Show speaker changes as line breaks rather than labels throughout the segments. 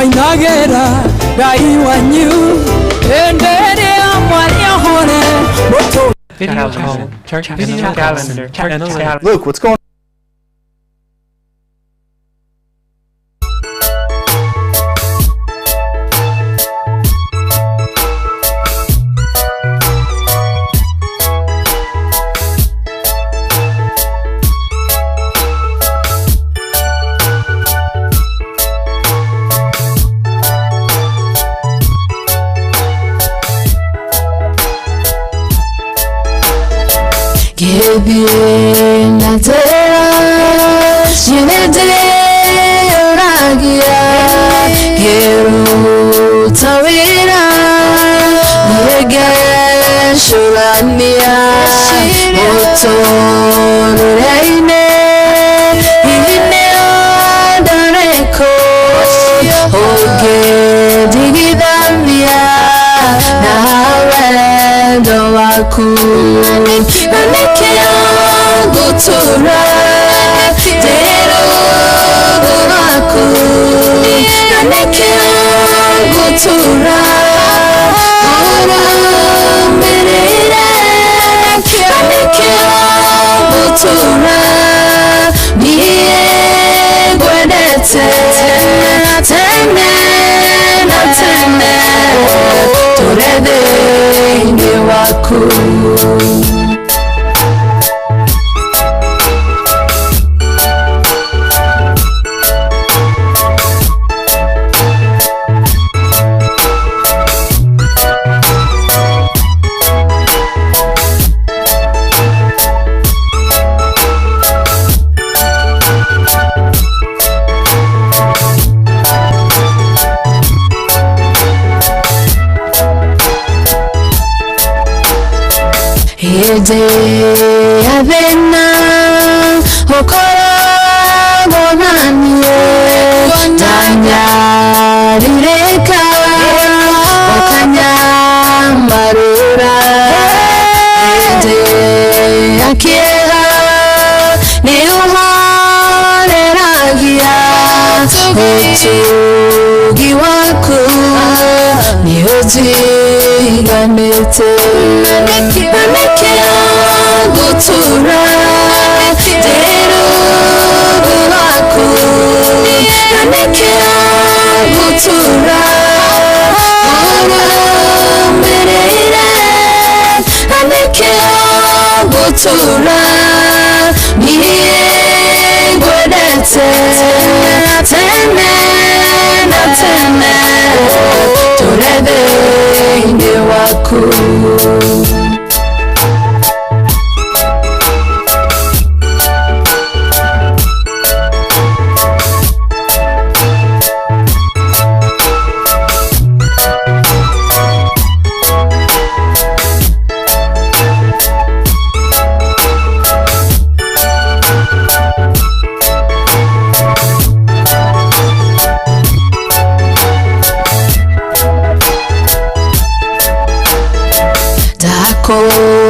Mainagera Ngai wanyu enderea mwaria hore moto.
Video call. Chart video calendar. Chart.
Luke, what's going
Gĩthiĩ na njĩra ciĩnĩndĩyũragia ngĩruta wĩra niĩ ngecũrania mũtũrĩre-inĩ hihi nĩ ũndũ ũrĩkũ ũngĩndigithania na wendo waku na nĩkĩo ngũtũra ndĩ rungu rwaku na nĩkĩo ngũtũra ngũrũmĩrĩire na nĩkĩo ngũtũra niĩ ngwendete tene na tene tũrĩ thĩinĩ waku. Hĩndĩ ya thĩna ũkoragwo naniĩ ndanyarirĩka ũkanyamarũra hĩndĩ ya kĩeha nĩ ũhoreragia ũtugi waku nĩ ũnjiganĩte na nĩkĩo ngũtũra ndĩ rungu rwaku na nĩkĩo ngũtũra ngũrũmĩrĩire na nĩkĩo ngũtũra niĩ ngwendete tene na tene tũrĩ thĩinĩ waku.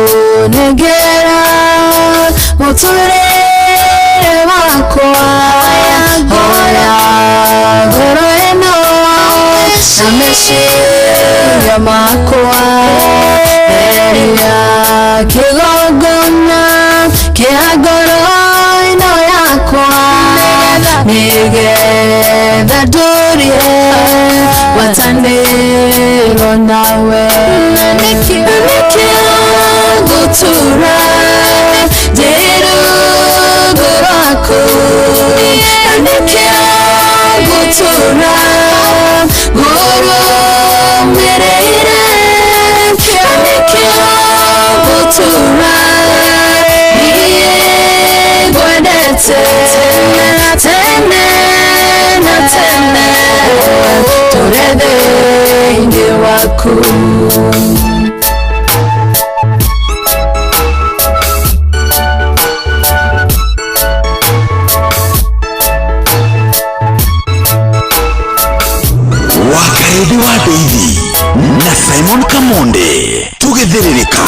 Ndakunengera mũtũrĩre wakwa hoya ngoro ĩno na meciria makwa theria kĩgongona kĩa ngoro ĩno yakwa nĩgetha ndũrie ngwatanĩro nawe na nĩkĩo ngũtũra ndĩ rungu rwaku na nĩkĩo ngũtũra ngũrũmĩrĩire na nĩkĩo ngũtũra niĩ ngwendete tene na tene tũrĩ thĩinĩ waku.
Wakarĩndĩ wa Ndeithi na Simon Kamonde tũgĩthĩrĩrĩka.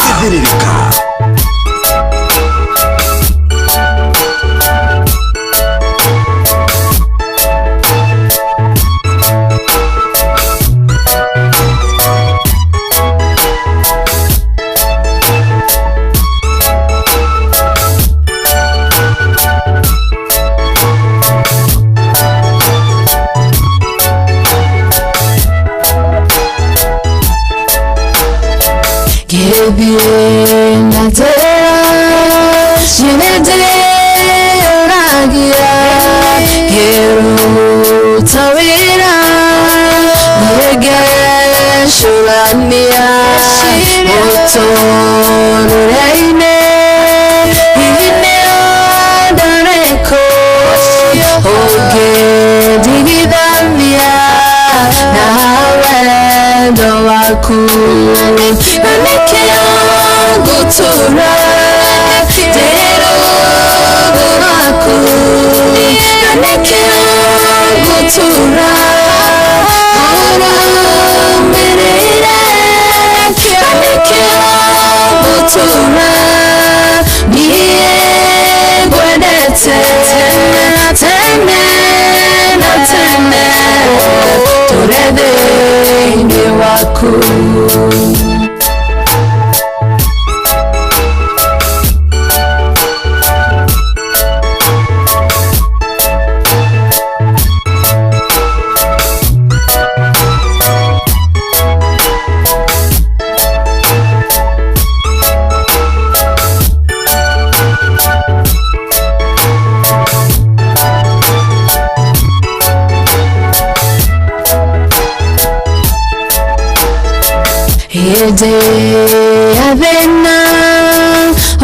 Ngecũrania mũtũrĩre-inĩ, hihi nĩ ũndũ ũrĩkũ ũngĩndigithania na wendo waku? Na nĩkĩo ngũtũũra ndĩ rungu rwaku, na nĩkĩo ngũtũũra ngũrũmĩrĩire, na nĩkĩo ngũtũũra niĩ ngwendete tene na tene, tũrĩ thĩinĩ waku. Hĩndĩ ya thĩna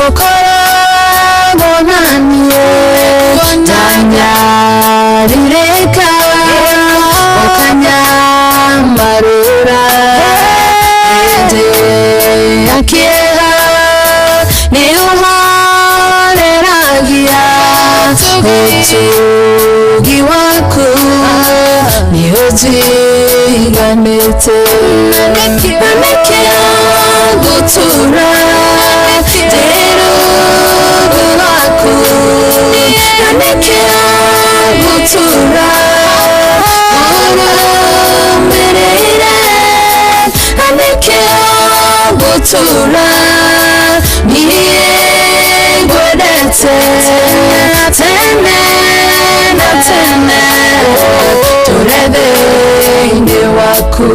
ũkoragwo naniĩ, ndanyarirĩka ũkanyamarũra. Hĩndĩ ya kĩeha nĩ ũhoreragia, ũtugi waku nĩ ũnjiganĩte. Na nĩkĩo ngũtũũra ndĩ rungu rwaku, na nĩkĩo ngũtũũra ngũrũmĩrĩire, na nĩkĩo ngũtũũra niĩ ngwendete tene na tene, tũrĩ thĩinĩ waku.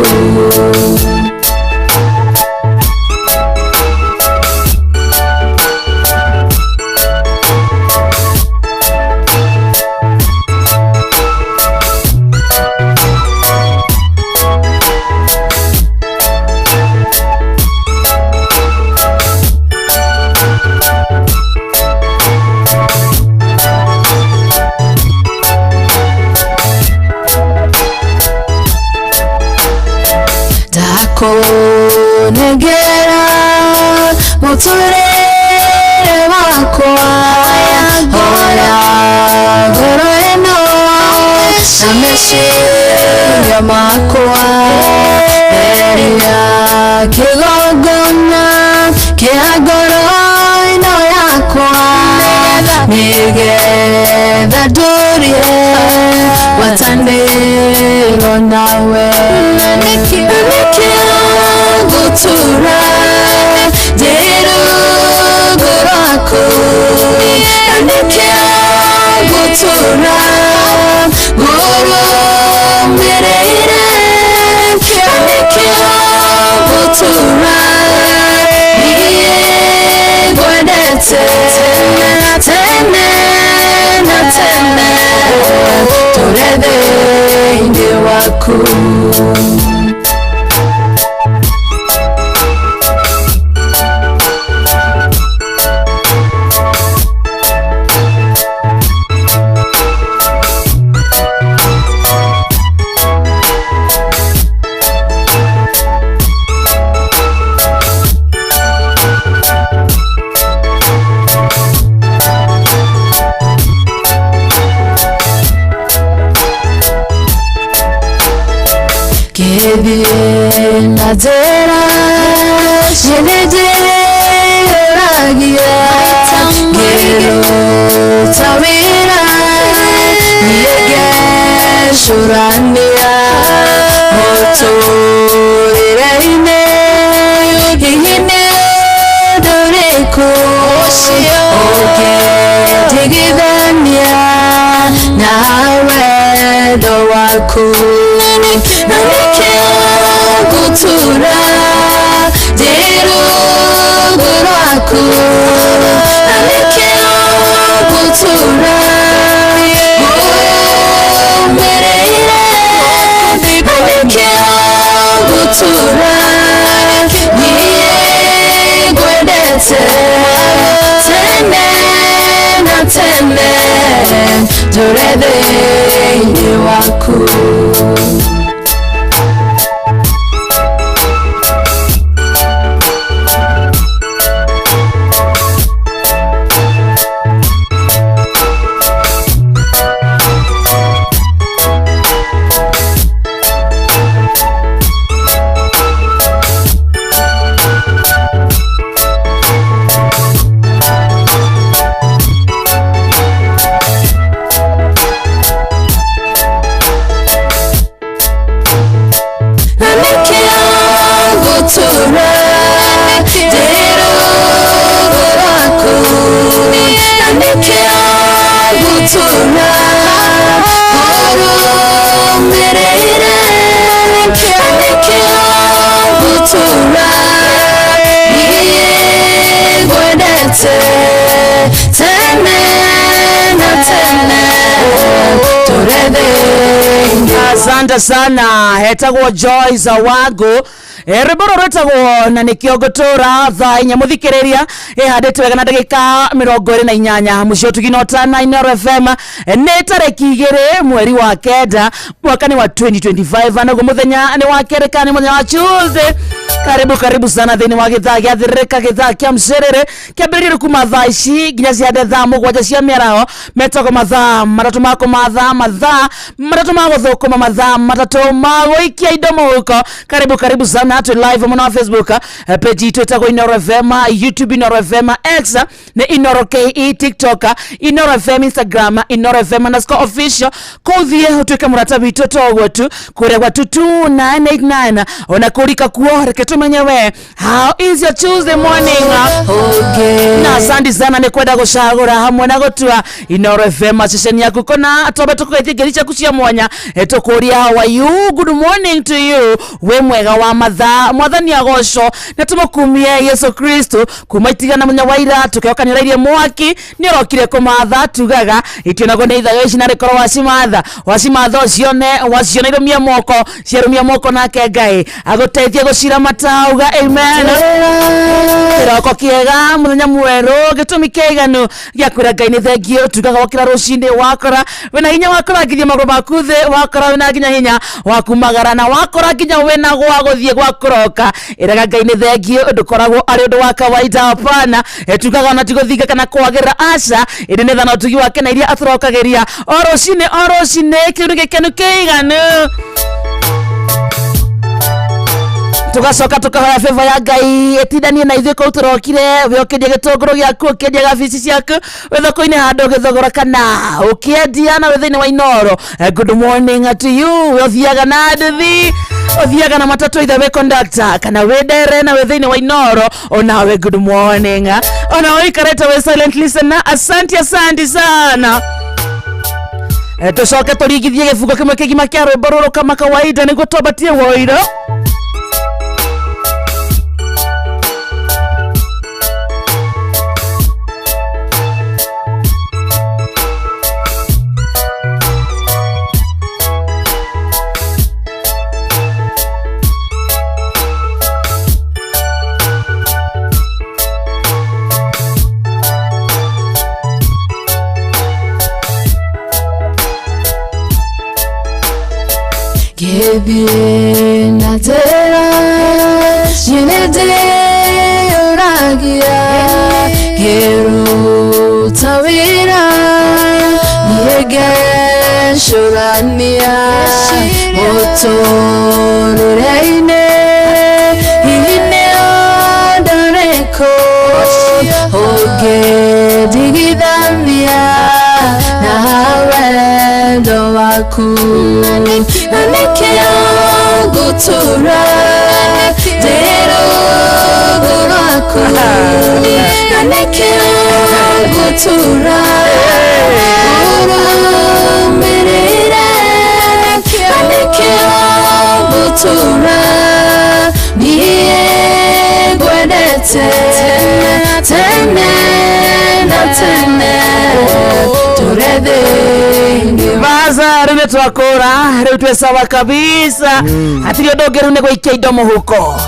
Ndakunengera mũtũrĩre wakwa, oya ngoro ĩno na meciria makwa, theria kĩgongona kĩa ngoro ĩno yakwa, nĩgetha ndũrie ngwatanĩro nawe. Na nĩkĩo ngũtũũra ndĩ rungu rwaku, na nĩkĩo ngũtũũra ngũrũmĩrĩire, na nĩkĩo ngũtũũra niĩ ngwendete tene na tene, tũrĩ thĩinĩ waku. Ngĩthiĩ na njĩra nĩndĩyũragia, ngĩruta wĩra niĩ ngecũrania mũtũrĩre-inĩ, hihi nĩ ũndũ ũrĩkũ ũngĩndigithania na wendo waku? Na nĩkĩo ngũtũũra ndĩ rungu rwaku, na nĩkĩo ngũtũũra ngũrũmĩrĩire, na nĩkĩo ngũtũũra. Ndũre thĩinĩ waku. Na nĩkĩo ngũtũũra ndĩ rungu rwaku. Na nĩkĩo ngũtũũra ngũrũmĩrĩire. Na nĩkĩo ngũtũũra niĩ ngwendete tene na tene ndũre thĩinĩ.
Asante sana. Hetagwo Joy Zawago. Rwĩmbo rũrũ rwĩtagwo "Na Nĩkĩo Ngũtũra". Thaa 4, mũthikĩrĩria, ĩhandĩte wega na ndagĩka 28, mũciĩ ũtugi na ũtana Inooro FM. Nĩ tarĩki 2 mweri wa 9, mwaka nĩ wa 2025, naguo mũthenya nĩ wa kerĩ kana nĩ mũthenya wa Tuesday. Karibu, karibu sana thĩinĩ wa gĩthaa gĩa thĩrĩrĩka, gĩthaa kĩa mcerere kĩambĩrĩrie kuma thaa ici nginya ciande thaa 7 cia mĩaraho. Metagwo mathaa 3 ma kũmatha, mathaa 3 ma gũthũkũma, mathaa 3 ma gũikia indo mũhuko. Karibu, karibu sana. Twĩ live mũno wa Facebook, page itũ ĩtagwo Inoro FM, YouTube Inoro FM, X nĩ Inoro KE, TikTok Inoro FM, Instagram Inoro FM_official. Kũu thiĩ ũtuĩke mũrata witũ toguo tu kũrĩa gwa 22989 ona kũrika kuo. Reke tũmenye we, how is your Tuesday morning? Na asante sana nĩ kwenda gũcagũra hamwe na gũtua Inoro FM ceceni yaku kona. Twambe tũkũgeithie ngeithi ciaku cia mwanya. Tũkũria, how are you? Good morning to you. Wĩ mwega wa mathaa? Mwathani agoco na tũmũkumie Yesu Kristo. Kuma itigana mũthenya wa ira tũkĩokanĩrairie mwaki nĩ ũrokire kũmatha, tugaga itionagwo nĩ ithayo ici narĩ korwo wacimatha, wacimatha ũcione, waciona irũmie moko, ciarũmia moko, nake Ngai agũteithie gũciramata. Uga amen. Kĩroko kĩega, mũthenya mwerũ, gĩtũmi kĩiganu gĩa kwĩra Ngai nĩ thengio. Tugaga wokĩra rũcinĩ, wakora wĩna hinya wa kũrangithia magũrũ maku thĩ, wakora wĩna nginya hinya wa kumagara, na wakora nginya wĩna gwa gũthiĩ gwa kũroka, ĩraga Ngai nĩ thengio. Ndũkoragwo arĩ ũndũ wa kawaida, hapana. Tugaga ona ti gũthinga kana kwagĩrĩra, aca, ĩndĩ nĩ thana ũtugi wake na iria atũrokagĩria o rũcinĩ, o rũcinĩ. Kĩu nĩ gĩkenu kĩiganu. Tugacoka tukahoya favor ya Ngai ĩtindanie na ithuĩ kũu tũrokire. We ũkĩendia gĩtũngũrũ gĩaku, ũkĩendia gabici ciaku, wĩ thoko-inĩ handũ ũgĩthogora kana ũkĩendia, na wĩ thĩinĩ wa Inoro. Good morning to you. We ũthiaga na nduthi, ũthiaga na matatũ, ithe wĩ conductor kana wĩ ndere, na wĩ thĩinĩ wa Inoro, onawe good morning. Ona ũikarĩte wĩ silent listener, asante, asante sana. Tũcoke tũringithie gĩbungo kĩmwe kĩgima kĩa rwĩmbo rũrũ kama kawaida nĩguo twambatie woiro.
Ngĩthiĩ na njĩra nyene ndĩyũragia, ngĩruta wĩra niĩ ngecũrania mũtũrĩre-inĩ, hihi nĩ ũndũ ũrĩkũ ũngĩndigithania na wendo waku? Na nĩkĩo ngũtũra ndĩ rungu rwaku. Na nĩkĩo ngũtũra ngũrũmĩrĩre. Na nĩkĩo ngũtũra niĩ ngwendete tene na tene ndũre thĩinĩ.
Baza rĩu nĩ twakũra, rĩu twĩ sawa kabisa, hatirĩ ũndũ ũngĩ, rĩu nĩ gũikia indo mũhuko,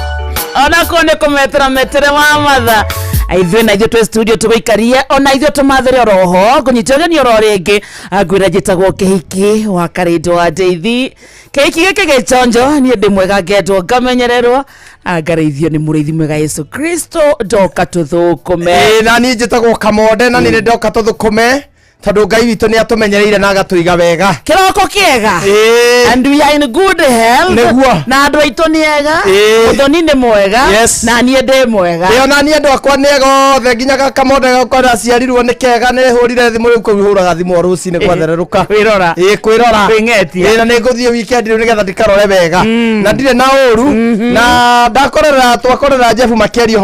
onakorwo nĩ kũmetera metere wa matha. Ithuĩ na ithuĩ twĩ studio tũgũikarie ona ithuĩ tũmathĩre oroho ngũnyite ũgeni oro rĩngĩ. Ngwĩra njĩtagwo Kĩhiki wa Karĩndũ wa Ndeithi. Kĩhiki gĩkĩ gĩchonjo, niĩ ndĩ mwega, ngendwo, ngamenyererwo, ngarĩithio nĩ mũrĩithi mwega Yesu Kristo. Ndoka tũthũkũme.
Ĩĩ, na niĩ njĩtagwo Kamonde na nĩ ndoka tũthũkũme tondũ Ngai witũ nĩ atũmenyereire na agatũiga wega.
Kĩroko kĩega.
Ĩĩ.
And we are in good health.
Nĩguo.
Na andũ aitũ nĩ ega.
Ĩĩ.
Mũthoni nĩ mwega.
Yes.
Na niĩ ndĩ mwega.
Ĩyo na niĩ andũ akwa nĩ ega othe, nginya Gakamonde gakwa ndaciarirwo nĩ kega, nĩ hũrire thimũ rĩu kũu hũraga thimũ o rũcinĩ gwathererũka.
Kwĩrora.
Ĩĩ, kwĩrora.
Kwĩng'etia.
Ĩĩ, na nĩ ngũthiĩ weekend rĩu nĩgetha ndikarore wega na ndirĩ na ũru na ndakorera twakorera Jeff makĩaria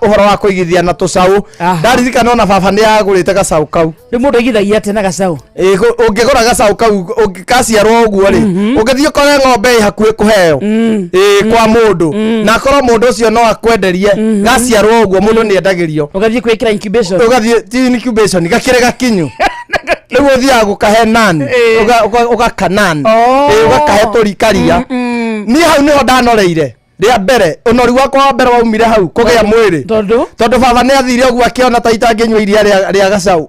ũhoro wa kũigithia na tũcaũ. Ndaririkana ona baba nĩ agũrĩte gacaũ kau.
Rĩu mũndũ aigithagia atĩa na gacaũ?
Ĩĩ, ũngĩgũra gacaũ kau kaciarwo ũguo rĩ, ũngĩthiĩ ũkore ng'ombe ĩ hakuhĩ kũheo ĩĩ kwa mũndũ na akorwo mũndũ ũcio no akwenderie, gaciarwo ũguo mũndũ nĩ endagĩrio.
Ũgathiĩ kwĩkĩra incubation.
Ũgathiĩ ti incubation, gakĩrĩ gakinyu rĩu ũthiaga gũkahe nan. Ũgakanan. Ĩĩ, ũgakahe tũrikaria. Niĩ hau nĩho ndanoreire rĩa mbere, ũnori wakwa wa mbere waumire hau kũgĩa mwĩrĩ.
Tondũ?
Tondũ baba nĩ athire ũguo akĩona ta itangĩnyua iria rĩa gacaũ.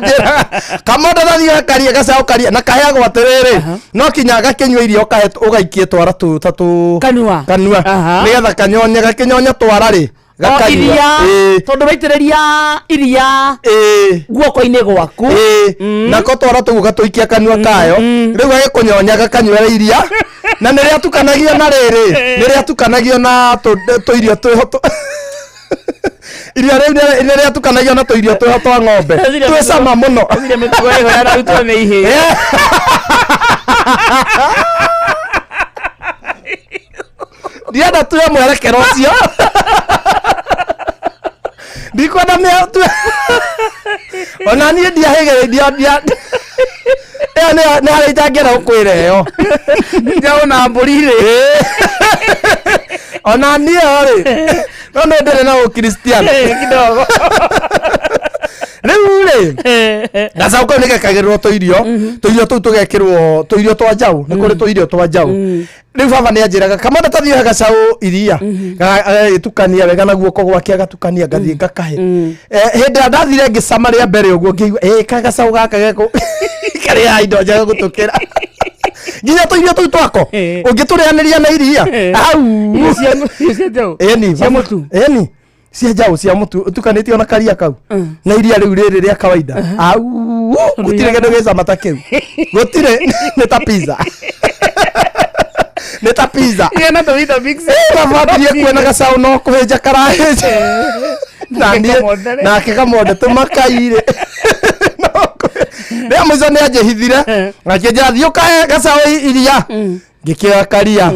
Njĩra, Kamonde, tathiĩ karia gacaũ karia na kaheagwo atĩrĩrĩ, no kinya gakĩnyua iria ũkahe ũgaikie twara tũ ta tũ
Kanua.
Kanua. Nĩgetha kanyonye, gakĩnyonya twara rĩ,
O
gakanyua.
iria.
Ĩĩ.
Tondũ waitĩrĩria iria guoko-inĩ gwaku.
Ĩĩ, nako twara tũu gatũikia kanua kayo, rĩu gagĩkũnyonya gakanyuĩra iria na nĩ rĩatukanagio na rĩrĩ, nĩ rĩatukanagio na tũirio twĩho iria rĩu nĩ rĩatukanagio na tũirio twĩho twa ng'ombe twĩ cama mũno.
Ire mĩtugo ĩho yararutwo nĩ ihĩĩ.
Ndienda tuwe mwerekero ũcio, ndikwenda mĩa tuwe ona niĩ ndiahĩgĩrĩria ndia ĩyo nĩ harĩa itangĩenda gũkwĩra ĩyo.
Njaũ na mbũri rĩ.
Ona niĩ ĩyo rĩ, no nĩ ndĩrĩ na ũkristiano
kidogo.
Rĩu rĩ, gacaũ kau nĩ gekagĩrĩrwo tũirio, tũirio tũu tũgekĩrwo tũirio twa njaũ, nĩ kũrĩ tũirio twa njaũ. Rĩu baba nĩ anjĩraga, "Kamanda, tathiĩ ũhe gacaũ iria." Agagĩtukania wega na guoko gwake, agatukania, ngathiĩ ngakahe. Hĩndĩ ĩrĩa ndathire ngĩcama rĩa mbere ũguo, ngĩigua ĩ ka gacaũ gaka gekũ karĩaga indo njega gũtũkĩra nginya tũirio tũu twako. Ũngĩtũrĩanĩria na iria au.
Irio cia njaũ.
Ĩni.
Cia mũtu.
Ĩni, cia njaũ cia mũtu ũtukanĩtio na karia kau na iria rĩu rĩrĩ rĩa kawaida, au gũtirĩ kĩndũ gĩcama ta kĩu, gũtirĩ. Nĩ ta pizza, nĩ ta pizza.
Iria na tũ Weetabix.
Baba kuona gacaũ no kũhĩnja karahĩnja na
Nake
niĩ
Kamonde rĩ.
Nake Kamonde tũmakairĩ rĩa mũico nĩ anjĩhithire, akĩnjĩra, "Thiĩ ũkahe gacaũ iria." Ngĩkĩoya karia,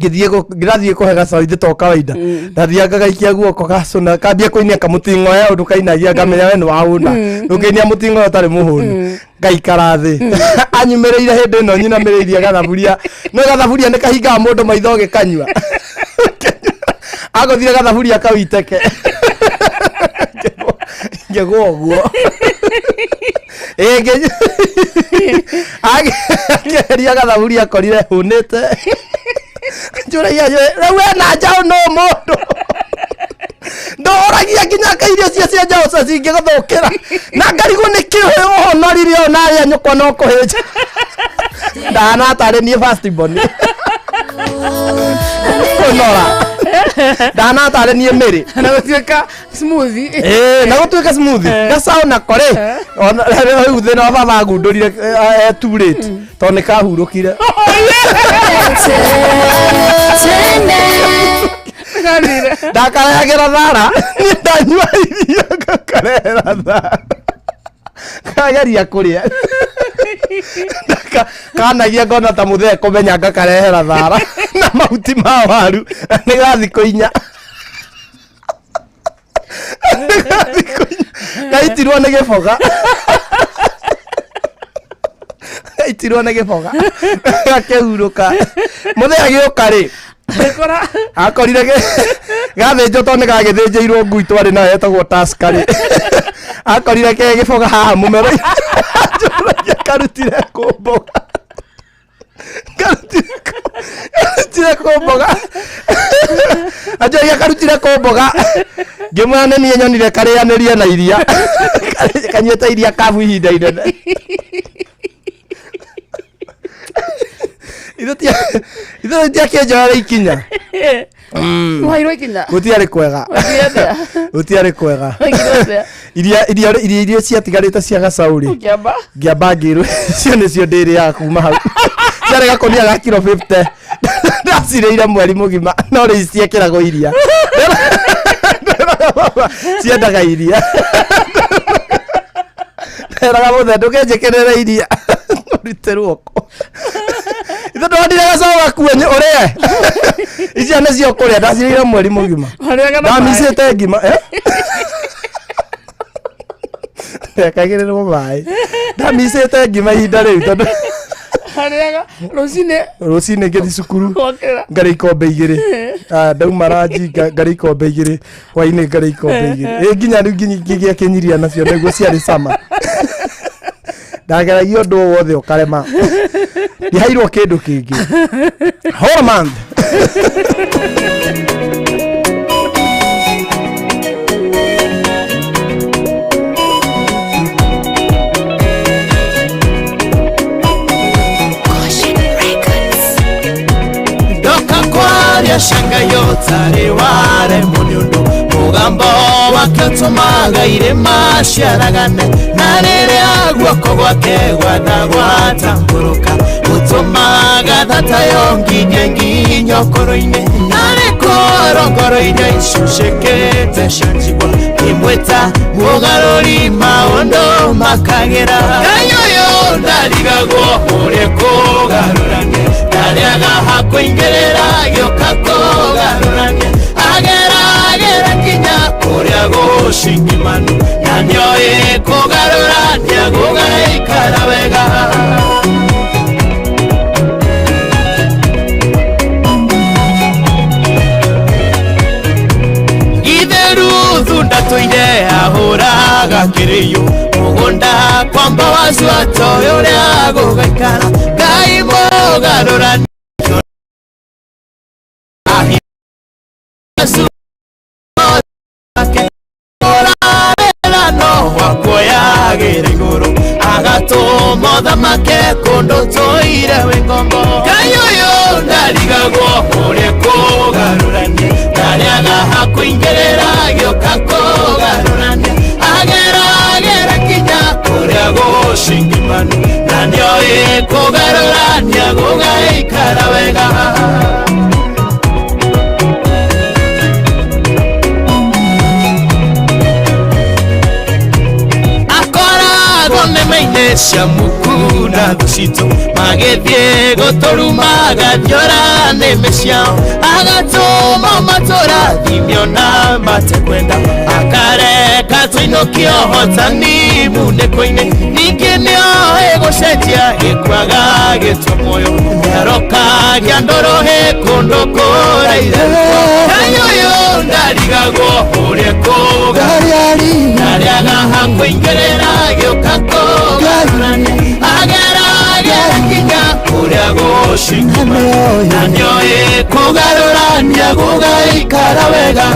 ngĩthiĩ ngĩrathiĩ kũhe gacaũ ithe to kawaida, ndathiaga ngagaikia guoko, gacũna, kambia kũinia kamũting'oya ũndũ kainagia, ngamenya we nĩ wahũna, ndũngĩinia mũting'oya ũtarĩ mũhũnu. Ngaikara thĩ anyumĩrĩire hĩndĩ ĩno nyinamĩrĩirie gathaburia, no gathaburia nĩ kahingaga mũndũ maitho ũgĩkanyua. Agũthire gathaburia kau iteke, ngĩgwa ũguo. Ĩ, akĩeheria gathaburia, akorire hũnĩte. Njũragia, "Rĩu we na njaũ no mũndũ ndũragia nginya ka irio cia njaũ cia cingĩgũthũkĩra?" Na ngarigwo nĩ kĩ ũhonorire ũũ na arĩa nyũkwa no kũhĩnja ndahana tarĩ niĩ first born kũnora, ndahana tarĩ niĩ mĩrĩ.
Na gũtuĩka smoothie.
Ĩĩ, na gũtuĩka smoothie gacaũ nako rĩ, ona rĩu thĩna wa baba agundũrire too late tondũ nĩ kahurũkire.
Tene.
Ndakarehagĩra thara, niĩ ndanyua irio ngakarehera thara, kageria kũrĩa. Kanagia ngona ta mũthee kũmenya, ngakarehera thara na mahuti ma waru nĩ ga thikũ 4, nĩ ga thikũ 4. Gaitirwo nĩ gĩboga, gaitirwo nĩ gĩboga, gakĩhurũka. Mũthee agĩũka rĩ,
Kora.
Akorire gathĩnjwo tondũ nĩ gagĩthĩnjĩirwo ngui twarĩ nayo yetagwo Tusker rĩ, akorire ke gĩboga haha mũmero. Njũragia, "Karutire kũ mboga? Karutire kũ mboga?" Anjũragia, "Karutire kũ mboga?" Ngĩmwĩra nĩ niĩ nyonire karĩanĩrie na iria. Kanyuĩte iria kabu ihinda inene. Ithuĩ tiakĩnjoera ikinya.
Wairwo ikinya.
Gũtiarĩ kwega.
Waigire atĩa?
Gũtiarĩ kwega.
Waigire atĩa?
Iria iria iria iria ciatigarĩte cia gacaũ rĩ.
Ũkĩamba.
Ngĩamba ngĩrwo icio nĩcio ndĩrĩaga kuma hau. Ciarĩ gakũnia ga kiro 50. Ndacirĩire mweri mũgima no rĩu ciekĩragwo iria. Ciendaga iria. Nderaga mũthee ndũkenjĩkĩrĩre iria. Ũrute ruoko. Ithe ndwandire gacaũ gakue ũrĩe. Icio nĩcio kũrĩa ndacirĩire mweri mũgima.
Warĩaga na maĩ.
Ndamicĩte ngima. Eh? Ndekagĩrĩrwo maĩ. Ndamicĩte ngima ihinda rĩu tondũ
Warĩaga rũcinĩ
rũcinĩ ngĩthiĩ cukuru
wokĩra.
ngarĩa ikombe igĩrĩ. Ah, ndauma ranji ngarĩa ikombe igĩrĩ hwainĩ ngarĩa ikombe igĩrĩ. Ĩ nginya rĩu nginya ngĩgĩa kĩnyiria nacio nĩguo ciarĩ cama. Ndageragia ũndũ o wothe ũkarema. Ndihairwo kĩndũ kĩngĩ. Whole month.
Ndoka kwaria canga yotarĩ waremwo nĩ ũndũ mũgambo wake ũtũmaga irĩma ciaragane na rĩrĩa guoko gwake gwatagwatambũrũka gũtũmaga thata yo nginya nginya ũkũrũ-inĩ narĩ korongoro iria icucĩkĩte cia njigua imwĩta mũgarũri maũndũ makagĩra. Ngai ũyũ ndarigagwo ũrĩa kũgarũrania ndarĩaga hakũingĩrĩra gĩũka kũgarũrania ageragĩra nginya kũrĩa gũcingimanu na nĩoĩ kũgarũrania gũgaikara wega. Ithe Ruthu ndatũire ahũraga kĩrĩyo mũgũnda kwamba wacu atoĩ ũrĩa gũgaikara. Ngai mũgarũrani ũrarĩra no wakuoyagĩra igũrũ agatũma ũthamake kũndũ tũire wĩ ngombo. Ngai ũyũ ndarigagwo ũrĩa kũgarũrania ndarĩaga hakũingĩrĩra gĩũka kũgarũrania ageragĩra nginya kũrĩa gũcingimanu na nĩoĩ kũgarũrania gũgaikara wega. Akoragwo nĩme-inĩ cia muku na thũ citũ magĩthiĩ gũtũruma agathiora nĩmĩ ciao agatũma matũrathimio na matekwenda akareka tũinũkio hotani munĩko-inĩ ningĩ nĩoĩ gũcenjia gĩkuaga gĩtua muoyo nĩarokagia ndũrũhĩ kũndũ kũraire. Ngai ũyũ ndarigagwo ũrĩa kũgarũrania ndarĩaga hakũingĩrĩra gĩũka kũgarũrania ageragĩra nginya kũrĩa gũcingima na nĩoĩ kũgarũrania gũgaikara wega.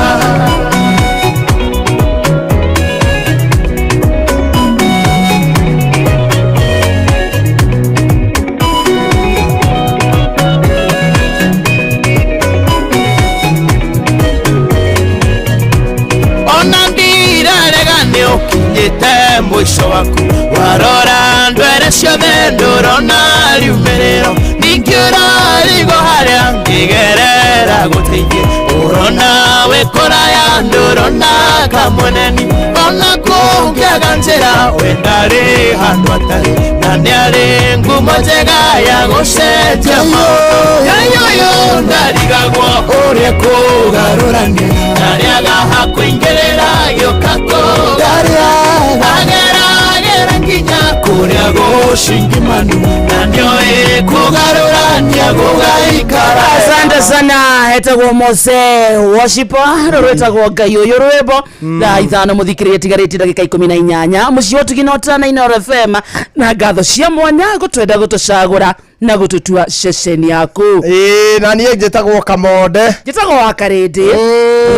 Ona ndirarega nĩ ũkinyĩte mũico waku warora ndwere ciothe ndũrona riumĩrĩro ningĩ ũrarigwo harĩa ngĩgerera gũteithie ũrona wĩ kũraya ndũrona kamweneni ona kũngĩaga njĩra we ndarĩ handũ atarĩ na nĩarĩ ngumo njega ya gũcenjia maũndũ. Ngai ũyũ ndarigagwo ũrĩa kũgarũrania ndarĩaga hakũingĩrĩra gĩũka kũgarũrania ageragĩra nginya kũrĩa gũcingimanu na nĩoĩ kũgarũrania gũgaikara.
Asante sana etagwo Mose worshiper rwetagwo Ngai ũyũ rwĩmbo thaa 5 mũthikĩrĩrie tigarĩtie ndagĩka 18 mũciĩ wa Tugina Ũtana Inooro FM na ngatho cia mwanya gũtwenda gũtũcagũra. Na gũtũtua ceceni yaku.
Ĩĩ, na niĩ njĩtagwo Kamonde.
Njĩtagwo wa Karĩndĩ.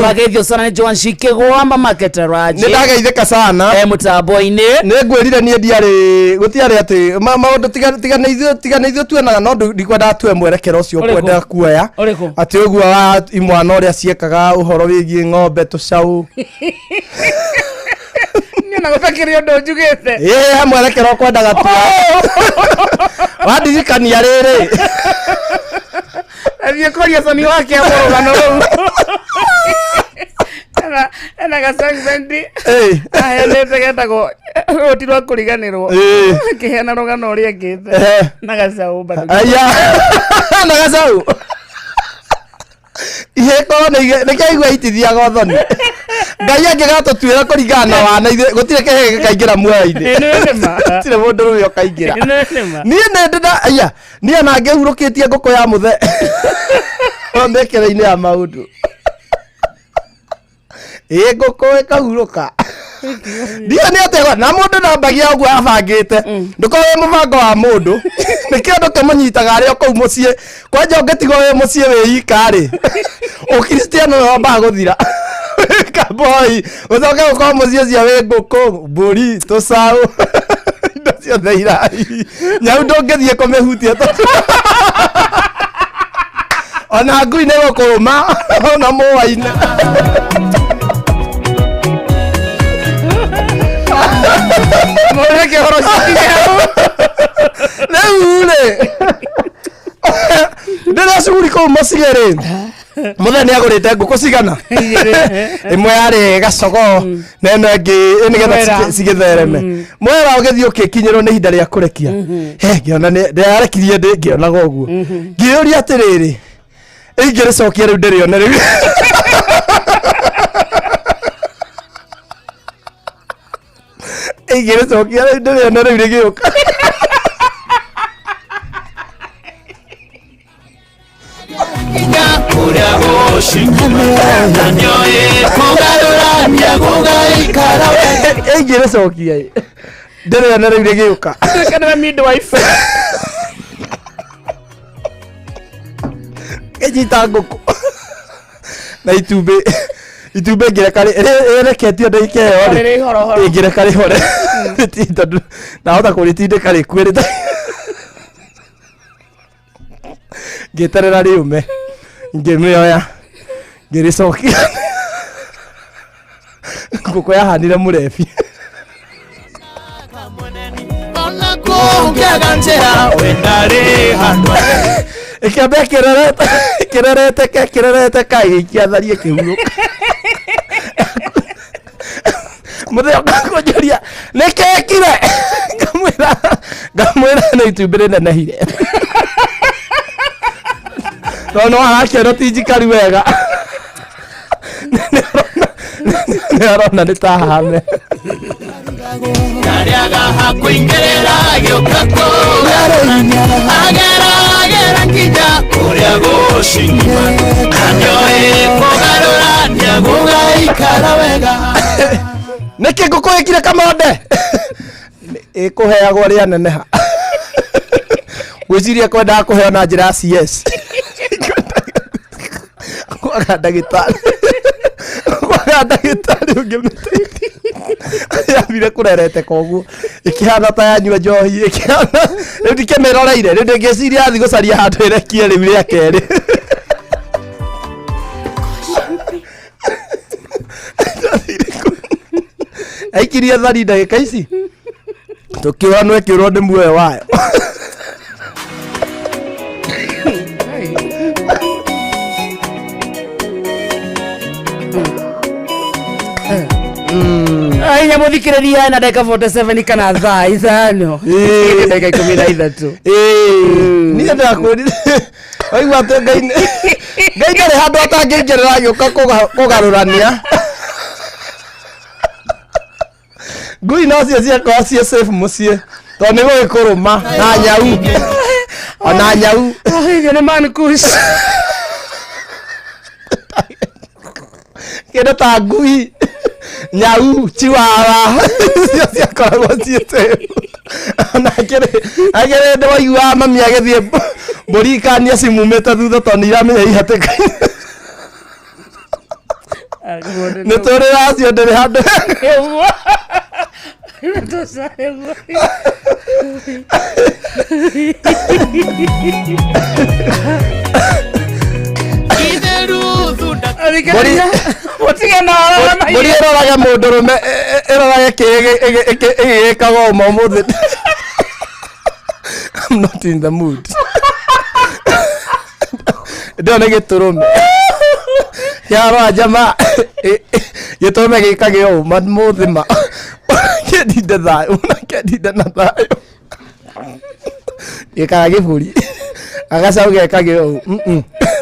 Wageithio sana nĩ Joan Shikĩgwa mama Ketaraji.
Nĩ ndageithĩka sana.
E mũtambo-inĩ.
Nĩ ngwĩrire niĩ ndiarĩ gũtiarĩ atĩ maũndũ tiga nĩ ithuĩ, tiga nĩ ithuĩ tuonaga, no ndikwendaga tuoe mwerekero ũcio.
Ũrĩkũ?
Ũkwenda kuoya.
Ũrĩkũ?
Atĩ ũguo wa imwana ũrĩa ciekaga ũhoro wĩgiĩ ng'ombe, tũcaũ.
Niĩ ona gũtakĩrĩ ũndũ njugĩte.
Ĩĩ, he mwerekero ũkwendaga tuoe, wandirikania rĩrĩ.
Athiĩ kũria coni wake amũrũgano rũu. Ena ga segment aheanĩte getagwo rũti rwa kũriganĩrwo. Akĩheana rũgano ũrĩa ekĩte na gacaũ bado.
Aya, na gacaũ ihĩkorwo nĩkĩaigua itithiaga ũthoni. Ngai angĩgatũtuĩra kũringana na wana ithuĩ, gũtirĩ kĩhĩ gĩkaingĩra muoyo-inĩ.
Ĩno nĩ ma.
Gũtirĩ mũndũ rũme ũkaingĩra.
Ĩno nĩ ma.
Niĩ nĩ ndĩ na aya, niĩ ona ngĩhurũkĩtie ngũkũ ya mũthe mĩkĩre-inĩ ya maũndũ, ĩ ngũkũ ĩkahurũka ndiũ nĩ atĩ na mũndũ ndambagia ũguo abangĩte. Ndũkorwo wĩ mũbango wa mũndũ, nĩkĩo andũ kĩmũnyitaga arĩ o kũu mũciĩ. Kwanja ũngĩtigwo wĩ mũciĩ wĩ ika rĩ, ũkristiano nĩ wambaga gũthira kamboi, ũcoke gũkorwo mũciĩ ũcio wĩ ngũkũ, mbũri, tũcaũ, indo ciothe irai. Nyau ndũngĩthiĩ kũmĩhutia tondũ ona ngui nĩ gũkũrũma ona mũwaine.
Mũreke ũhoro ũcio ũkinye hau.
Rĩu rĩ, ndĩrĩa cuguri kũu mũciĩ rĩ, mũthee nĩ agũrĩte ngũkũ cigana, ĩmwe yarĩ gacogo na ĩno ĩngĩ ĩ nĩgetha
Mwera.
cigĩthereme. Mwera ũgĩthiĩ ũkĩkinyĩrwo nĩ ihinda rĩa kũrekia. He, ngĩona ndĩrarekirie ndĩ ngĩonaga ũguo, ngĩyũria atĩrĩrĩ, ingĩrĩcokia rĩu ndĩrĩone rĩu ingĩrĩcokia rĩu ndĩrĩone rĩu rĩgĩũka.
Kũrĩa gũcikima na nĩoĩ kũgarũrania gũgaikara wega.
Ingĩrĩcokia ndĩrĩone rĩu rĩgĩũka.
Tuĩke nĩwe midwife.
Ngĩnyita ngũkũ na itumbĩ, itumbĩ ngĩreka rĩreketio ndagĩka ĩyo rĩ.
Rĩrĩ ihorohoro.
Ngĩreka rĩhore tondũ ndahota kũrĩtindĩka rĩkue rĩta, ngĩeterera rĩume, ngĩmĩoya, ngĩrĩcokia. Ngũkũ yahanire mũrebi.
Ona kũngĩaga njĩra wendarĩ handũ.
Ĩkĩamba ĩkĩrerete, ĩkĩrereteka, ĩkĩrereteka, ĩgĩikia thari, ĩkĩhurũka. Mũthenya ũkakũnjũria nĩkĩkire, ngamwĩra nĩ itumbĩ rĩnenehire, no no arakĩona ti njikaru wega, nĩ arona nĩ tahame.
Ndarĩaga hakũingĩrĩra gĩũka kũgarũrania ageragera nginya kũrĩa gũcikima na nĩoĩ kũgarũrania gũgaikara wega.
Nĩkĩ ngũkũ ĩkire kamonde ĩkũheagwo rĩa neneha? Gwĩciria kwendaga kũheo na njĩra ya CS, kwaga ndagĩtarĩ, kwaga ndagĩtarĩ ũngĩmĩteithia. Yambire kũrereteka ũguo, ĩkĩhana ta yanyua njohi, ĩkĩhana rĩu ndikĩmĩroreire. Rĩu ndĩngĩciria yathi gũcaria handũ ĩrekie rĩu rĩa kerĩ. Aikirie thari ndagĩka ici tũkĩũranwo, ĩkĩũrwo nĩ muoyo wayo.
Ainya mũthikĩrĩria na ndagĩka 47 kana thaa 5 ndagĩka 13.
Niĩ ndakwĩrire, waigua atĩ Ngai Ngai ndarĩ handũ atangĩingĩrĩra agĩũka kũgarũrania. Ngui nocio ciakorwo ciĩ safe mũciĩ tondũ nĩ gũgĩkũrũma na nyau, ona nyau.
Hiyo nĩ man kush.
Kĩndũ ta ngui Nyau, chiwawa icio ciakoragwo ciĩ safe. Ona akĩrĩ ndĩ waiguaga mami agĩthiĩ mbũri ikania cimumĩte thutha tondũ nĩ iramenya ihatĩka. Nĩ tũrĩ racio ndĩrĩ handũ.
Ũguo. Ũguo. Mũtige na ũhoro na
Mbũri ĩrorage mũndũrũme, ĩrorage kĩ ĩgĩkaga ũma ũmũthĩ. I'm not in the mood. Ndĩo nĩ gĩtũrũme kĩarora njama, gĩtũrũme gĩkage ũma mũthĩ ma kĩndinde thayũ na kĩndinde na thayũ, gĩkaga gĩbũri agacaũ gekage ũũ.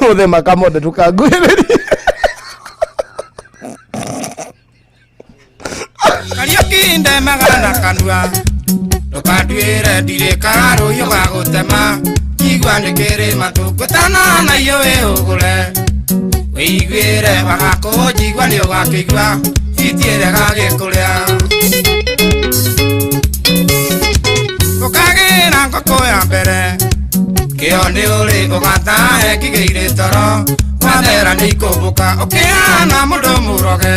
Mũthĩ makamonde ndũkanguhĩrĩrie.
Kariũki ndemaga na kanua, ndũkanduĩre ndirĩ karũhiũ ga gũtema, njigua nĩ kĩrĩma tũngũtana na iyo wĩhũgũre, wĩiguĩre wagakũnjigua nĩ ũgakĩigua itiĩre gagĩkũrĩa ũkagĩra ngũkũ ya mbere kĩo nĩ ũrĩ ũgatahe ngigĩirĩ toro wathera nĩ ikũmbũka ũkĩhana mũndũ mũroge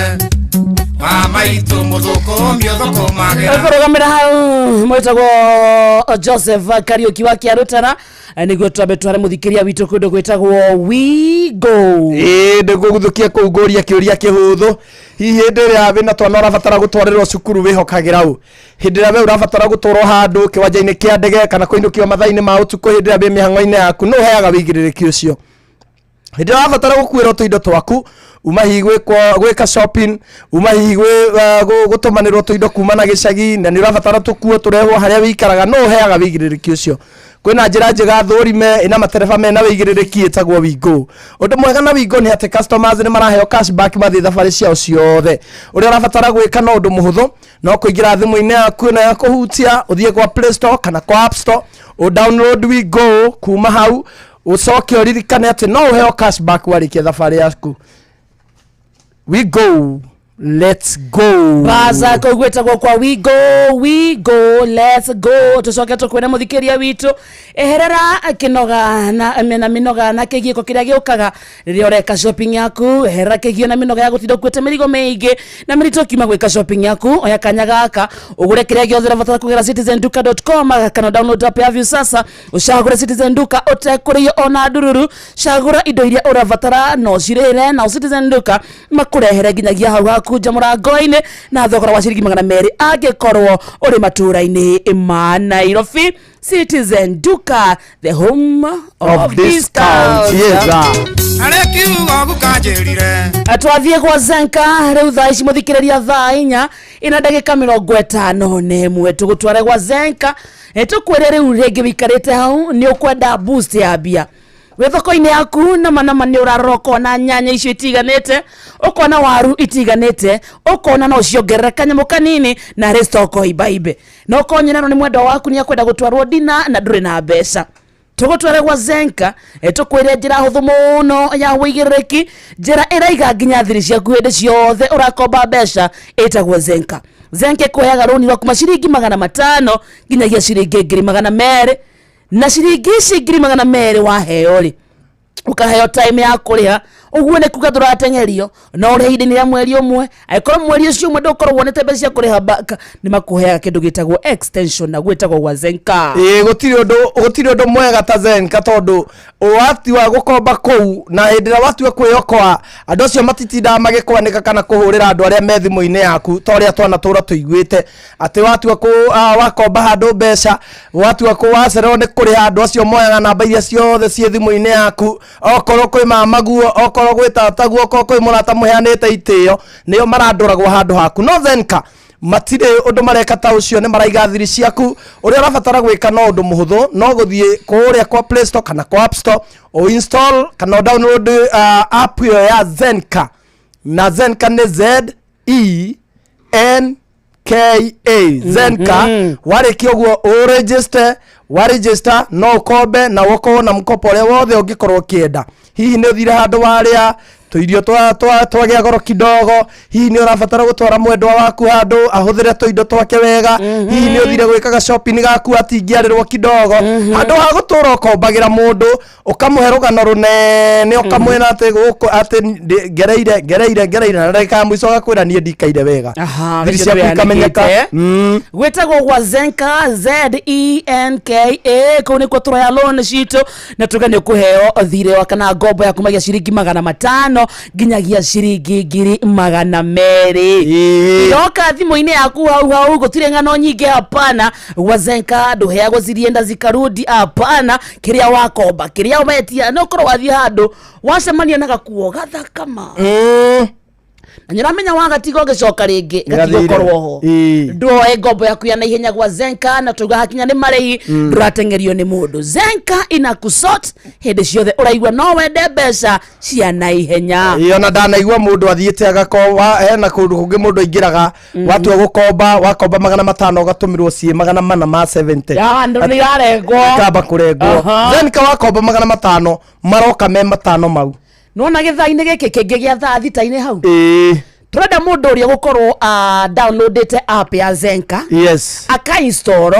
wa maitũ mũthũkũmi ũthũkũmagĩra.
Kũrũgamĩra hau mwĩtagwo Joseph Kariũki wa Kĩarũtara, nĩguo twambe tware mũthikĩria witũ kũndũ gwĩtagwo Wigo.
Ĩĩ, ndĩgũguthũkia kũu ngũria kĩũria kĩhũthũ. Hihi hĩndĩ ĩrĩa wĩna twana ũrabatara gũtwarĩrwo cukuru wĩhokagĩra ũ? Hĩndĩ ĩrĩa we ũrabatara gũtwarwo handũ kĩwanja-inĩ kĩa ndege kana kũinũkio mathaa-inĩ ma ũtukũ hĩndĩ ĩrĩa wĩ mĩhang'o-inĩ yaku, nũ ũheaga wĩigĩrĩrĩki ũcio? Hĩndĩ ĩrĩa ũrabatara gũkuĩrwo tũindo twaku uma hihi gwĩka shopping, uma hihi gũtũmanĩrwo tũindo kuma na gĩcagi na nĩ ũrabatara tũkuo tũrehwo harĩa wĩikaraga, nũ ũheaga wĩigĩrĩrĩki ũcio? Kwĩna njĩra njega thũrime ĩna matereba mena wĩigĩrĩrĩki ĩtagwo Wingo. Ũndũ mwega na Wingo nĩ atĩ customers nĩ maraheo cashback mathiĩ thabarĩ ciao ciothe. Ũrĩa ũrabatara gwĩka no ũndũ mũhũthũ, no kũingĩra thimũ-inĩ yaku ĩno ya kũhutia, ũthiĩ kwa Play Store kana kwa App Store, ũ download Wingo. Kuma hau ũcoke ũririkane atĩ no ũheo cashback warĩkia thabarĩ yaku. We go, let's go.
Baza kũu gwĩtagwo kwa We Go, We Go, let's go. Tũcoke tũkwĩre mũthikĩria witũ, eherera kĩnoga na mĩnoga na kĩgiĩko kĩrĩa gĩũkaga rĩrĩa ũreka shopping yaku. Eherera kĩgio na mĩnoga ya gũtinda ũkuĩte mĩrigo mĩingĩ na mĩritũ ũkiuma gwĩka shopping yaku. Oya kanya gaka ũgũre kĩrĩa gĩothe ũrabatara kũgera citizenduka.com kana download app ya Viusasa, ũcagũre Citizen Duka ũtekũrĩio ona ndururu. Cagũra indo iria ũrabatara no cirĩre na Citizen Duka makũrehere nginyagia hau haku nja mũrango-inĩ na thogora wa ciringi 200 angĩkorwo ũrĩ matũũra-inĩ ma Nairobi. Citizen Duka, the home of,
of discount. Yes, ah.
Harĩa kiugo gũkanjĩrire.
Twathiĩ gwa Zenka rĩu thaa ici, mũthikĩrĩria, thaa 4 ina ndagĩka 51. Tũgũtware gwa Zenka, tũkwĩre rĩu rĩngĩ wĩikarĩte hau nĩ ũkwenda boost ya mbia wĩ thoko-inĩ yaku. Nama nama nĩ ũrarora ũkona nyanya icio itiganĩte, ũkona waru itiganĩte, ũkona no ciongerere kanyamũ kanini na rĩ stoko imbaibe, na ũkonyererwo nĩ mwendwa waku nĩ akwenda gũtwarwo dina na ndũrĩ na mbeca. Tũgũtware gwa Zenka, tũkwĩre njĩra hũthũ mũno ya wĩigĩrĩrĩki, njĩra ĩraiga nginya thiri ciaku hĩndĩ ciothe ũrakomba mbeca, ĩtagwo Zenka. Zenka ĩkũheaga rũni rwa kuma ciringi 500 nginyagia ciringi 200,000, na ciringi ici 200,000 waheo rĩ, ũkaheo time ya kũrĩha. Ũguo nĩ kuga ndũrateng'erio, no ũrĩhe ihinda-inĩ rĩa mweri ũmwe. Angĩkorwo mweri ũcio ũmwe ndũkorwo wonete mbeca cia kũrĩha back, nĩ makũheaga kĩndũ gĩtagwo extension, na gwĩtagwo gwa Zenka.
Ĩĩ, gũtirĩ ũndũ mwega ta Zenka, tondũ watua gũkomba kũu na hĩndĩ ĩrĩa watua kwĩyokoa, andũ acio matitindaga magĩkwanĩka kana kũhũrĩra andũ arĩa me thimũ-inĩ yaku ta ũrĩa twanatũra tũiguĩte atĩ watua kũ wakomba handũ mbeca, watua kũ wacererwo nĩ kũrĩha, andũ acio moyaga namba iria ciothe ciĩ thimũ-inĩ yaku, okorwo kwĩ mamaguo, okorwo gwĩ tataguo, okorwo kwĩ mũrata mũheanĩte itĩo, nĩo marandũragwo handũ haku. No Zenka matirĩ ũndũ mareka ta ũcio, nĩ maraiga thiri ciaku. Ũrĩa ũrabatara gwĩka no ũndũ mũhũthũ, no gũthiĩ kũrĩa kwa Play Store kana kwa App Store, o install kana o download app ĩyo ya Zenka. Na Zenka nĩ Zenka, Zenka. Warĩkia ũguo ũregister, waregister no ũkombe na ũkorwo na mkopo ũrĩa wothe ũngĩkorwo ũkĩenda. Hihi nĩ ũthire handũ warĩa Tũirio twagĩa goro kidogo, hihi nĩ ũrabatara gũtwara mwendwa waku handũ ahũthĩre tũindo twake wega, hihi nĩ ũthire gwĩkaga shopping gaku atingĩarĩrwo kidogo, handũ ha gũtũra ũkombagĩra mũndũ, ũkamũhe rũgano rũnene, ũkamwĩra atĩ gũkũ atĩ ngereire ngereire ngereire, na ndagĩka ya mũico agakwĩra niĩ ndikaire wega.
Aha,
Thiri
nĩcio
ciaku ikamenyeka.
twĩyanĩkĩte. Gwĩtagwo gwa Zenka, Zenka, kũu nĩkuo tũroya loan citũ na tuga nĩ ũkũheo thirĩ wa kana ngombo ya kumagia ciringi 500 nginyagia ciringi 200,000. Yoka thimũ-inĩ yaku hau hau, gũtirĩ ng'ano nyingĩ, hapana. Gwa Zenka ndũheagwo zilienda zikarudi, hapana. Kĩrĩa wakomba, kĩrĩa wetia, no ũkorwo wathiĩ handũ wacemania na gakuo gathakama na nĩũramenya wagatiga ũgĩcoka rĩngĩ gatigũkorwo ho. Ndwoe ngombo yaku ya naihenya gwa Zenka na tuga hakinya nĩ marĩhi, ndũrateng'erio nĩ mũndũ. Zenka inakusort hĩndĩ ciothe ũraigua no wende mbeca cia naihenya.
Ĩĩ, ona ndanaigua mũndũ athiĩte agakomba, hena kũndũ kũngĩ mũndũ aingĩraga, watua gũkomba, wakomba 500 ũgatũmĩrwo ciĩ 470.
Ya, andũ nĩ irarengwo.
Ikamba kũrengwo. Zenka wakomba 500 maroka me 500 mau.
Nona gĩthaa-inĩ gĩkĩ kĩngĩ gĩa thaa thita-inĩ hau, tũrenda mũndũ ũrĩa gũkorwo downloadĩte app ya Zenka, akainstall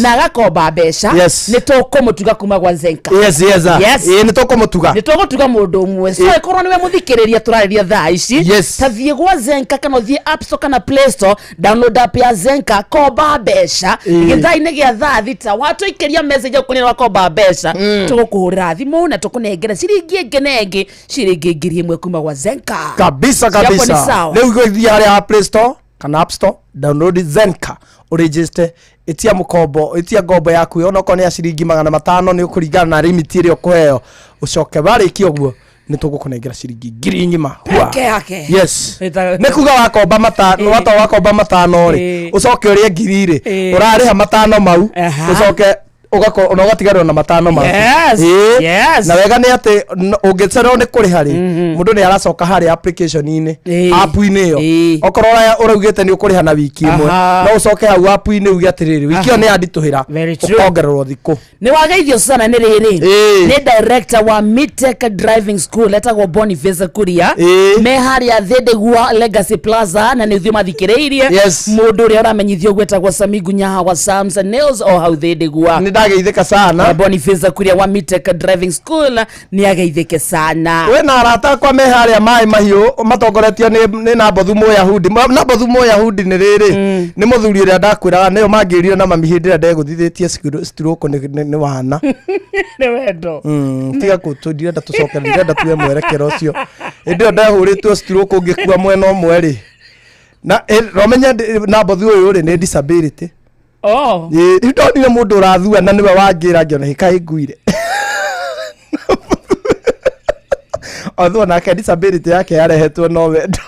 na agakomba mbeca, nĩ tũkũmũtuga kuma gwa Zenka.
Yes.
Yes.
Ĩĩ, nĩ tũkũmũtuga.
Nĩ tũgũtuga mũndũ ũmwe, so ĩkorwo nĩwe mũthikĩrĩria tũrarĩria thaa ici, ta thiĩ gwa Zenka kana ũthiĩ App Store kana Play Store, download app ya Zenka, komba mbeca. Gĩthaa-inĩ gĩa thaa 6 watũikĩria message ũkũnĩ wakomba mbeca, tũgũkũhũrĩra thimũ na tũkũnengere ciringi ĩngĩ na ĩngĩ, ciringi 1000 kuma gwa Zenka.
Kabisa.
Ciapo
Kabisa.
ni sawa.
Rĩu gũthiĩ harĩa ha Play Store kana App Store, download Zenka, ũregister, ĩtia mũkombo, ĩtia ngombo yaku, onokorwo nĩ ya ciringi 500, nĩ ũkũringana na limit ĩrĩa ũkũheo. Ũcoke warĩkia ũguo nĩ tũgũkũnengera ciringi 1000 hua.
Peke yake.
Yes.
Ĩta-
Nĩ kuga wakomba 500, wata wakomba 500 rĩ, ũcoke ũrĩe 1000 rĩ, ũrarĩha 500 mau, ũcoke ũgakorwo na ũgatigarwo na 500 maku. Na wega nĩ atĩ ũngĩcererwo nĩ kũrĩha rĩ, mũndũ nĩ aracoka harĩa application-inĩ, app-inĩ ĩyo, okorwo ũraugĩte nĩ ũkũrĩha na wiki ĩmwe, no ũcoke hau app-inĩ uge atĩrĩrĩ, wiki ĩyo nĩ yanditũhĩra,
Very true.
ũkongererwo thikũ.
Nĩ wageithio sana nĩ rĩrĩ, nĩ director wa Mitek Driving School etagwo Boniface Kuria, me harĩa Thĩndĩgua Legacy Plaza, na nĩ ithuĩ mathikĩrĩirie. Mũndũ ũrĩa ũramenyithio gwĩtagwo Sami Gunyaha wa Sams Nails o hau Thĩndĩgua.
Nĩ ndageithĩka sana.
Boniface Kuria wa Mitek Driving School nĩ ageithĩke sana.
Wĩna arata akwa me harĩa maĩ mahiũ matongoretio nĩ Nabothu Mũyahudi. Nabothu Mũyahudi nĩ rĩrĩ, nĩ mũthuri ũrĩa ndakwĩraga nĩyo mangĩrire na mami hĩndĩ ĩrĩa ndegũthithĩtie stroke nĩ wana.
Nĩ wendo.
Tiga kũ ndirenda tũcoke, ndirenda tuwe mwerekero ũcio. Hĩndĩ ĩyo ndehũrĩtwo stroke ngĩkua mwena ũmwe rĩ, na romenye Nabothu ũyũ rĩ nĩ disability.
Oh.
Ĩĩ, rĩu ndonire mũndũ ũrathua na nĩwe wangĩra ngĩona hĩka ĩnguire. Although nake disability yake yarehetwo no wendo.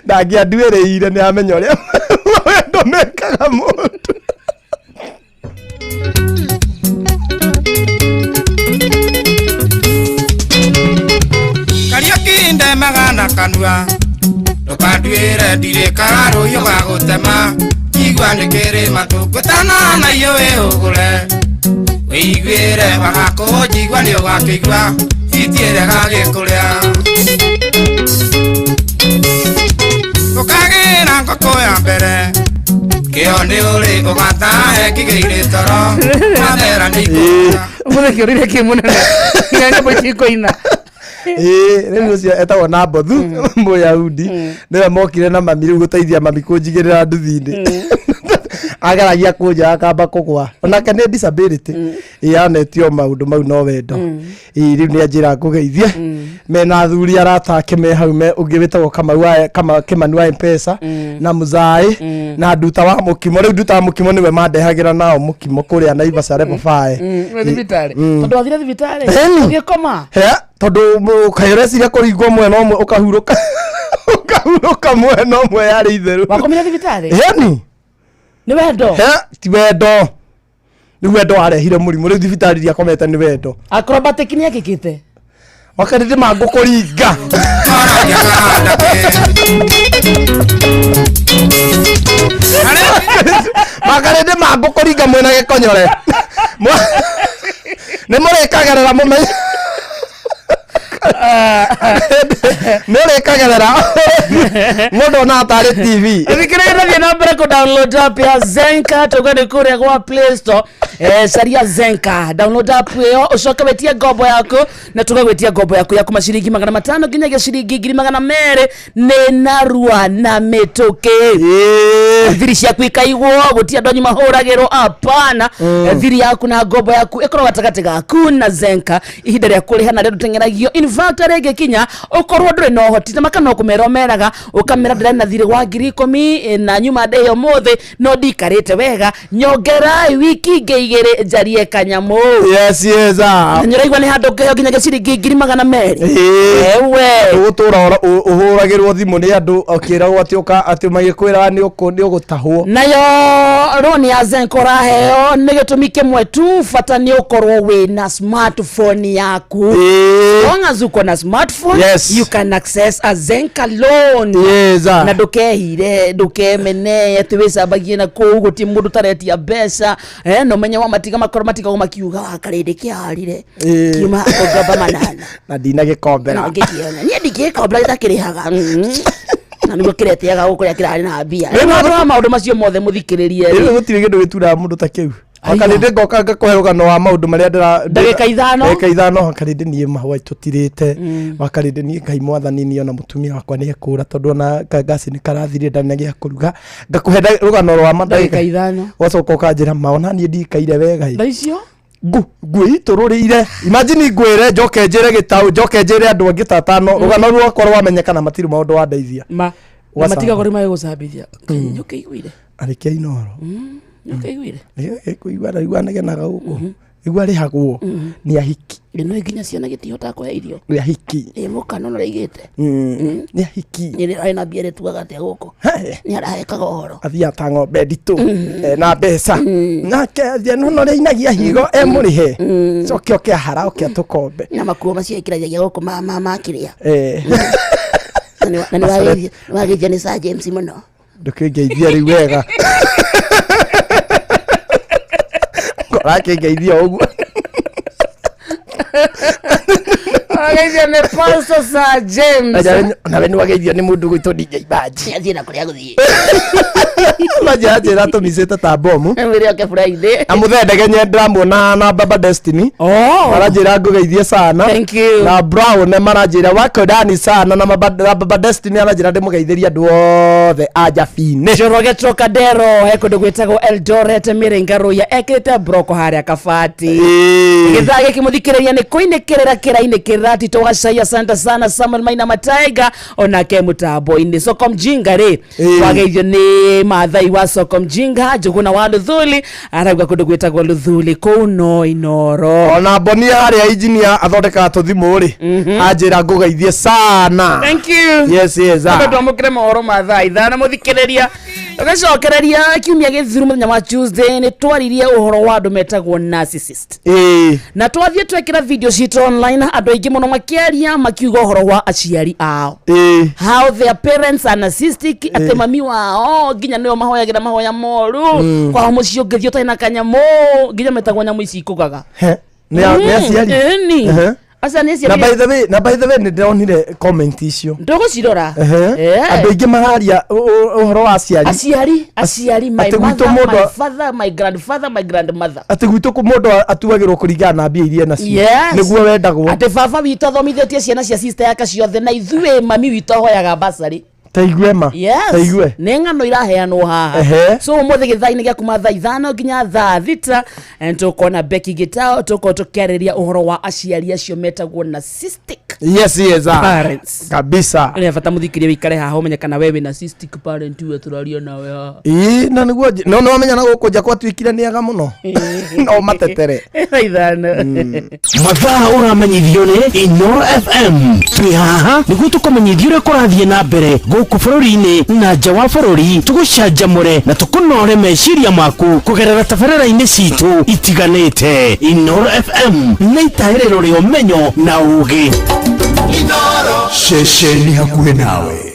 Ndangĩanduĩrĩire, nĩ amenya ũrĩa wendo mekaga mũndũ.
Kariũki ndemaga na kanua, ndũkanduĩre ndirĩ karũhiũ ga gũtema, igua nĩ kĩrĩma tũngũtana na iũĩ ũgũre wĩiguĩre wagakũnjigua nĩ ũgakĩigua itiĩre gagĩkũrĩa ũkagĩra ngũkũ ya mbere kĩo nĩ ũrĩ ũgatahe ngigĩirĩ toro mathera nĩ ikũra.
Mũthĩ kĩũrire kĩ mũnene nginya nyĩmbo ici ikũina.
Ĩĩ, rĩu ũcio etagwo Nabothu Mũyahudi, nĩwe mokire na mami rĩu gũteithia mami kũnjigĩrĩra nduthi-inĩ. Ageragia kũnjoya akamba kũgwa, onake nĩ disability. Ĩĩ, anetio maũndũ mau no wendo. Ĩĩ, rĩu nĩ anjĩra ngũgeithie mena athuri arata ake me hau, me ũngĩ wĩtagwo Kamau wa Kĩmani wa Mpesa na Mũzaĩ na Nduta wa mũkimo. Rĩu Nduta wa mũkimo nĩwe mandehagĩra nao mũkimo kũrĩa Naivasha level 5.
Wĩ thibitarĩ? Tondũ wathire thibitarĩ
Ĩni.
ũgĩkoma.
He, tondũ kaĩ ũreciria kũringwo mwena ũmwe ũkahurũka ũkahurũka mwena ũmwe yarĩ itherũ.
Wakomire thibitarĩ?
Ĩni.
Nĩ wendo.
He, ti wendo, rĩu wendo warehire mũrimũ, rĩu thibitarĩ iria akomete nĩ wendo.
Acrobatic nĩ ekĩkĩte.
Wakati ndĩ mangũkũringa.
Koragia kandake.
Makarĩndĩ mangũkũringa mwena gĩkonyore. Nĩ mũrĩkagerera mũmenye. Nĩ ũrĩkagerera mũndũ ona atarĩ TV.
Thikĩrĩria thiĩ na mbere kũ download app ya Zenka tuga nĩ kũrĩa gwa Play Store. Caria Zenka, download app ĩyo ũcoke wĩtie ngombo yaku, na tũgagwĩtia ngombo yaku ya kuma ciringi 500 nginyagia ciringi 200,000 nĩ narua na mĩtũkĩ. Thiri ciaku ikaigwo, gũtirĩ andũ anyu mahũragĩrwo, apana. Thiri yaku na ngombo yaku ĩkorwo gatagatĩ gaku na Zenka, ihinda rĩa kũrĩha narĩo ndũteng'eragio. In fact, rĩngĩ kinya ũkorwo ndũrĩ na ũhoti na maka no kũmera ũmeraga, ũkamera ndĩrarĩ na thirĩ wa 10,000, na nyuma ndĩhe ũmũthĩ no ndikarĩte wega, nyongerai wiki ingĩ 2 njarie kanyamũ.
Yes, ah.
Na nĩũraigua nĩ handũ ngĩheo nginyagia ciringi 200,000. Ewe.
Ũgũtũra ũhũragĩrwo thimũ nĩ andũ ũkĩragwo atĩ ũka atĩ magĩkwĩraga nĩ ũgũtahwo.
Nayo roni ya Zenka ũraheo nĩ gĩtũmi kĩmwe tu, bata nĩ ũkorwo wĩna smartphone yaku. Long as uko na smartphone, you can access a Zenka loan.
Yes, ah.
Na ndũkehire, ndũkemene atĩ wĩcambagie na kũu, gũtirĩ mũndũ ũtaretia mbeca. Na ũmenye wa matiga makorwo matigagwo makiuga wa karĩndĩ kĩarire kiuma ngomba 8.
Na ndinagĩkombera.
Na ngĩkĩona niĩ ndingĩgĩkombera gĩtakĩrĩhaga. Na nĩguo kĩretĩaga gũkũ kũrĩa kĩrarĩ na mbia. Rĩu maũndũ wa maũndũ macio mothe mũthikĩrĩrie
Rĩu
rĩ.
gũtirĩ kĩndũ gĩturaga mũndũ ta kĩu.
Aiya.
Wakarĩndĩ ngoka ngakũhe rũgano wa maũndũ marĩa ndĩra
Ndagĩka ithano.
Ndagĩka ithano. Wakarĩndĩ niĩ mahũa tũtirĩte. Wakarĩndĩ niĩ Ngai mwathani niĩ ona mũtumia wakwa nĩ ekũra tondũ ona ngasi nĩ karathirire ndarĩ na gĩa kũruga. Ngakũhe rũgano rwa ma
Ndagĩka ithano.
Wacoka ũkanjĩra ma ona niĩ ndikaire wega ĩ.
Thaa icio?
Ngwĩitũrũrĩire. Imagine ngwĩre njoke njĩre gĩtaũ njoke njĩre andũ angĩ ta atano rũgano rwakwa rwamenyekana matirĩ maũndũ wandeithia.
Ma. Na
Wacamba.
matigagwo rĩu magĩgũcambithia. Nĩũkĩiguire?
Arĩkia Inooro.
Nĩũkĩiguire?
Kũigua ndaigua negenaga gũkũ. Igua rĩhagwo nĩ ahiki.
Ĩno nginya ciana gĩtihotaga kũhe irio.
Nĩ ahiki.
Ĩ mũkano no rĩigĩte.
Nĩ ahiki.
Nĩ arĩ na mbia rĩtuaga atĩa gũkũ?
He.
Nĩ arahekaga ũhoro.
Athiaga ta ng'ombe nditũ na mbeca nake athiĩ no no rĩinagia higo emũrĩhe coke oke ahara oke atũkombe.
Na makuo macio ĩkĩragia gũkũ makĩrĩa. Na nĩ wagĩithia nĩ Sir James mũno.
Ndũkĩngeithia rĩu wega. Ũrakĩngeithia ũguo.
Wagĩithia nĩ Pastor Sir James.
Nawe nĩ wageithio nĩ mũndũ gwĩtwo DJ Baji.
Athiĩ na kũrĩa gũthiĩ.
Manjĩra njĩra tũmicĩte ta bomu.
Mwĩre oke Friday.
Na mũthee ndegenye ndĩramuona na Baba Destiny. Maranjĩra ngũgeithie sana.
Thank you.
Na Brown maranjĩra wako ndani sana na na Baba Destiny aranjĩra ndĩmũgeithĩrie andũ othe a Jabinĩ.
Njoroge Trocadero he kũndũ gwĩtagwo Eldoret Mĩrĩnga Rũiya ekĩrĩte broko harĩa kabati. Gĩthaa gĩkĩ mũthikĩrĩria nĩ kũinĩkĩrĩra kĩrainĩkĩrĩra Tito Gacai, asante sana Samuel Maina Mataiga onake mũtambo-inĩ. Soko Mjinga rĩ wageithio nĩ Maathai wa Soko Mjinga Njũgũna wa Luthuli arauga kũndũ gwĩtagwo Luthuli kũu no Inoro.
Ona Bonia harĩa engineer athondekaga tũthimũ rĩ anjĩra ngũgeithie sana.
Thank you.
Yes, ah.
Andũ twamũkĩre mohoro ma thaa 5 mũthikĩrĩria. Tũgĩcokereria kiumia gĩthiru mũthenya wa Tuesday nĩ twaririe ũhoro wa andũ metagwo narcissist. Na twathiĩ twekĩra video citũ online andũ aingĩ mũno makĩaria makiuga ũhoro wa aciari ao. How their parents are narcissistic, atĩ mami wao nginya nĩo mahoyagĩra mahoya moru. Kwao mũciĩ ũngĩthiĩ ũtarĩ na kanyamũ nginya metagwo nyamũ ici ikũgaga.
He. Nĩ aciari.
Ĩni. Aca nĩ aciari.
Na by the way, na by the way nĩ ndĩronire comment icio.
Ndũgũcirora.
Andũ aingĩ mararia ũhoro wa aciari.
Aciari, aciari, my
Atĩ gwitũ
mother,
mũndũ
my father, my grandfather, my grandmother.
Atĩ gwitũ mũndũ atuagĩrwo kũringana na mbia iria enacio. Nĩguo wendagwo.
Atĩ baba witũ athomithĩtie ciana cia sister yake ciothe na ithuĩ mami witũ ahoyaga basarĩ.
Ta igue ma.
Yes.
Ta igue.
Nĩ ng'ano iraheanwo haha. So ũmũthĩ gĩthaa-inĩ gĩa kuma thaa 5 nginya thaa 6, tũkona Becky Gitao, tũkorwo tũkĩarĩrĩria ũhoro wa aciari acio metagwo narcissistic
Yes, ah.
parents.
Kabisa.
Nĩ bata mũthikĩrĩria wĩikare haha ũmenye kana we wĩ narcissistic parent we tũraria nawe haha.
Ĩĩ, na nĩguo no nĩ wamenya na gũkũ nja gwatuĩkire nĩ ega mũno. No matetere.
Thaa 5.
Mathaa ũramenyithio nĩ Inoro FM. Twĩ haha nĩguo tũkũmenyithie ũrĩa kũrathiĩ na mbere gũkũ bũrũri-inĩ na nja wa bũrũri, tũgũcanjamũre na tũkũnore meciria maku kũgerera tabarĩra-inĩ citũ itiganĩte. Inoro FM nĩ itaĩrĩro rĩa ũmenyo na ũgĩ.
Ceceni hakuhĩ nawe.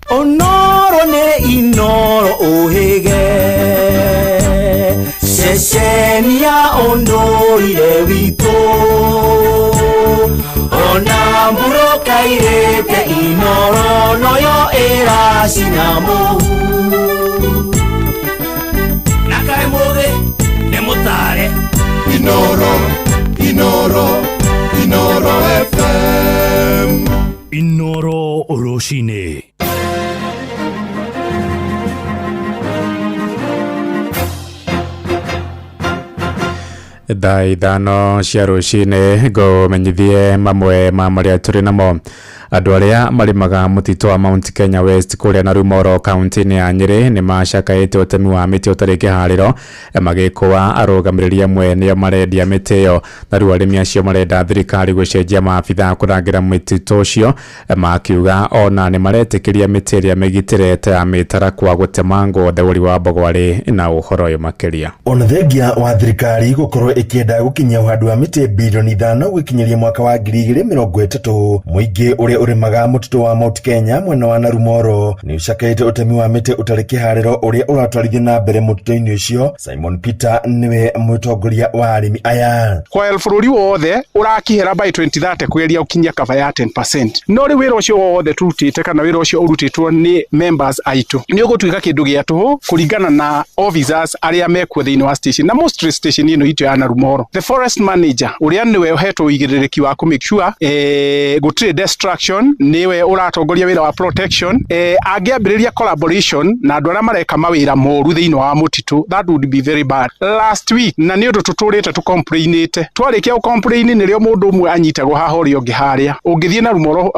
Onoro nĩ Inoro ũhĩge. Ceceni ya
Ũndũire witũ ona mburoka irĩte Inoro noyo ĩracina mũhu na kaĩ mũthĩ nĩ mũtare.
Inoro, Inoro, Inoro FM.
Inoro rũcinĩ.
Thaa 5 cia rũcinĩ, ngũmenyithie mamwe ma marĩa tũrĩ namo. Andũ arĩa marĩmaga mũtitũ wa Mount Kenya West kũrĩa Narumoro kaunti-inĩ ya Nyĩrĩ nĩ macakaĩte ũtemi wa mĩtĩ ũtarĩ kĩharĩro, magĩkũa arũgamĩrĩri amwe nĩo marendia mĩtĩ ĩyo. Na rĩu arĩmi acio marenda thirikari gũcenjia maabitha kũrangĩra mũtitũ ũcio, makiuga ona nĩ maretĩkĩria mĩtĩ ĩrĩa mĩgitĩre ta ya mĩtarakwa gũtemangwo. Theũri wa Mbogwarĩ na ũhoro ũyũ makĩria.
Ona thengia wa thirikari gũkorwo ĩkĩenda gũkinyia ũhandi wa mĩtĩ bilioni 5 gũkinyĩria mwaka wa 2030, mũingĩ ũrĩa ũrĩmaga mũtitũ wa Mount Kenya mwena wa Narumoro nĩ ũcakaĩte ũtemi wa mĩtĩ ũtarĩ kĩharĩro ũrĩa ũratwarithio na mbere mũtitũ-inĩ ũcio. Simon Peter nĩwe mũtongoria wa arĩmi aya.
While bũrũri wothe ũrakihera by 2030 kũgeria gũkinyia cover ya 10%, no rĩu wĩra ũcio wothe tũrutĩte kana wĩra ũcio ũrutĩtwo nĩ members aitũ nĩ ũgũtuĩka kĩndũ gĩa tũhũ kũringana na officers arĩa mekuo thĩinĩ wa station, na mostly station ĩno itũ ya Narumoro, the forest manager ũrĩa nĩwe ũhetwo ũigĩrĩrĩki wa kũ make sure gũtirĩ destruction, nĩwe ũratongoria wĩra wa protection, angĩambĩrĩria collaboration na andũ arĩa mareka mawĩra moru thĩinĩ wa mũtitũ, that would be very bad. Last week, na nĩ ũndũ tũtũrĩte tũcomplainĩte, twarĩkia gũcomplain nĩrĩo mũndũ ũmwe anyitagwo haha, ũrĩa ũngĩ harĩa. Ũngĩthiĩ na Rumoro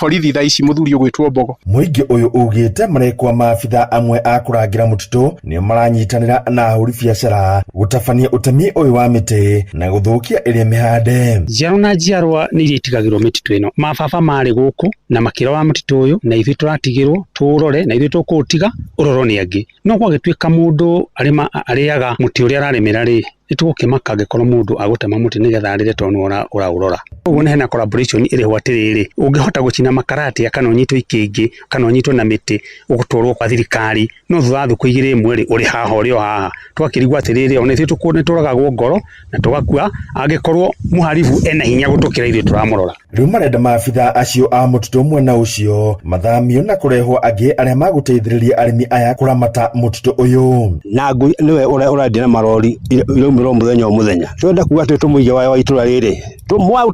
borithi thaa ici, mũthuri ũgwĩtwo Mbogo.
Mũingĩ ũyũ ugĩte marekwa maabitha amwe a kũrangĩra mũtitũ nĩo maranyitanĩra na ahũri biacara gũtabania ũtemi ũyũ wa mĩtĩ na gũthũkia ĩrĩa mĩhande.
Njiarwa na njiarwa nĩ iria itigagĩrwo mĩtitũ ĩno. Mababa marĩ gũkũ na makĩrora mũtitũ ũyũ, na ithuĩ tũratigĩrwo tũũrore, na ithuĩ tũkũũtiga ũrorwo nĩ angĩ. No gwagĩtuĩka mũndũ arĩma arĩaga mũtĩ ũrĩa ararĩmĩra rĩ, nĩ tũgũkĩmaka angĩkorwo mũndũ agũtema mũtĩ nĩgetha arĩre tondũ nĩwe ũraũrora. Ũguo nĩ hena collaboration ĩrĩho atĩrĩrĩ, ũngĩhota gũcina makara atĩa kana ũnyitwo ikĩngĩ kana ũnyitwo na mĩtĩ ũgũtwarwo kwa thirikari, no thutha wa thikũ 2 ĩmwe rĩ, ũrĩ haha ũrĩ o haha. Twakĩrigwo atĩrĩrĩ, ona ithuĩ nĩ tũragagwo ngoro na tũgakua angĩkorwo mũharibu ena hinya gũtũkĩra ithuĩ tũramũrora.
Rĩu marenda maabitha acio a mũtitũ mwena ũcio mathamio na kũrehwo angĩ arĩa magũteithĩrĩria arĩmi aya kũramata mũtitũ ũyũ.
Na ngui nĩwe ũrendia na marori iraumĩra o mũthenya o mũthenya. Tũrenda kuga atĩ tũmũige wa itũra rĩrĩ,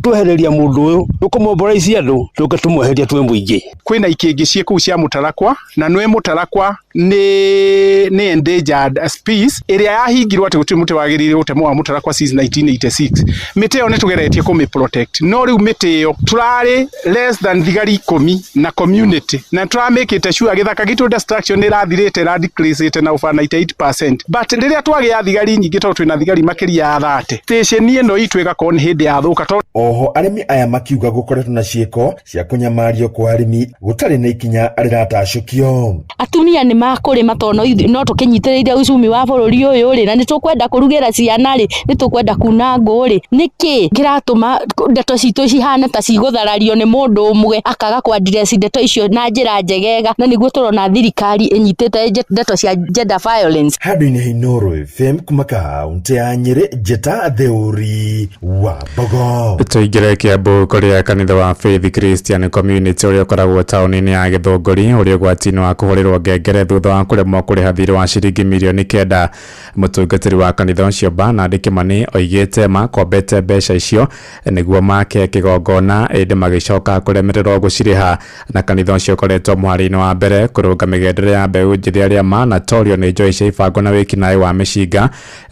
twehereria mũndũ ũyũ tũkũmomboraici andũ tũke tũmweherie twĩ mũingĩ.
Kwĩna ikĩngĩ ciĩ kũu cia mũtarakwa, na nĩ mũtarakwa nĩ endangered species ĩrĩa yahingirwo atĩ gũtirĩ mũtĩ wagĩrĩire gũtemwo wa mũtarakwa since 1986. Mĩtĩ ĩyo nĩ tũgeretie kũmĩ protect, no rĩu mĩtĩ ĩyo tũrarĩ less than thigari 10 na community, na tũramĩkĩte sure gĩthaka gitũ destruction nĩ ĩrathirĩte, ĩradecreasĩte na over 98%, but rĩrĩa twagĩa thigari nyingĩ, tondũ twĩna thigari makĩria ya 30, station ĩno itũ ĩgakorwo nĩ hĩndĩ yathũka tondũ
Oho arĩmi aya makiuga gũkoretwo na ciĩko cia kũnyamario kwa arĩmi gũtarĩ na ikinya rĩratacũkio.
Atumia nĩ makũrĩma tondũ no tũkĩnyitĩrĩire uchumi wa bũrũri ũyũ rĩ, na nĩ tũkwenda kũrugĩra ciana rĩ, nĩ tũkwenda kuna ngũ rĩ, nĩkĩ kĩratũma ndeto citũ cihane ta cigũtharario nĩ mũndũ ũmwe akaga kũ address ndeto icio na njĩra njegega? Na nĩguo tũrona thirikari ĩnyitĩte ndeto cia gender violence.
Handũ-inĩ ha Inooro FM kuma kaunti ya Nyĩrĩ, njĩta Theũri wa Mbogo.
Tũingĩre Kiambu kũrĩa kanitha wa Faith Christian Community ũrĩa ũkoragwo taũni-inĩ ya Gĩthũngũri ũrĩ ũgwati-inĩ wa kũhũrĩrwo ngengere thutha wa kũremwo kũrĩha thirĩ wa ciringi mirioni 9. Mũtungatĩri wa kanitha ũcio Bernard Kimani oigĩte makombete mbeca icio nĩguo make kĩgongona, ĩndĩ magĩcoka kũremererwo gũcirĩha. Na kanitha ũcio ũkoretwo mũhari-inĩ wa mbere kũrũnga mĩgendere ya mbeũ njĩthĩ arĩa manatorio nĩ njohi cia ibango na wĩkinaĩ wa mĩcinga.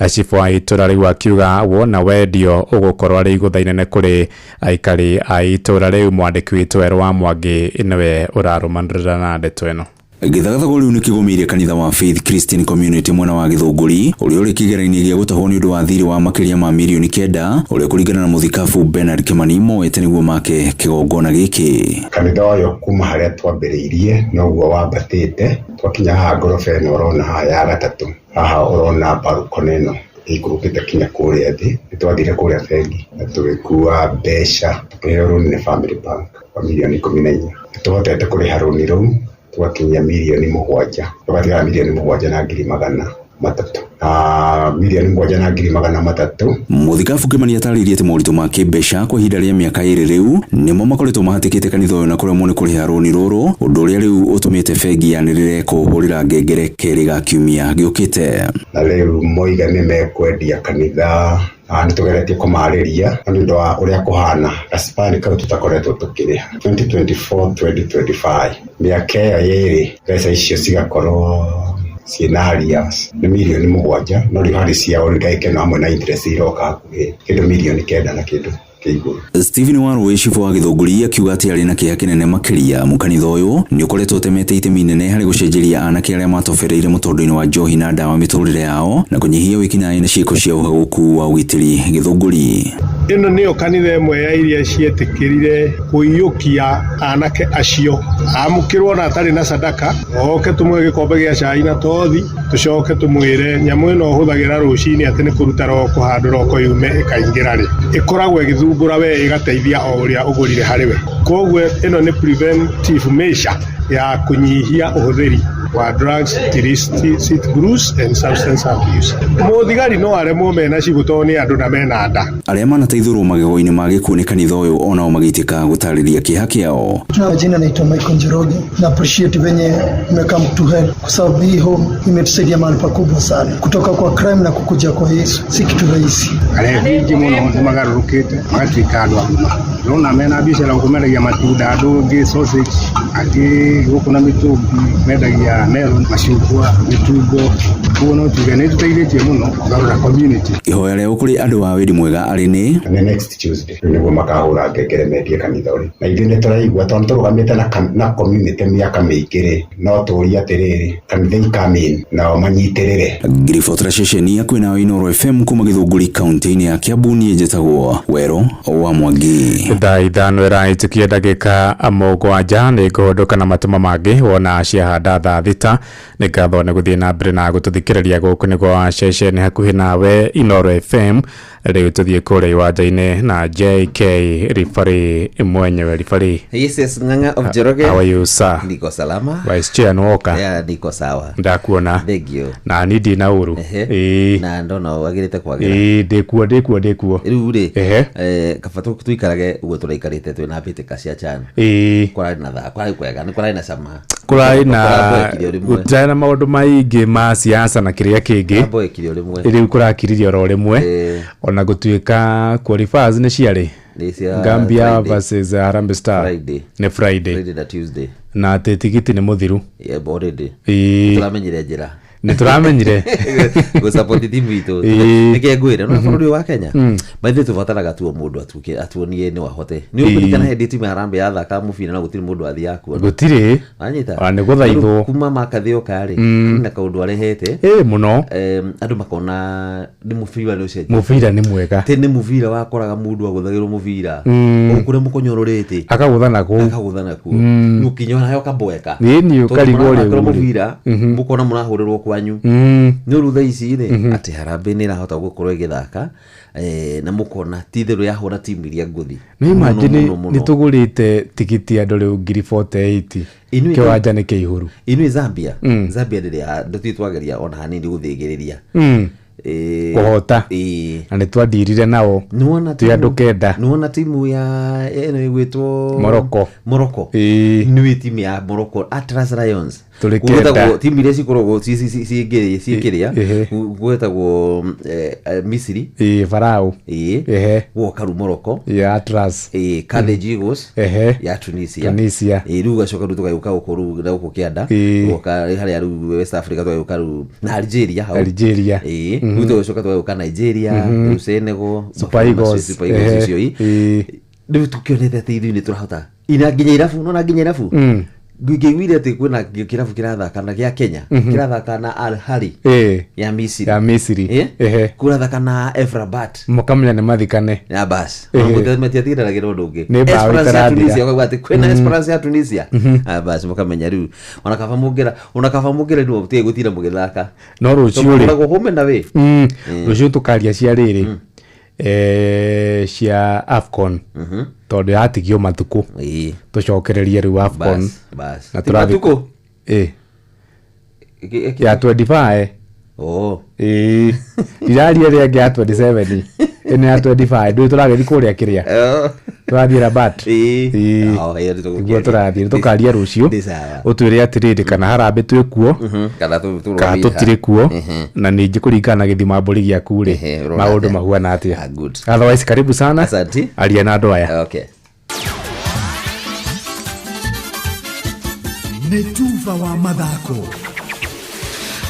Cibũ wa itũra rĩu akiuga wona wendio ũgũkorwo arĩ igũtha inene kũrĩ aikari a itũra rĩu. Mwandĩki witũ Werũ wa Mwangi nĩwe ũrarũmanĩrĩra na ndeto ĩno.
Gĩthagathago rĩu nĩkĩgũmĩire kanitha wa Faith Christian Community mwena wa Gĩthũngũri ũrĩa ũrĩ kĩgera-inĩ gĩa gũtahwo nĩ ũndũ wa thirĩ wa makĩria ma mirioni 9 ũrĩa kũringana na mũthikabu Bernard Kimani moete nĩguo make kĩgongona gĩkĩ.
Kanitha ũyũ kuma harĩa twambĩrĩirie noguo wambatĩte, twakinya haha ngoroba ĩno ũrona haha ya gatatũ, haha ũrona balcony ĩno ĩikũrũkĩte kinya kũrĩa thĩ. Nĩ twathire kũrĩa bengi na tũgĩkua mbeca, tũkĩheo rũni nĩ Family Bank wa mirioni 14. Nĩ tũhotete kũrĩha rũni rũu tũgakinyia mirioni 7, tũgatigara mirioni 7 na ngiri 300. Na 7,300,000.
Mũthikabu Kĩmani atarĩirie atĩ moritũ ma kĩmbeca kwa ihinda rĩa mĩaka 2 rĩu nĩmo makoretwo mahatĩkĩte kanitha ũyũ na kũremwo nĩ kũrĩha rũni rũrũ, ũndũ ũrĩa rĩu ũtũmĩte bengi yanĩrĩre kũhũrĩra ngengere kerĩ ga kiumia gĩũkĩte.
Na rĩu moiga nĩ mekwendia kanitha, nĩ tũgeretie kũmarĩria nĩ ũndũ wa ũrĩa kũhana gacibani kau tũtakoretwo tũkĩrĩha 2024 2025 mĩaka ĩyo ĩrĩ, mbeca icio cigakorwo ciĩna arrears nĩ 7 mirioni, no rĩu harĩ ciao rĩu ndagĩka ĩno hamwe na interest iroka hakuhĩ kĩndũ 9 mirioni na kĩndũ kĩa igũrũ.
Stephen Warũĩ, cibũ wa Gĩthũngũri, akiuga atĩ arĩ na kĩeha kĩnene makĩria amu kanitha ũyũ nĩ ũkoretwo ũtemete itemi inene harĩ gũcenjeria anake arĩa matobereire mũtondo-inĩ wa njohi na ndawa mĩtũrĩre yao na kũnyihia wĩkinaĩ na ciĩko cia ũhagũku wa ũgitĩri Gĩthũngũri.
Ĩno nĩyo kanitha ĩmwe ya iria cietĩkĩrire kũiyũkia anake acio, amũkĩrwo na atarĩ na sadaka, oke tũmũhe gĩkombe gĩa cai na tothi, tũcoke tũmwĩre nyamũ ĩno ũhũthagĩra rũcinĩ atĩ nĩ kũruta roko handũ roko yume ĩkaingĩra rĩ, ĩkoragwo ĩgĩthumbũra we, ĩgateithia o ũrĩa ũgũrire harĩ we. Koguo ĩno nĩ preventive measure ya kũnyihia ũhũthĩri wa drugs, illicit brews and substance abuse. Mũthigari no aremwo mena cigũ tondũ nĩ andũ na mena nda.
Arĩa manateithũrwo magego-inĩ ma gĩkuũ nĩ kanitha ũyũ onao magĩitĩka gũtarĩria kĩeha kĩao.
Jina naitwa Michael Njoroge na appreciate venye mmecome to help kwa sababu hii home imetusaidia mahali pakubwa sana, kutoka kwa crime na kukuja kwa Yesu si kitu rahisi.
Arebi aingĩ mũno nĩ magarũrũkĩte magatuĩka andũ agima. Ndĩrona mena biacara gũkũ, mendagia matunda, andũ angĩ sausage, angĩ gũkũ na mĩtũngi mendagia melon, macungwa, mĩtungo. Koguo no tuge nĩ tũteithĩtie mũno kũgarũra community.
Ihoya rĩao kũrĩ andũ a wendi mwega arĩ nĩ
Nĩ next Tuesday rĩu nĩguo makahũra ngengere mendie kanitha ũrĩ, na ithuĩ nĩ tũraigua tondũ tũrũgamĩte na community mĩaka mĩingĩ rĩ, no tũrie atĩrĩrĩ, kanitha ikamin nao manyitĩrĩre.
Ngiribotera ceceni ya kwĩnayo Inooro FM kuma Gĩthũngũri kaunti-inĩ ya Kiambu, niĩ njĩtagwo Wero wa Mwangi.
Thaa 5 ĩrahĩtũkia ndagĩka 7. Nĩ ngũhũndũka na matũma mangĩ wona ciahanda thaa 6. Nĩ ngatho nĩ gũthiĩ na mbere na gũtũthikĩrĩria. Gũkũ nĩguo ceceni hakuhĩ nawe, Inooro FM. Rĩu tũthiĩ kũrĩa iwanja-inĩ na JK ribari mwenyewe, ribari.
Yes, Ng'ang'a of Njoroge.
How are you, sir?
Niko salama.
Vice Chair nĩwoka.
Yeah, niko sawa.
Ndakuona.
Thank you.
Na ni ndina ũru. Ĩĩ.
Na ndona wagĩrĩte kwagĩra.
Ĩĩ, ndĩkuo, ndĩkuo, ndĩkuo.
Rĩu rĩ, kaba tuikarage ũguo tũraikarĩte twĩna mbĩtĩka cia CHAN. Kũrarĩ na thaa, kũrarĩ kwega, nĩ kũrarĩ na cama.
Kũrarĩ na
Kũramboekire o rĩmwe.
Gũtirarĩ na maũndũ maingĩ ma siasa na kĩrĩa kĩngĩ.
Kũramboekire o rĩmwe.
Rĩu kũrakiririe oro rĩmwe, ona gũtuĩka qualifiers nĩ ciarĩ
Nĩ cia
Gambia
Friday.
versus Harambee Star.
Friday.
Nĩ Friday.
Friday na Tuesday.
Na atĩ tigiti nĩ mũthiru.
Yeah, already. Tũramenyire njĩra.
Nĩ tũramenyire.
Gũsupport timu itũ. Nĩkĩ ngwĩre no bũrũri ũyũ wa Kenya maithuĩ tũbataraga tu o mũndũ atuĩke atuonie no ahote. Nĩ ũkũririkana hĩndĩ timu ya Harambee yathaka mũbira na gũtirĩ mũndũ athiaga kuona?
Gũtirĩ.
Wanyita?
Ona nĩ gũthaithwo.
Rĩu kuma makathĩ oka rĩ, na kaũndũ arehete.
Ĩĩ, mũno.
Andũ makona nĩ mũbira nĩ ũcenjetie.
Mũbira nĩ mwega.
Tene mũbira wakoraga mũndũ agũthagĩrwo mũbira o kũrĩa mũkonyororĩte,
akagũtha na kũu.
Akagũtha na kuo. Ũkinya nayo ũkamboeka.
Ĩĩ, nĩ
Tondũ
ũkarigwo
mũrathakĩrwo
rĩu rĩ.
mũbira, mũkona mũrahũrĩrwo kwanyu. Nĩ ũru thaa ici rĩ, atĩ Harambee nĩ ĩrahota gũkorwo ĩgĩthaka, na mũkona ti itherũ yahũra timu iria ngũthi.
Nĩ imagine
Mũno, mũno,
nĩ
mũno.
tũgũrĩte tigiti andũ rĩu 48,000.
Inyuĩ
Kĩwanja nĩ kĩihũru.
Inyuĩ Zambia, Zambia ndĩrĩ ndũthiĩ twageria ona hanini gũthĩgĩrĩria.
Kũhota. Na nĩ twandirire nao.
Nĩwona
twĩ andũ 9.
Nĩwona timu ya ĩno ĩgwĩtwo
Morocco.
Morocco. Nĩwĩ timu ya Morocco, Atlas Lions?
Tũrĩ
Gwĩtagwo
9.
Timu iria cikoragwo ciĩkĩrĩa gwĩtagwo Misiri.
Ĩĩ, Farao.
Ĩĩ. Gwoka rĩu Morocco.
Ya Atlas.
Ĩĩ, Carthage Eagles. Ya Tunisia.
Tunisia.
Ĩĩ, rĩu ũgacoka rĩu tũgagĩũka gũkũ rĩu na gũkũ kĩanda. Ũgoka harĩa rĩu West Africa, tũgagĩũka rĩu na Algeria hau.
Algeria.
Ĩĩ. Rĩu tũgacoka tũgagĩũka Nigeria, rĩu Senegal,
Super
mabũrũri macio,
Eagles.
Super Eagles icio ii. Rĩu tũkĩonete atĩ ithuĩ nĩ tũrahota ina nginya irabu, nona nginya irabu ngĩiguire atĩ kwĩna kĩrabu kĩrathaka na gĩa Kenya, kĩrathaka na Al Ahly ya Misiri.
Ya Misiri.
Kũrathaka na FAR Rabat.
Mũkamenya nĩ mathikane.
Ya bas, matiatiganagĩra ũndũ ũngĩ.
Nĩ mbaũ
Esperance ya
itarathira.
Tunisia, ũkaigua atĩ kwĩna Esperance ya Tunisia. Ah, bas, mũkamenya rĩu ona kaba mũngĩra, ona kaba mũngĩra nĩ mũtige gũtinda mũgĩthaka.
No rũciũ rĩ.
Mũkoragwo home na wĩ.
Rũciũ tũkaria cia rĩrĩ, cia AFCON, tondũ yatigio matukũ tũcokererie rĩu AFCON.
Bas, bas.
Na
Ti
tũrathiĩ
matukũ?
Ya 25.
Oh.
Ĩĩ, ndiraria ĩrĩa ĩngĩ ya 27, ĩno ya 25 ndũĩ tũragĩthiĩ kũrĩa kĩrĩa tũrathiĩ Rabat. Ĩĩ.
Oh, ĩyo nĩ
Nĩguo
tũgũkĩaria.
tũrathiĩ tũkaria rũciũ.
Nĩ sawa.
Ũtwĩre atĩrĩrĩ, kana harambĩ twĩ kuo
Kana
kana
tũrũgamĩire
tũtirĩ
haha.
kuo, na ningĩ kũringana na gĩthima mbũri gĩaku rĩ,
ũrona
maũndũ
atĩa?
mahuana atĩa. Otherwise, karibu sana.
Asante.
Aria na andũ aya.
Okay.
Nĩ tuba wa mathako.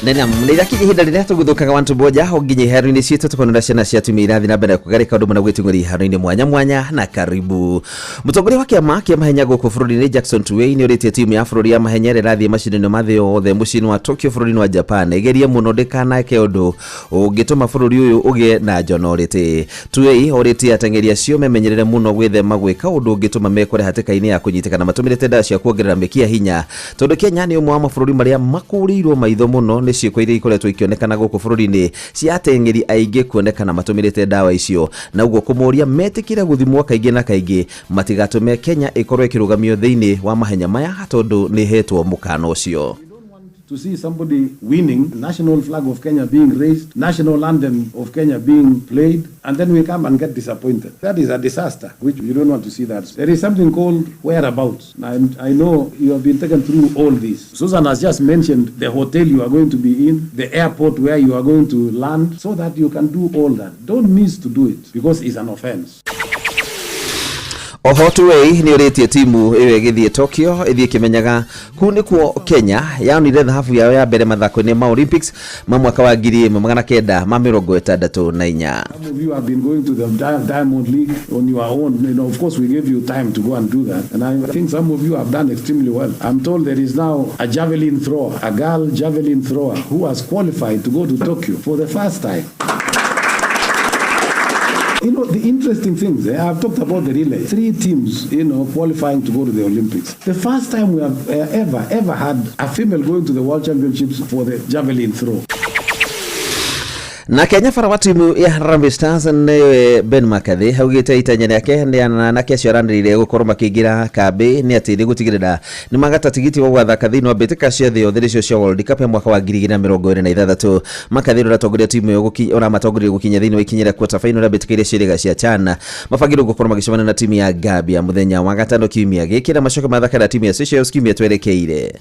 Nena nä irakinya ihinda rĩrĩa tũgũthũkaga wantu boja ho nginya iharo-inĩ citũ tũkonera ciana cia tumia irathiĩ na mbere kũgarĩka ũndũ mũna gwĩtung'ũria iharo-inĩ mwanya mwanya. Na karibu mũtongoria wa kĩama kĩa mahenya gũkũ bũrũri-inĩ Jackson Tuwei nĩ ũrĩtie timu ya bũrũri ya mahenya ĩrĩa ĩrathiĩ macindano ma thĩ yothe mũciĩ-inĩ wa Tokyo bũrũri-inĩ wa Japan ĩgerie mũno ndĩkanake ũndũ ũngĩtũma bũrũri ũyũ ũgĩe na njono rĩtĩ. Tuwei orĩtie ateng'eri acio memenyerere mũno gwĩthema gwĩka ũndũ ũngĩtũma mekore hatĩka-inĩ ya kũnyitĩkana matũmĩrĩte ndawa cia kuongerera mĩkiha hinya, tondũ Kenya nĩ ũmwe wa mabũrũri marĩa makũrĩirwo maitho mũno nĩ ciĩko iria ikoretwo ikĩonekana gũkũ bũrũri-inĩ cia ateng'eri aingĩ kuonekana matũmĩrĩte ndawa icio, na ũguo kũmoria metĩkĩre gũthimwo kaingĩ na kaingĩ matigatũme Kenya ĩkorwo ĩkĩrũgamio thĩinĩ wa mahenya maya tondũ nĩ ĩhetwo mũkana ũcio.
To see somebody winning, national flag of Kenya being raised, national anthem of Kenya being played, and then we come and get disappointed. That is a disaster, which you don't want to see that. There is something called whereabouts. And I know you have been taken through all this. Susan has just mentioned the hotel you are going to be in, the airport where you are going to land, so that you can do all that. Don't miss to do it, because it's an offense.
Oho Tuwei nĩ ũrĩtie timu ĩyo ĩgĩthiĩ Tokyo ĩthiĩ ĩkĩmenyaga kũu nĩkuo Kenya yaonire thahabu yao ya mbere mathako-inĩ ma Olympics ma mwaka wa 1964.
Some of you have been going to the Diamond League on your own. Of course, we gave you time to go and do that. And I think some of you have done extremely well. I'm told there is now a javelin thrower, a girl javelin thrower, who has qualified to go to Tokyo for the first time. The interesting things, I've talked about the relay. 3 teams, qualifying to go to the Olympics. The first time we have ever had a female going to the World Championships for the javelin throw.
Na Kenya bara wa timu ya Harambee Stars nĩwe Ben McCarthy augĩte itanya rĩake nĩ anake acio aranĩrĩire gũkorwo makĩingĩra kambĩ nĩ atĩ nĩ gũtigĩrĩra nĩ magata tigiti wa gwathaka thĩinĩ wa mbĩtĩka cia thĩ yothe nĩcio cia World Cup ya mwaka wa 2026. McCarthy ũrĩa ũratongoria timu ĩyo ũramatongoria gũkinya thĩinĩ wa ikinya rĩa quarter final ya mbĩtĩka iria ciĩrĩga cia CHAN mabangĩrwo gũkorwo magĩcemania na timu ya Gambia mũthenya wa gatano kiumia gĩkĩ na macoke mathaka na timu ya Seychelles kiumia twerekeire.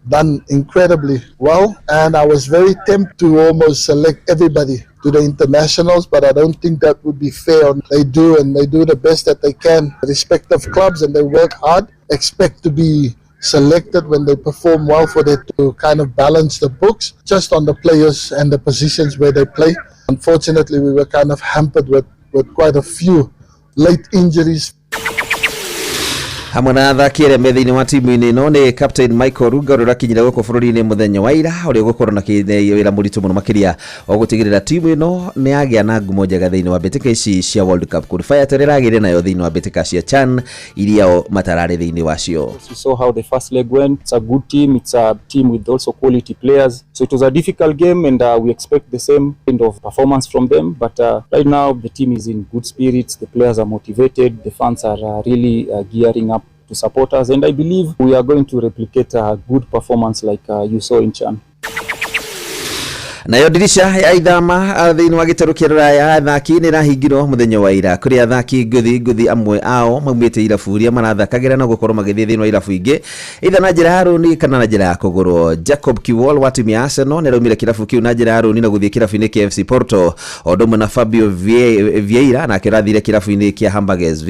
Done incredibly well, and I was very tempted to almost select everybody to the internationals, but I don't think that would be fair. They do, and they do the best that they can, respective clubs, and they work hard, expect to be selected when they perform well for them to kind of balance the books, just on the players and the positions where they play. Unfortunately, we were kind of hampered with quite a few late injuries.
Hamwe na athaki arĩa me thĩinĩ wa timu-inĩ ĩno nĩ captain Michael Runga ũrĩa ũrakinyire gũkũ bũrũri-inĩ mũthenya wa ira, ũrĩa ũgũkorwo na wĩra mũritũ mũno makĩria wa gũtigĩrĩra timu ĩno nĩ yagĩa na ngumo njega thĩinĩ wa mbĩtĩka ici cia World Cup qualifier ta ũrĩa ĩragĩire nayo thĩinĩ wa mbĩtĩka cia CHAN iria o matararĩ thĩinĩ wacio.
We saw how the first leg went. It's a good team. It's a team with also quality players. So it was a difficult game, and we expect the same kind of performance from them. But right now, the team is in good spirits. The players are motivated. The fans are really gearing up to support us. And I believe we are going to replicate a good performance like you saw in CHAN.
Nayo ndirisha ya ithama thĩinĩ wa gĩtarũ kĩa rũraya athaki nĩ ĩrahingirwo mũthenya wa ira kũrĩ athaki ngũthi ngũthi amwe ao maumĩte irabu iria marathakagĩra na gũkorwo magĩthiĩ thĩinĩ wa irabu ingĩ either na njĩra ya rũni kana na njĩra ya kũgũrwo. Jacob Kiwol wa timu ya Arsenal nĩ araumire kĩrabu kĩu na njĩra ya rũni na gũthiĩ kĩrabu-inĩ kĩa FC Porto, o ũndũ ũmwe na Fabio Vieira nake arathire kĩrabu-inĩ kĩa Hamburg SV.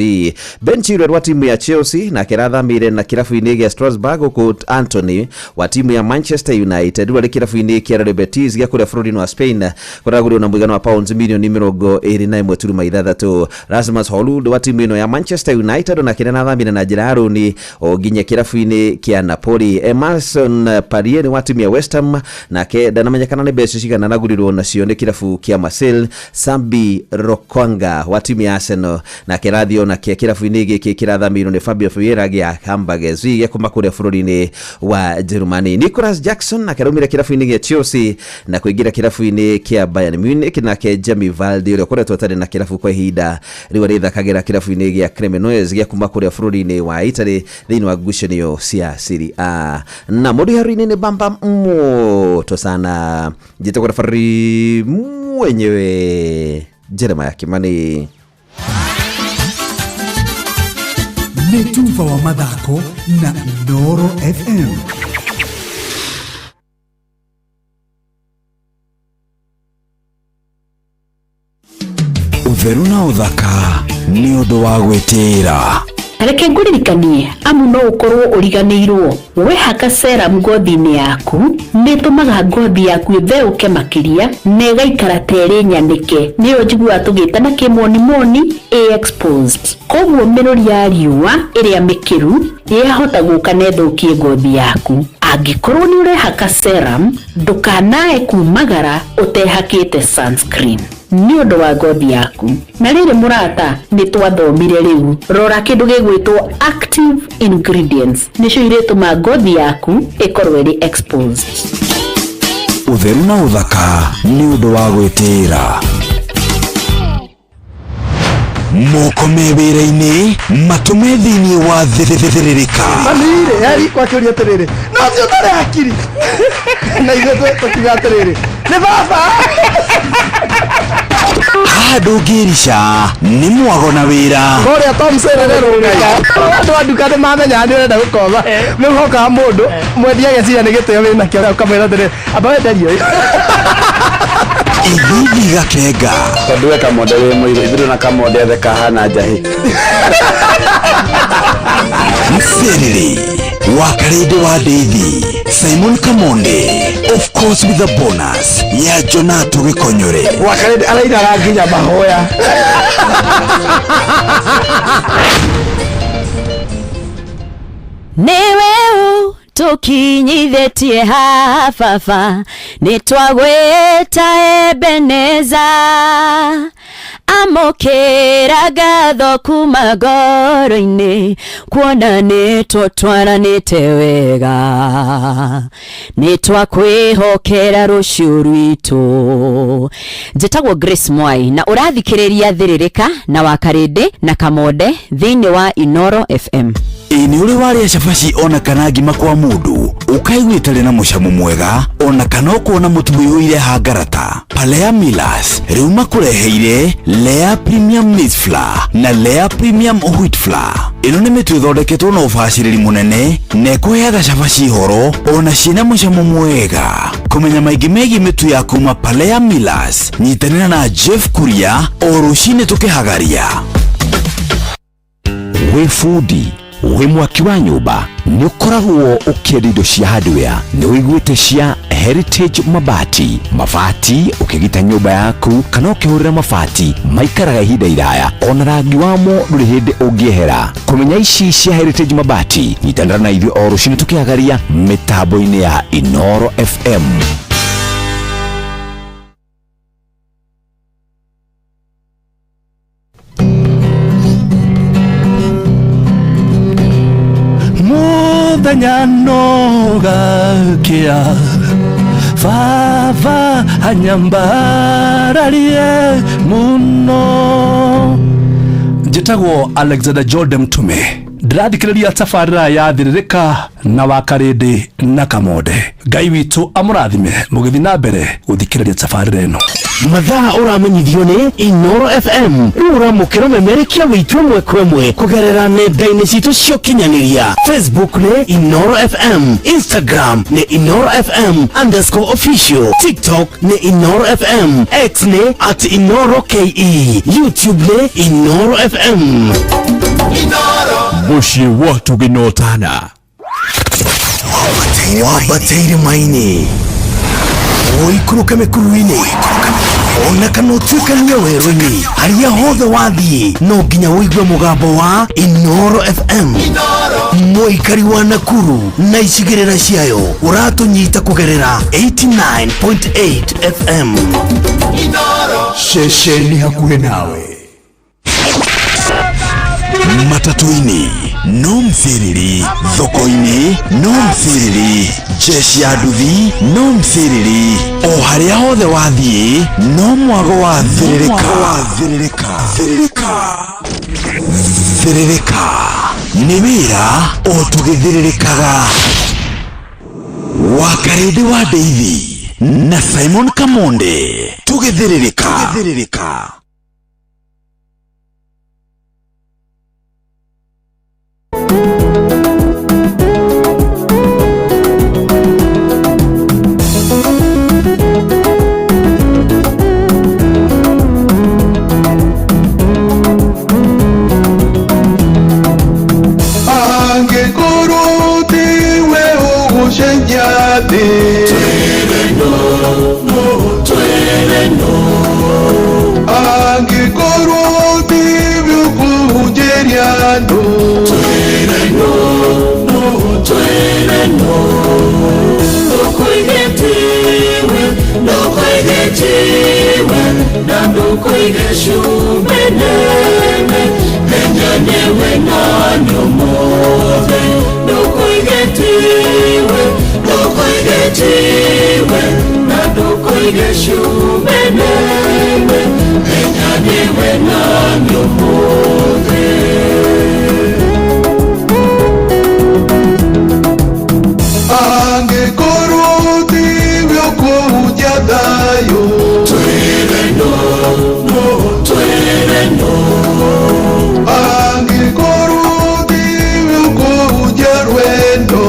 Ben Chilwell wa timu ya Chelsea nake arathamĩire na kĩrabu-inĩ gĩa Strasbourg, huku Antony wa timu ya Manchester United rĩu arĩ kĩrabu-inĩ kĩa Real Betis gĩa kũrĩa bũrũri-inĩ wa Spain kũragũrĩrwo na mũigana wa pounds milioni 21.6. Rasmus Højlund wa timu ĩno ya Manchester United onake nĩarathamire na njĩra ya rũni o nginya kĩrabu-inĩ kĩa Napoli. Emerson Palmieri wa timu ya West Ham nake ndanamenyekana nĩ mbeca cigana aragũrirwo nacio nĩ kĩrabu kĩa Marseille. Sambi Lokonga wa timu ya Arsenal nake arathiĩ onake kĩrabu-inĩ gĩkĩ kĩrathamĩirwo nĩ Fabio Vieira gĩa Hamburg SV gĩa kuma kũrĩa bũrũri-inĩ wa Germany. Nicolas Jackson nake araumire kĩrabu-inĩ gĩa Chelsea na kũingĩra Kũingĩra kĩrabu-inĩ kĩa Bayern Munich. Nake Jamie Vardy ũrĩa ũkoretwo atarĩ na kĩrabu kwa ihinda rĩu arĩthakagĩra kĩrabu-inĩ gĩa Cremonese gĩa kuma kũrĩa bũrũri-inĩ wa Italy thĩinĩ wa ngucanio cia Serie A. Na mũndũ iharo-inĩ nĩ bamba moto sana, njĩtagwo referee mwenyewe Jeremiah Kimani.
Nĩ tuba wa mathako na Inooro FM.
Ũtheru na ũthaka nĩ ũndũ wa gwĩtĩĩra.
Reke ngũririkanie, amu no ũkorwo ũriganĩirwo, wehaka serum ngothi-inĩ yaku nĩ ĩtũmaga ngothi yaku ĩtheũke makĩria na ĩgaikara ta ĩrĩ nyanĩke, nĩyo njiguaga tũgĩta na kĩmonimoni ĩ exposed. Koguo mĩrũri ya riũa ĩrĩa mĩkĩru yahota gũka na ĩthũkie ngothi yaku. Angĩkorwo nĩ ũrehaka serum, ndũkanae kumagara ũtehakĩte sunscreen nĩ ũndũ wa ngothi yaku. Na rĩrĩ mũrata, nĩ twathomire rĩu, rora kĩndũ gĩgwĩtwo active ingredients, nĩcio irĩtũma ngothi yaku ĩkorwo ĩrĩ exposed.
Ũtheru na ũthaka nĩ ũndũ wa gwĩtĩĩra. Moko me wĩra-inĩ, matũ me thĩinĩ wa thĩrĩrĩka.
Mami-rĩ, heri kwakĩũria atĩrĩrĩ, no ũcio ũtarĩ hakiri na ithuĩ tũkiuga atĩrĩrĩ, nĩ baba.
Haha ndũngĩrica nĩ mwago na wĩra.
Kũrĩa Tom Serere rũngai, andũ a nduka nĩ mamenyaga nĩ ũrenda gũkomba, nĩ ũhokaga mũndũ mwendia ageciria nĩ gĩtĩo wĩnakĩo, ũkamwĩra atĩrĩrĩ, amba wenderio ũyũ.
Ithithi gakenga.
Tondũ we Kamonde wĩ mũirũ, ithuĩ na Kamonde ethe kahana njahĩ.
Mserere wa Karĩndĩ wa Ndeithi, Simon Kamonde, of course with a bonus ya Jonato Gĩkonyore.
Wakarĩndĩ arainaga nginya mahoya.
Nĩwe tũkinyithĩtie haha baba, nĩ twagwĩta Ebeneza, amũkĩra ngatho kuma ngoro-inĩ, kuona nĩ tũtwaranĩte wega, nĩ twakwĩhokera rũciũ rwitũ. Njĩtagwo Grace Mwai na ũrathikĩrĩria Thĩrĩrĩka na Wakarĩndĩ na Kamonde thĩinĩ wa Inooro FM.
Ĩ nĩ ũrĩ warĩa cabaci ona kana ngima kwa mũndũ ũkaigua ĩtarĩ na mũcamo mwega, ona kana ũkona mũtu ũiyũire hangarata? Palea Millers rĩu makũreheire Lea Premium Maize Flour na Lea Premium Wheat Flour. Ĩno nĩ mĩtu ĩthondeketwo na ũbacĩrĩri mũnene na ĩkũheaga cabaci horo ona ciĩna mũcamo mwega. Kũmenya maingĩ megiĩ mĩtu ya kuma Palea Millers, nyitanĩra na Jeff Kuria o rũcinĩ tũkĩhagaria. Wĩ bundi, wĩ mwaki wa nyũmba, nĩ ũkoragwo ũkĩenda indo cia hardware, nĩ ũiguĩte cia Heritage Mabati. Mabati ũkĩgita nyũmba yaku kana ũkĩhũrĩra mabati maikaraga ihinda iraya, ona rangi wamo ndũrĩ hĩndĩ ũngĩehera. Kũmenya ici cia Heritage Mabati, nyitanĩra na ithuĩ o rũcinĩ tũkĩhagaria mĩtambo-inĩ ya Inooro FM.
Mũthenya no gakĩa, baba anyambararie mũno. Njĩtagwo Alexander Jordan Mtume, ndĩrathikĩrĩria tabarĩra ya Thĩrĩrĩka na Wakarĩndĩ na Kamonde. Ngai witũ amũrathime mũgĩthiĩ na mbere gũthikĩrĩria tabarĩra ĩno.
Mathaa ũramenyithio nĩ Inooro FM. Rĩu ũramũkĩra ũmemerekia witũ ĩmwe kwa ĩmwe kũgerera nenda-inĩ citũ cia ũkinyanĩria. Facebook nĩ Inooro FM, Instagram nĩ Inooro FM underscore official, TikTok nĩ Inooro FM, X nĩ at Inooro KE, YouTube nĩ Inooro FM.
Mũciĩ wa tũgĩnotana. Wambate irĩma-inĩ, ũikũrũke mĩkuru-inĩ, ona kana ũtuĩkanie werũ-inĩ, harĩa hothe wathiĩ no nginya ũigue mũgambo wa Inooro FM. Mũikari wa Nakuru na icigĩrĩra ciayo ũratũnyita kũgerera 89.8 FM.
Ceceni hakuhĩ nawe.
Matatũ-inĩ,
No mcĩrĩrĩ, thoko-inĩ no mcĩrĩrĩ, jeshi ya nduthi no mcĩrĩrĩ, o harĩa hothe wathiĩ no mwago wa thĩrĩrĩka. Thĩrĩrĩka, thĩrĩrĩka, thĩrĩrĩka nĩ wĩra o tũgĩthĩrĩrĩkaga. Wakarĩndĩ wa Ndeithi na Simon Kamonde tũgĩthĩrĩrĩka. Tũgĩthĩrĩrĩka.
Angĩkorwo tiwe ũgũcenjia thĩ, angĩkorwo tiwe ũkũhunjĩria andũ, angĩkorwo tiwe ũkũhunjia thayũ, angĩkorwo tiwe ũkũhunjia rwendo,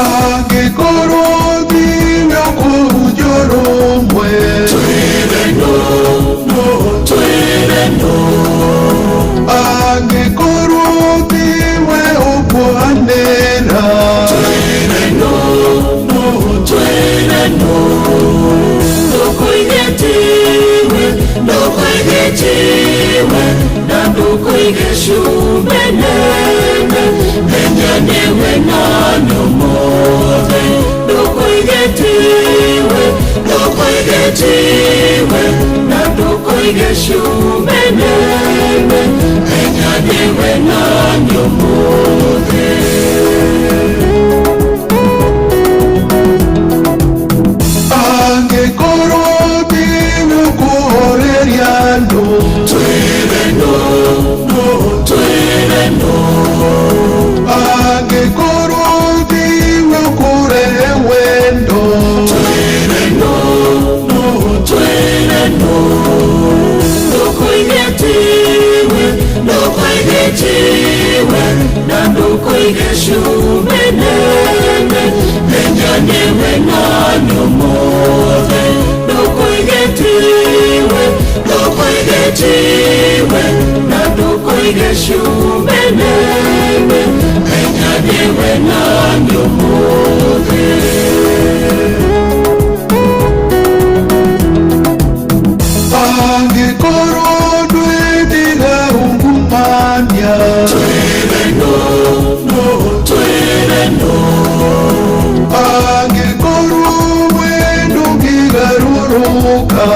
angĩkorwo tiwe ũkũhunjia ũrũmwe, angĩkorwo tiwe ũkũhanĩra, angĩkorwo tiwe ũkũhoreria andũ, angĩkorwo tiwe ũkũrehe wendo, angĩkorwo ndwĩtiga ungumania, angĩkorwo we ndũngĩgarũrũka,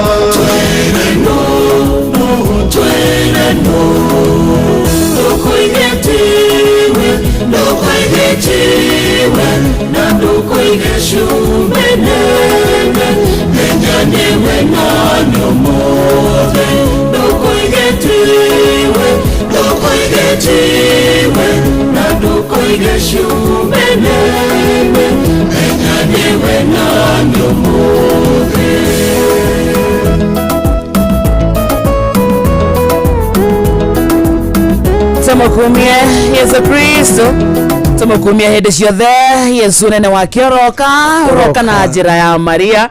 Tumukumie Yesu Kristo, Tũmũkumia hĩndĩ ciothe Yesu nene wake ũroka ũroka na njĩra ya Maria.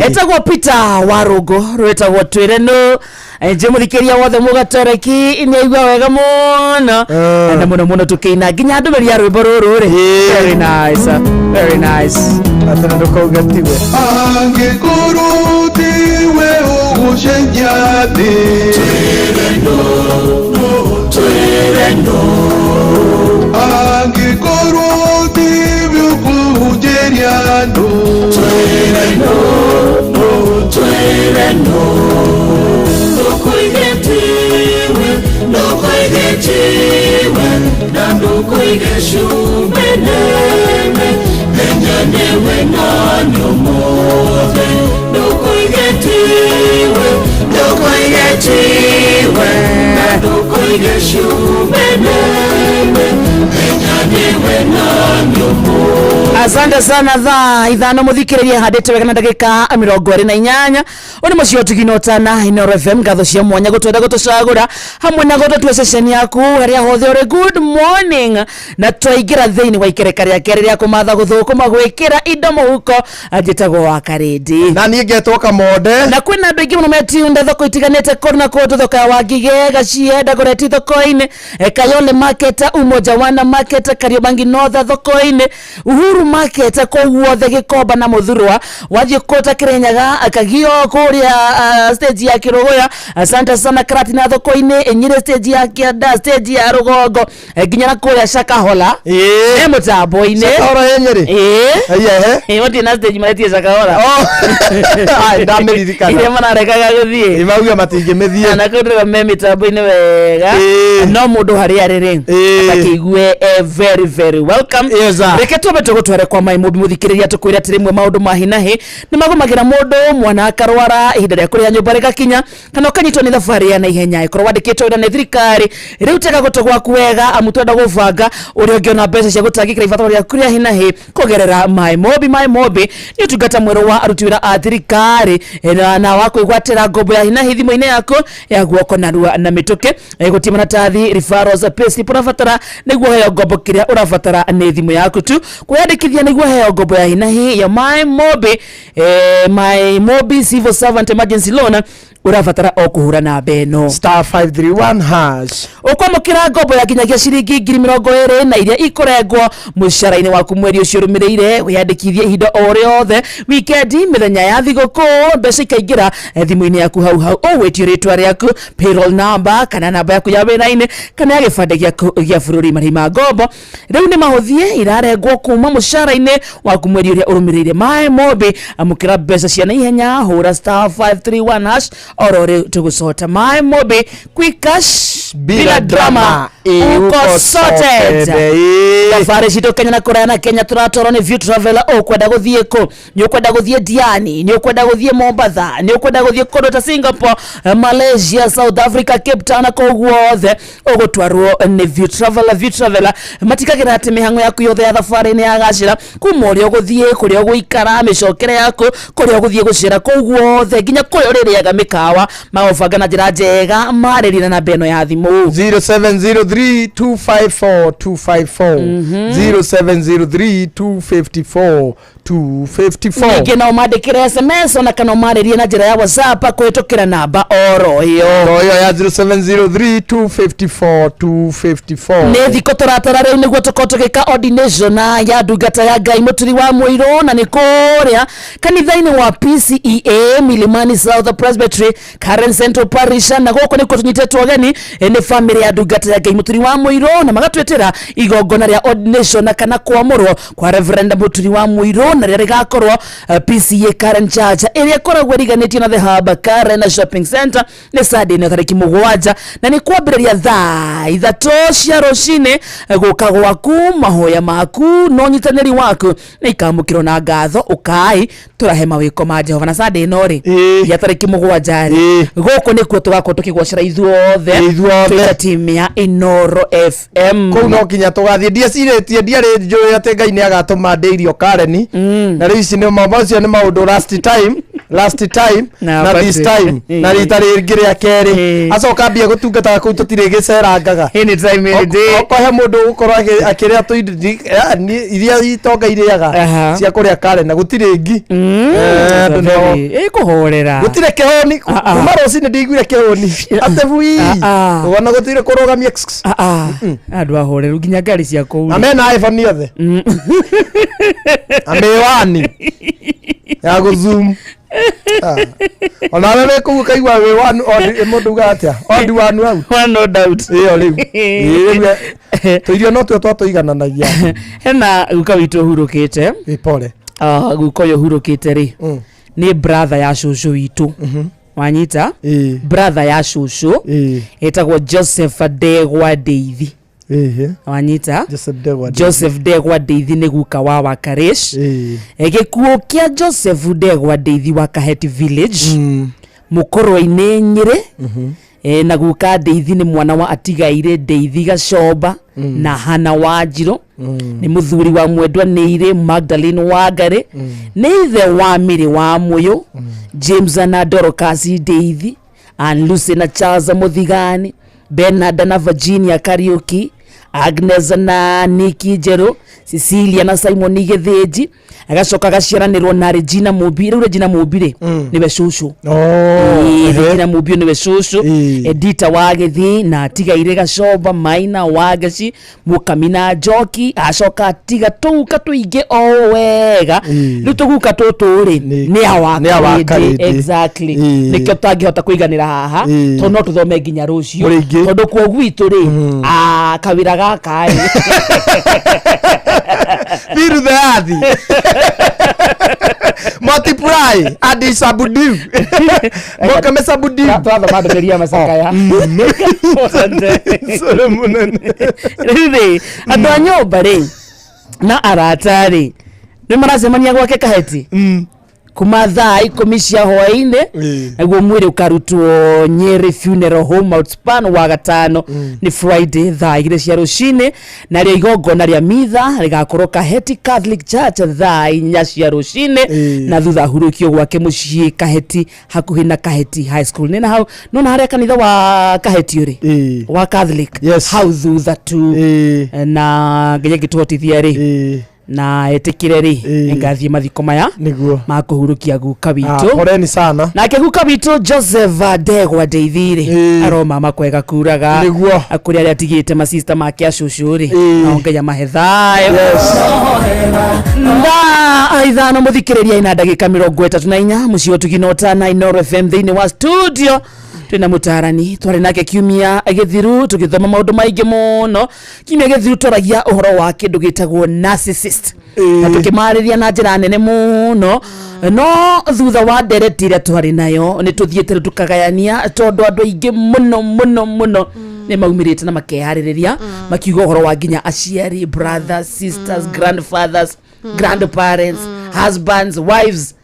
Etagwo Peter Warũngũ, rwĩtagwo Twĩre Nũ. Nje mũthikĩria wothe mũgatoreki nĩ aigua wega mũno na mũno mũno tũkĩina nginya ndũmĩrĩri ya rwĩmbo rũrũ rĩ. Very nice, very nice.
Atĩ ndũkauge tiwe.
Angĩkorwo tiwe ũgũcenjia thĩ. Twĩre nũ, twĩre nũ. Angĩkorwo tiwe ũkũhunjĩria andũ. Twĩre nũ, twĩre nũ. Ndũkoige tiwe, ndũkoige tiwe, na ndũkoige cumbĩ nene. Menya nĩwe nani ũmũthĩ. Ndũkoige tiwe, ndũkoige tiwe, na ndũkoige cumbĩ nene. Menya nĩwe nani ũmũthĩ.
Asante sana. Thaa 5 muthikiriria handite wega na ndagika 28. Ũyũ nĩ mũciĩ ũtugino ũtana Inooro FM. Ngatho cia mwanya gũtwenda gũtũcagũra hamwe na gũtũtua ceceni yaku harĩa hothe ũrĩ. Good morning. Na twaingĩra thĩinĩ wa ikereka rĩa kerĩ rĩa kũmatha gũthũkũma gwĩkĩra indo mũhuko. Njĩtagwo wa Karĩndĩ.
Na niĩ ngetwo Kamonde.
Na kwĩna andũ aingĩ mũno metiunda thoko itiganĩte kũndũ na kũndũ, thoko ya Wangige, Gacie, Dagoretti thoko-inĩ, Kayole Market, Umoja Wana Market, Kariobangi North thoko-inĩ, Uhuru Market, kũu guothe Gĩkomba na Mũthurwa, wathiĩ kũta Kĩrĩnyaga, Kagio kũrĩa stage ya Kĩrũgũya, asante sana. Karatina thoko-inĩ, Nyĩrĩ stage ya Kĩanda, stage ya Rũgongo, nginya na kũrĩa Shakahola e mũtambo-inĩ.
Shakahola ya Nyĩrĩ?
Ĩĩ.
Aiyehe.
Ĩĩ, matirĩ na stage maretie Shakahola.
Ai, ndamĩririkana.
Iria mararekaga gũthiĩ.
Mauga matingĩmĩthiĩ.
Na kũu ndĩrona me mĩtambo-inĩ wega. No mũndũ harĩa arĩ rĩ, akĩigue very very welcome. Reke twambe tũgũtware kwa Mai Mũmbi mũthikĩrĩria, tũkwĩre atĩ rĩmwe maũndũ ma hinahi nĩ magũmagĩra mũndũ, mwana akarwara, ihinda rĩa kũrĩha nyũmba rĩgakinya, kana ũkanyitwo nĩ thabarĩ ya naihenya. Ĩkorwo wandĩkĩtwo wĩra nĩ thirikari, rĩu tega gũtũ gwaku wega, amu twenda gũbanga ũrĩa ũngĩona mbeca cia gũtangĩkĩra ibataro rĩaku rĩa hinahi kũgerera Mai Mobi. Mai Mobi nĩ ũtungata mwerũ wa aruti wĩra a thirikari na wa kwĩgwatĩra ngombo ya hinahi thimũ-inĩ yaku ya guoko narua na mĩtũkĩ. Gũtirĩ maratathi, referrals, payslip ũrabatara nĩguo heo ngombo. Kĩrĩa ũrabatara nĩ thimũ yaku tu. Kwĩyandĩkithia nĩguo heo ngombo ya hinahi ya Mai Mobi, Mai Mobi Civil Servant Emergency Loan, ũrabatara o kũhũra namba ĩno:
*531#.
Ũkwamũkĩra ngombo ya nginyagia ciringi 20,000 na iria ikũrengwo mũcara-inĩ waku mweri ũcio ũrũmĩrĩire. Wĩyandĩkithie ihinda o rĩothe, wikendi, mĩthenya ya thigũkũ, mbeca ikaingĩra thimũ-inĩ yaku hau hau. Ũgwĩtio rĩtwa rĩaku, payroll number kana namba yaku ya wĩra-inĩ kana ya gĩbandĩ gĩaku gĩa bũrũri. Marĩhi ma ngombo rĩu nĩ mahũthie, irarengwo kuma mũcara-inĩ waku mweri ũrĩa ũrũmĩrĩire. Mae Mobi, amũkĩra mbeca cia naihenya, hũra *531# oro rĩu tũgũcota. Mae Mobi, quick cash bila drama, uko sorted. Thabarĩ citũ Kenya na kũraya na Kenya tũratwarwo nĩ View Traveler. Ũkwenda gũthiĩ kũ? Nĩ ũkwenda gũthiĩ Diani? Nĩ ũkwenda gũthiĩ Mombatha? Nĩ ũkwenda gũthiĩ kũndũ ta Singapore, Malaysia, South Africa, Cape Town na kũu guothe ũgũtwarwo nĩ View Traveler. View Traveler matigagĩra atĩ mĩhang'o yaku yothe ya thabarĩ nĩ yagacĩra, kuma ũrĩa ũgũthiĩ, kũrĩa ũgũikara, mĩcokere yaku, kũrĩa ũgũthiĩ gũcera, kũu guothe nginya kũrĩa ũrĩrĩaga mĩkawa, magũbanga na njĩra njega. Marĩria na namba ĩno ya thimũ:
0703 254 254, 0703 254 254.
Ningĩ no mandĩkĩre SMS ona kana ũmarĩrie na njĩra ya WhatsApp kũhĩtũkĩra namba oro ĩyo.
Oro ĩyo ya 0703 254 254.
Nĩ thikũ tũratara rĩu nĩguo tũkorwo tũgĩka ordination ya ndungata ya Ngai Mũturi wa Mũirũ, na nĩ kũrĩa kanitha-inĩ wa PCEA Milimani South Presbytery, Karen Central Parish, na gũkũ nĩkuo tũnyitĩtwo ũgeni nĩ famĩlĩ ya ndungata ya Ngai Mũturi wa Mũirũ, na magatwĩtĩra igongona rĩa ordination na kana kwamũrwo kwa Reverend Mũturi wa Mũirũ, na rĩrĩa rĩgakorwo PCEA Karen Church ĩrĩa ĩkoragwo ĩriganĩtio na The Hub Karen Shopping Center. Nĩ Sunday ĩno tarĩki 7, na nĩ kwambĩrĩria thaa 3 cia rũcinĩ. Gũka gwaku, mahoya maku na ũnyitanĩri waku nĩ ikamũkĩrwo na ngatho. Ũkai tũrahe mawĩko ma Jehova. Na Sunday ĩno rĩ ya tarĩki 7 rĩ, gũkũ nĩkuo tũgakorwo tũkĩgocera ithuothe.
Ithuothe.
Twĩta timu ya Inooro FM.
Kũu no nginya tũgathiĩ. Ndiecirĩtie, ndiarĩ njũĩ atĩ Ngai nĩ agatũma ndĩ irio Kareni. Na rĩu ici nĩ macio nĩ maũndũ last time, last time
Na
na this
bati.
time na rita rĩngĩ rĩa kerĩ acoka ambie gũtungataga kũu tũtirĩ gĩcerangaga.
Anytime, any day.
Okohe mũndũ ũgũkorwo akĩrĩa tũindo iria itonga irĩaga cia kũrĩa kare na gũtirĩ ngi. Eh, andũ nĩo-
Ĩkũhorera.
Gũtirĩ kĩhoni.
Ah, ah.
Kuma rũcinĩ ndiguire kĩhoni atĩ bui.
Ah, ah.
Ona gũtirĩ kũrũgamia.
Andũ ahoreru nginya ngari cia kũu.
Na mena iPhone othe na mĩwani ya gũzoom. Ah. Ona we wĩ kũu ũkaigua wĩ one odd, mũndũ ugaga atĩa, odd one out.
One no doubt.
Ĩyo rĩu. Ĩĩ, rĩu, tũirio no tuo twatũigananagia.
Hena guka witũ ũhurũkĩte.
Ĩ, pole.
Ah, guka ũyũ ũhurũkĩte rĩ, nĩ brother ya cũcũ witũ, wanyita? Brother ya cũcũ ĩtagwo Joseph Ndegwa Ndeithi. Wanyita?
Joseph Ndegwa Ndeithi.
Joseph Ndegwa Ndeithi nĩ guka wa Wakarish. Gĩkuũ kĩa Joseph Ndegwa Ndeithi wa Kaheti Village, Mũkũrwe-inĩ, Nyĩrĩ. Na guka Ndeithi nĩ mwana wa Atigaire Ndeithi Gacomba na Hana Wanjirũ. Nĩ mũthuri wa Mwendwa Nĩirĩ Magdalene Wangari. Nĩ ithe wa Mĩrĩ wa Mũyũ, James na Dorcas Ndeithi, Ann Lucy na Charles Mũthigani, Bernard na Virginia Kariuki, Agnes na Niki Njerũ, Cecilia na Simon Gĩthĩnji. Agacoka agaciaranĩrwo na Regina Mũmbi. Rĩu Regina Mũmbi rĩ, nĩwe cũcũ. Ĩĩ, Regina Mũmbi nĩwe cũcũ. Edita wa Gĩthii na Atigaire Gacomba, Maina wa Ngeci, Mũkami na Njoki. Acoka atiga tũguka tũingĩ o wega. Rĩu tũguka tũtũ rĩ, nĩ
Nĩ a
awa
Wakarĩndĩ.
Karĩndĩ. Exactly. Nĩkĩo tũtangĩhota kũiganĩra haha, tondũ no tũthome nginya rũciũ.
Mũrĩingĩ.
Tondũ kuo gwitũ rĩ, ah, kawĩra gaka rĩ.
Biru the earth. Multiply and subdue. Mokame subdue.
Twathoma ndũmĩrĩri ya macakaya.
Sorry mũnene.
Rĩu rĩ, andũ a nyũmba rĩ na arata rĩ nĩ maracemania gwake Kaheti kuma thaa 10 cia hwaĩ-inĩ, naguo mwĩrĩ ũkarutwo Nyeri Funeral Home Outspan wa gatano nĩ Friday thaa 2 cia rũcinĩ, narĩo igongona rĩa mitha rĩgakorwo Kaheti Catholic Church thaa 4 cia rũcinĩ, na thutha ahurũkio gwake mũciĩ Kaheti, hakuhĩ na Kaheti High School. Nĩ na hau nona harĩa kanitha wa Kaheti ũrĩ wa Catholic, hau thutha tu. Na nginya ngĩtũhotithia rĩ na etĩkĩre rĩ, ngathiĩ mathiko maya
Nĩguo.
ma kũhurũkia guka
Ah,
witũ.
Poleni sana.
Nake guka witũ Joseph Ndegwa Ndeithi rĩ, aromama kwega kuraga.
Nĩguo.
Kũrĩ arĩa atigĩte masista make acũcũ rĩ, no Ngai amahe thayũ. Thaa 5 mũthikĩrĩria ina ndagĩka 34, mũciĩ ũtugi na ũtana Inooro FM. Thĩinĩ wa studio twĩna mũtarani twarĩ nake kiumia gĩthiru tũgĩthoma maũndũ maingĩ mũno. Kiumia gĩthiru twaragia ũhoro wa kĩndũ gĩtagwo narcissist na tũkĩmarĩria na njĩra nene mũno, no thutha wa ndereti ĩrĩa twarĩ nayo nĩ tũthiĩte rĩu tũkagayania, tondũ andũ aingĩ mũno mũno mũno nĩ maumĩrĩte na makeharĩrĩria makiuga ũhoro wa nginya aciari, brothers, sisters, grandfathers, grandparents, husbands, wives,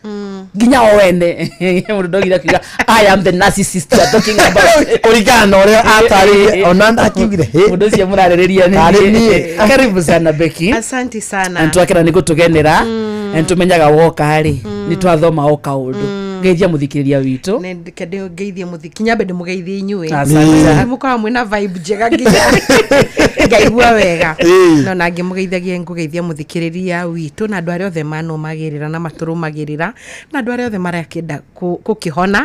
nginya o ene mũndũ ndogire akiuga, "I am the narcissist you are talking about."
Kũringana na ũrĩa atarĩrie ona ndakiugire hĩ.
Mũndũ ũcio mũrarĩrĩria nĩ
Tarĩ
niĩ.
niĩ.
Karibu sana, Becky.
Asante sana.
Twakena nĩ gũtũgenera na nĩtũmenyaga woka rĩ nĩ twathoma o kaũndũ. Ngeithia mũthikĩrĩria witũ.
Nĩ ngeithie mũthi kinyambe ndĩmũgeithie inyuĩ.
Asante.
Mũkoragwo mwĩna vibe njega nginya ngaigua wega. No na ngĩmũgeithagia ngũgeithia mũthikĩrĩria witũ na andũ arĩa othe manũmagĩrĩra na matũrũmagĩrĩra na andũ arĩa othe marakĩenda gũkĩhona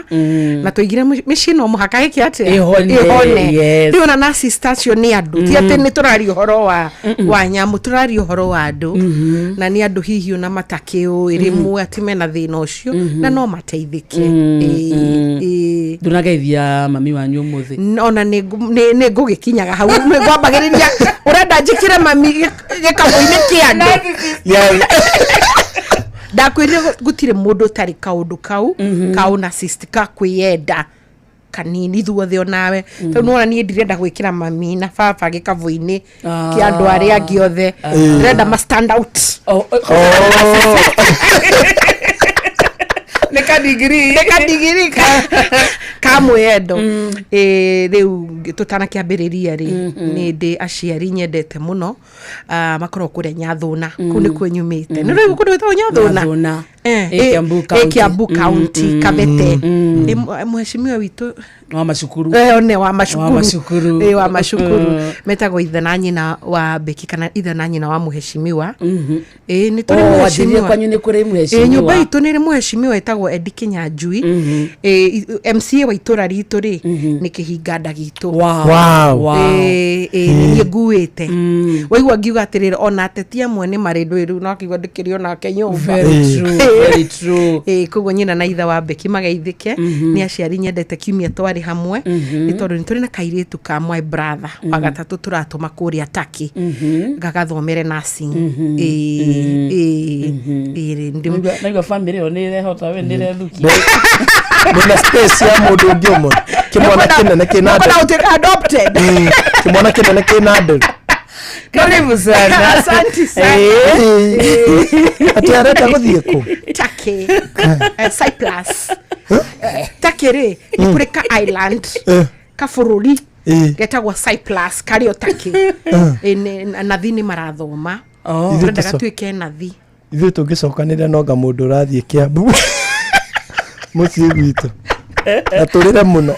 na tũigire mĩciĩ no mũhaka ĩke atĩa?
Ĩhone, yes.
Rĩu ona narcissist acio nĩ andũ, ti atĩ nĩ tũraria ũhoro wa nyamũ, tũraria ũhoro wa andũ, na nĩ andũ hihi ona matakĩũĩ rĩmwe atĩ mena thĩna ũcio na no mateithĩke. Ĩĩ, ĩĩ.
Ndũnageithia mami wanyu ũmũthĩ?
Ona nĩ ngũgĩkinyaga hau, nĩ ngwambagĩrĩria ũrenda njĩkĩre mami gĩkabũ-inĩ kĩa andũ. Ndakwĩrire gũtirĩ mũndũ ũtarĩ kaũndũ kau ka narcissist ka kwĩyenda kanini, ithuothe onawe. Tondũ nĩwona niĩ ndirenda gwĩkĩra mami na baba gĩkabũ-inĩ kĩa andũ arĩa angĩ othe, ndĩrenda ma stand out.
Nĩ kadigiri.
Nĩ kadigiri. Ka mwĩyendo. Rĩu tũtanakĩambĩrĩria rĩ, nĩ ndĩ aciari nyendete mũno. Ah, makoragwo kũrĩa Nyathũna. Kũu nĩkuo nyumĩte. Nĩ ũraigua kũndũ gwĩtagwo Nyathũna?
Nyathũna. Kiambu County.
Kiambu County, Kabete. Mheshimiwa witũ
wa macukuru.
One wa macukuru.
Wa macukuru.
Wa macukuru. Metagwo ithe na nyina wa Beki kana ithe na nyina wa mheshimiwa. Nĩ tũrĩ
Oh, wanjĩrire
mheshimiwa.
kwanyu nĩ kũrĩ mheshimiwa.
Nyũmba itũ nĩ ĩrĩ mheshimiwa etagwo Eddie Kinyanjui. MCA wa itũra ritũ rĩ nĩ kĩhinganda gitũ.
Wow.
Wow.
Wow.
Nĩ niĩ nguĩte. Waigua ngiuga atĩrĩrĩ, ona ateti amwe nĩ marĩ ndũĩ rĩu no akiuga ndĩkĩrĩ onake nyũmba.
Very true, very true.
Koguo nyina na ithe wa Beki mageithĩke. Nĩ aciari nyendete, kiumia twarĩ hamwe. Nĩ tondũ nĩ tũrĩ na kairĩtu ka my brother wa gatatũ tũratũma kũrĩa Turkey gagathomere nursing.
Naigua family ĩyo nĩ ĩrehota we, nĩ ĩrethukia.
Mwĩna space ya mũndũ ũngĩ ũmwe, kĩmwana kĩnene kĩna
Nĩkwenda
nderu.
gũtuĩka adopted.
Kĩmwana kĩnene kĩna nderu.
Karibu sana.
Asante sana.
Atĩ arenda gũthiĩ kũ?
Turkey. Cyprus. Turkey rĩ nĩ kũrĩ ka island, kabũrũri getagwo Cyprus karĩ o Turkey. Nathi nĩ marathoma.
Ithuĩ
Tũrenda gatuĩke nathi.
Ithuĩ tũngĩcokanĩrĩra nonga mũndũ ũrathiĩ Kĩambu mũciĩ gwitũ na tũrĩre mũno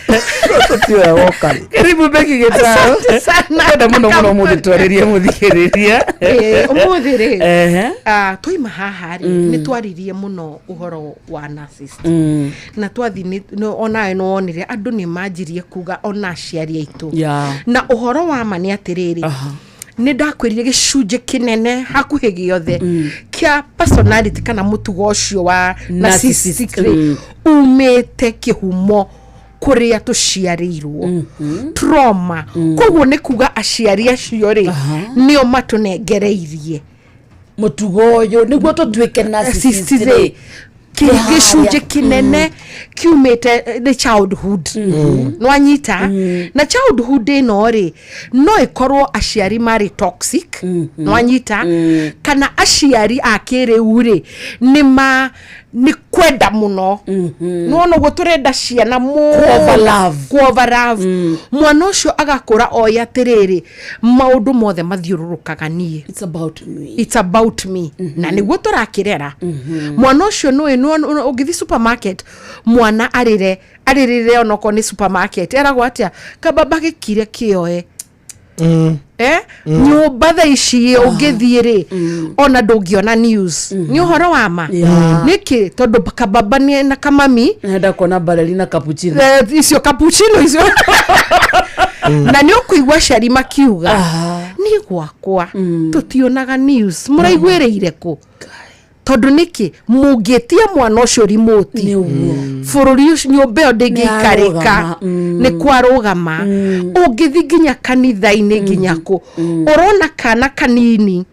tũtiũya woka rĩ.
Karibu Beki Gĩtaũ.
Asante sana.
Ndenda mũno mũno mũthĩ twarĩrie mũthikĩrĩria.
Ũmũthĩ rĩ, twaima haha rĩ, nĩ twaririe mũno ũhoro wa narcissist. Na twathi onawe nĩ wonire andũ nĩ manjirie kuga ona aciari aitũ. Na ũhoro wa ma nĩ atĩrĩrĩ, nĩ ndakwĩrire gĩcunjĩ kĩnene hakuhĩ gĩothe kĩa personality kana mũtugo ũcio wa
Narcissist,
narcissistic rĩ, umĩte kĩhumo kũrĩa tũciarĩirwo, trauma. Koguo nĩ kuga aciari acio rĩ, nĩo matũnengereirie
mũtugo ũyũ nĩguo tũtuĩke narcissist
narcissist
rĩ.
rĩ. Gĩcunjĩ kĩnene kiumĩte nĩ childhood. Nwanyita na childhood ĩno rĩ, no ĩkorwo aciari marĩ toxic, nwanyita, kana aciari a kĩrĩu rĩ, nĩ ma nĩ kwenda mũno. Nĩwona ũguo tũrenda ciana mũno.
Ku-overlove.
Ku-overlove. Mwana ũcio agakũra oĩ atĩrĩrĩ, maũndũ mothe mathiũrũrũkaga niĩ.
It's about me.
It's about me. Na nĩguo tũrakĩrera mwana ũcio. Nĩũĩ ũngĩthiĩ supermarket, mwana arĩre arĩrĩre onokorwo nĩ supermarket, eragwo atĩa? Kababa gĩkire kĩoe. Nyũmba thaa ici ũngĩthiĩ rĩ, ona ndũngĩona news. Nĩ ũhoro wa ma. Nĩkĩ? Tondũ kababa nĩ na kamami.
Nenda kuona ballerina cappuccino.
Icio cappuccino icio, na nĩ ũkũigua aciari makiuga, niĩ gwakwa tũtionaga news, mũraiguĩrĩire kũ? Tondũ nĩkĩ mũngĩtia mwana ũcio remote, bũrũri ũcio nyũmba ĩyo ndĩngĩikarĩka.
Nĩarũgama.
Nĩ kwarũgama. Ũngĩthi nginya kanitha-inĩ, nginya kũ, ũrona kana kanini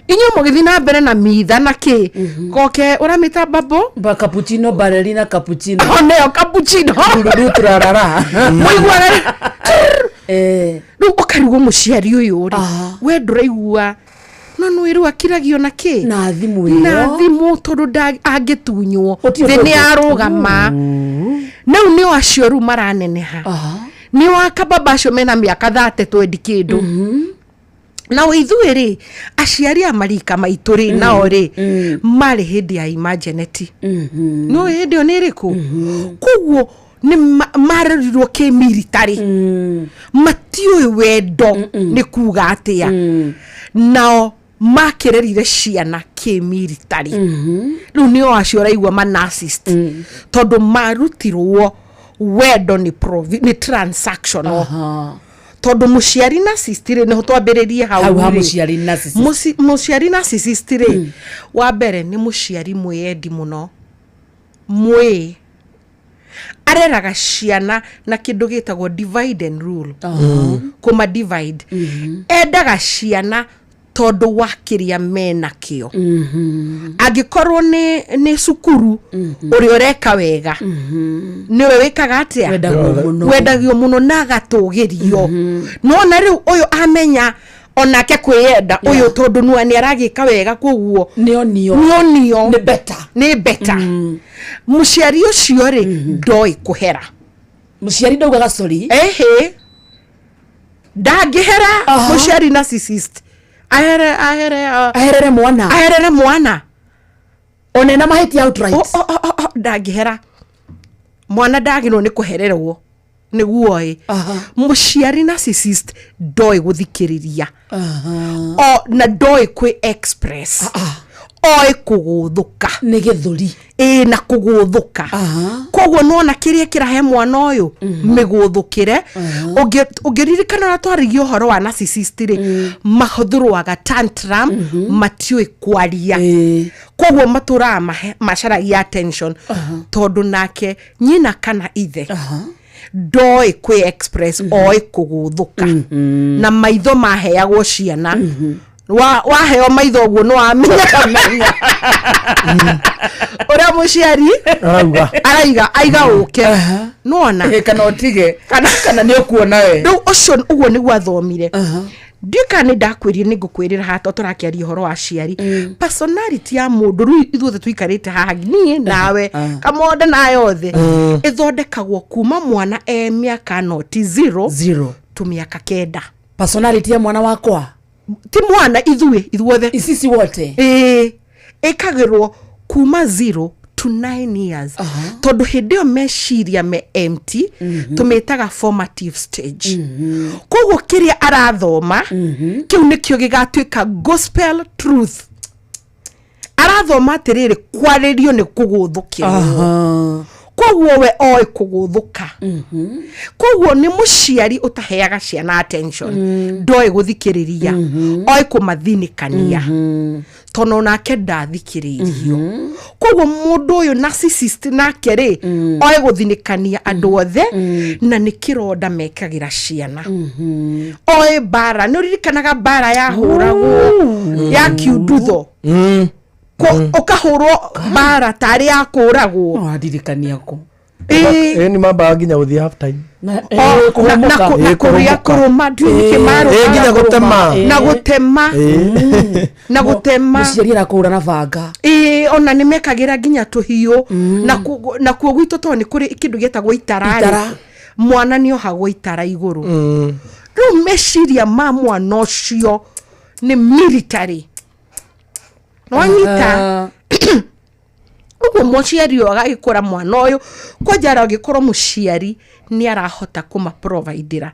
inyuĩ mũgĩthiĩ na mbere na mitha na kĩ goke ũramĩta babo.
Ba cappuccino, ballerina cappuccino.
Oneo cappuccino.
Ruru turarara.
Mũiguaga rĩu ũkarigwo mũciari ũyũ rĩ, we ndũraigua no nĩ rĩu akiragio na kĩ?
Na thimũ ĩyo.
Na thimũ, tondũ angĩtunywo
Gũtirĩ
thĩ
ũndũ
nĩ
ũngĩ.
arũgama. Rĩu nĩo acio rĩu maraneneha, nĩ wa kababa acio mena mĩaka 30 twendi kĩndũ. Na ithuĩ rĩ, aciari a marika maitũ rĩ, nao rĩ marĩ hĩndĩ ya imageneti. No hĩndĩ ĩyo nĩ ĩrĩkũ? Koguo nĩ marerirwo kĩmiritarĩ, matiũĩ wendo nĩ kuga atĩa. Nao makĩrerire ciana kĩmiritarĩ. Rĩu nĩo acio ũraigua ma narcissist, tondũ marutirwo wendo nĩ nĩ transactional. Tondũ mũciari narcissist rĩ, nĩho twambĩrĩrie hau
Hau ha
rĩ.
mũciari narcissist.
Mũciari narcissist rĩ, wa mbere nĩ mũciari mwĩyendi mũno, mwĩ areraga ciana na kĩndũ gĩtagwo divide and rule. Kũma divide, endaga ciana tondũ wa kĩrĩa mena kĩo. Angĩkorwo nĩ cukuru, ũrĩa ũreka wega nĩwe wĩkaga atĩa?
Wendagwo mũno.
Wendagio mũno na agatũgĩrio. Nona rĩu ũyũ amenya onake kwĩyenda ũyũ, tondũ nua nĩ aragĩka wega, koguo
nĩonio.
Nĩonio
nĩ better.
Nĩ better. Mũciari ũcio rĩ, ndoĩ kũhera.
Mũciari ndaugaga sorry.
Ehe, ndangĩhera. Mũciari narcissist ahere ahere
Aherere mwana.
Aherere mwana.
Ona ena mahĩtia outright.
Oh, ndangĩhera mwana, ndagĩrwo nĩ kũhererwo nĩguo ĩ mũciari narcissist ndoĩ gũthikĩrĩria o na ndoĩ kwĩ express, oĩ kũgũthũka.
Nĩ gĩthũri.
Ĩ, na kũgũthũka. Koguo nona kĩrĩa kĩrahe mwana ũyũ mĩgũthũkĩre. Ũngĩririkana ũrĩa twarigia ũhoro wa narcissist rĩ, mahũthũrwaga tantrum, matiũĩ kwaria, koguo matũraga macaragia attention, tondũ nake nyina kana ithe ndoĩ kwĩ express, oĩ kũgũthũka na maitho maheagwo ciana. Waheo maitho ũguo nĩ wamenya ũrĩa mũciari
arauga.
Araiga aiga ũke nĩwona.
Ĩ, kana ũtige kana nĩ ũkuona we.
Rĩu ũcio ũguo nĩguo athomire. Ndiũĩ kana nĩ ndakwĩrire, nĩ ngũkwĩrĩra haha to tũrakĩaria ũhoro wa aciari, personality ya mũndũ. Rĩu ithuothe tũikarĩte haha, niĩ nawe, kamonda nayo othe, ĩthondekagwo kuma mwana e mĩaka noti zero
zero
to mĩaka 9.
Personality ya mwana wakwa?
Ti mwana, ithuĩ ithuothe.
Sisi wote.
Ĩĩ, ĩkagĩrwo kuma 0 to 9 years, tondũ hĩndĩ ĩyo meciria me empty, tũmĩtaga formative stage. Koguo kĩrĩa arathoma kĩu nĩkĩo gĩgatuĩka gospel truth. Arathoma atĩrĩrĩ, kwarĩrio nĩ kũgũthũkĩrwo, koguo we oĩ kũgũthũka. Koguo nĩ mũciari ũtaheaga ciana attention, ndoĩ gũthikĩrĩria, oĩ kũmathinĩkania, tondũ onake ndathikĩrĩirio. Koguo mũndũ ũyũ narcissist nake rĩ, oĩ gũthinĩkania andũ othe, na nĩ kĩronda mekagĩra ciana. Oĩ mbara, nĩ ũririkanaga mbara yahũragwo ya kiundutho? Ũkahũrwo mbara tarĩ ya kũragwo.
Wandirikania kũ?
Ĩ, nĩ mambaga nginya gũthiĩ half time.
Na kũrĩa kũrũma, ndiũĩ nĩkĩ marũmaga.
Ĩ, nginya gũtema.
Na gũtema, na gũtema.
Mũciari arakũhũra na banga.
Ĩĩ, ona nĩ mekagĩra nginya tũhiũ. Nakuo gwitũ, tondũ nĩ kũrĩ kĩndũ gĩtagwo itara rĩ,
Itara.
mwana nĩ ohagwo itara igũrũ. Rĩu meciria ma mwana ũcio nĩ military, nwanyita ũguo mũciari ũyũ agagĩkũra mwana ũyũ kwanjara, angĩkorwo mũciari nĩ arahota kũmaprovidĩra,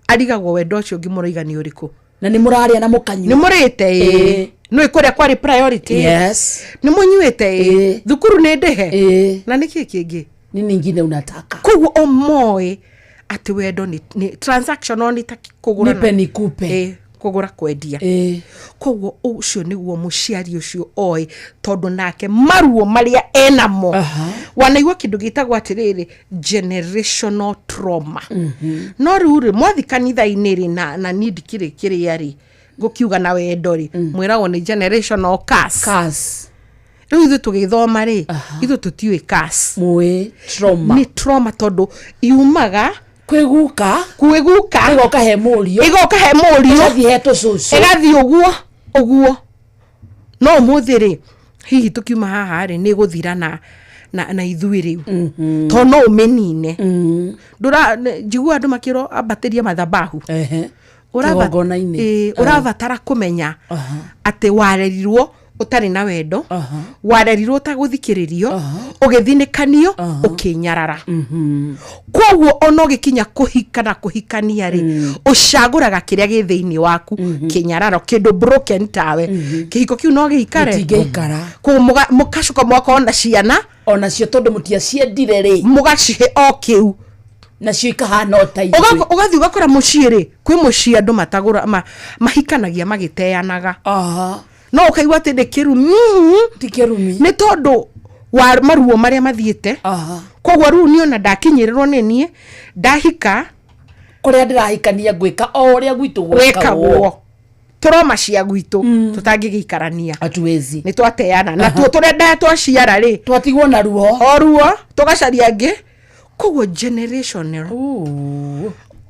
arigagwo wendo ũcio ũngĩ mũraiga nĩ ũrĩkũ.
Na nĩ mũrarĩa na mũkanyua.
Nĩ mũrĩte? Ĩĩ. Nĩ kũrĩa kwarĩ priority. Nĩ mũnyuĩte? Ĩĩ. Thukuru nĩ ndĩhe? Na nĩ kĩ kĩngĩ?
Nini ingine unataka?
Koguo o moĩ atĩ wendo nĩ transactional, nĩ ta kũgũra
Nipe nikupe.
Ĩĩ, kũgũra kwendia. Koguo ũcio nĩguo mũciari ũcio oĩ, tondũ nake maruo marĩa enamo, wanaigua kĩndũ gĩtagwo atĩrĩrĩ generational trauma. No rĩu rĩ, mwathi kanitha-inĩ rĩ, na niĩ ndikĩrĩ kĩrĩa rĩ ngũkiuga na wendo rĩ, mwĩragwo nĩ generational curse.
Curse.
Rĩu ithuĩ tũgĩthoma rĩ, ithuĩ tũtiũĩ curse.
Mũĩ trauma.
Nĩ trauma, tondũ yumaga
kwĩ guka.
Kwĩ guka.
Ĩgoka he mũriũ.
Ĩgoka he mũriũ.
Ĩgathiĩ he tũcũcũ.
Ĩgathiĩ ũguo ũguo. No ũmũthĩ rĩ, hihi tũkiuma haha rĩ, nĩ gũthira na ithuĩ rĩu, tondũ no ũmĩnine. Ndũra njigua andũ makĩrwo ambatĩria mathabahu.
Kĩgongona-inĩ.
Ĩĩ, ũrabatara kũmenya atĩ warerirwo ũtarĩ na wendo, warerirwo ũtagũthikĩrĩrio, ũgĩthinĩkanio, ũkĩnyarara. Koguo ona ũgĩkinya kũhika na kũhikania rĩ, ũcagũraga kĩrĩa gĩ thĩinĩ waku, kĩnyararo, kĩndũ broken tawe. Kĩhiko kĩu no gĩikare?
Gĩtingĩikara.
Koguo mũgacoka mũgakorwo na ciana.
Onacio tondũ mũtiaciendire rĩ,
mũgacihe o kĩu.
Nacio ikahana o ta ithuĩ.
Ũgathiĩ ũgakora mũciĩ rĩ, kwĩ mũciĩ andũ matagũra mahikanagia magĩteanaga. No ũkaigua atĩ nĩ kĩrumi.
Ti kĩrumi.
Nĩ tondũ wa maruo marĩa mathiĩte. Koguo rĩu niĩ ona ndakinyĩrĩrwo nĩ niĩ ndahika,
kũrĩa ndĩrahikania ngwĩka o ũrĩa gwitũ
gwĩkagwo, trauma cia gwitũ tũtangĩgĩikarania.
Hatuwezi.
Nĩ twateana na tuo tũrĩa nda twaciara rĩ,
twatigwo na ruo.
O ruo, tũgacaria angĩ. Koguo generational.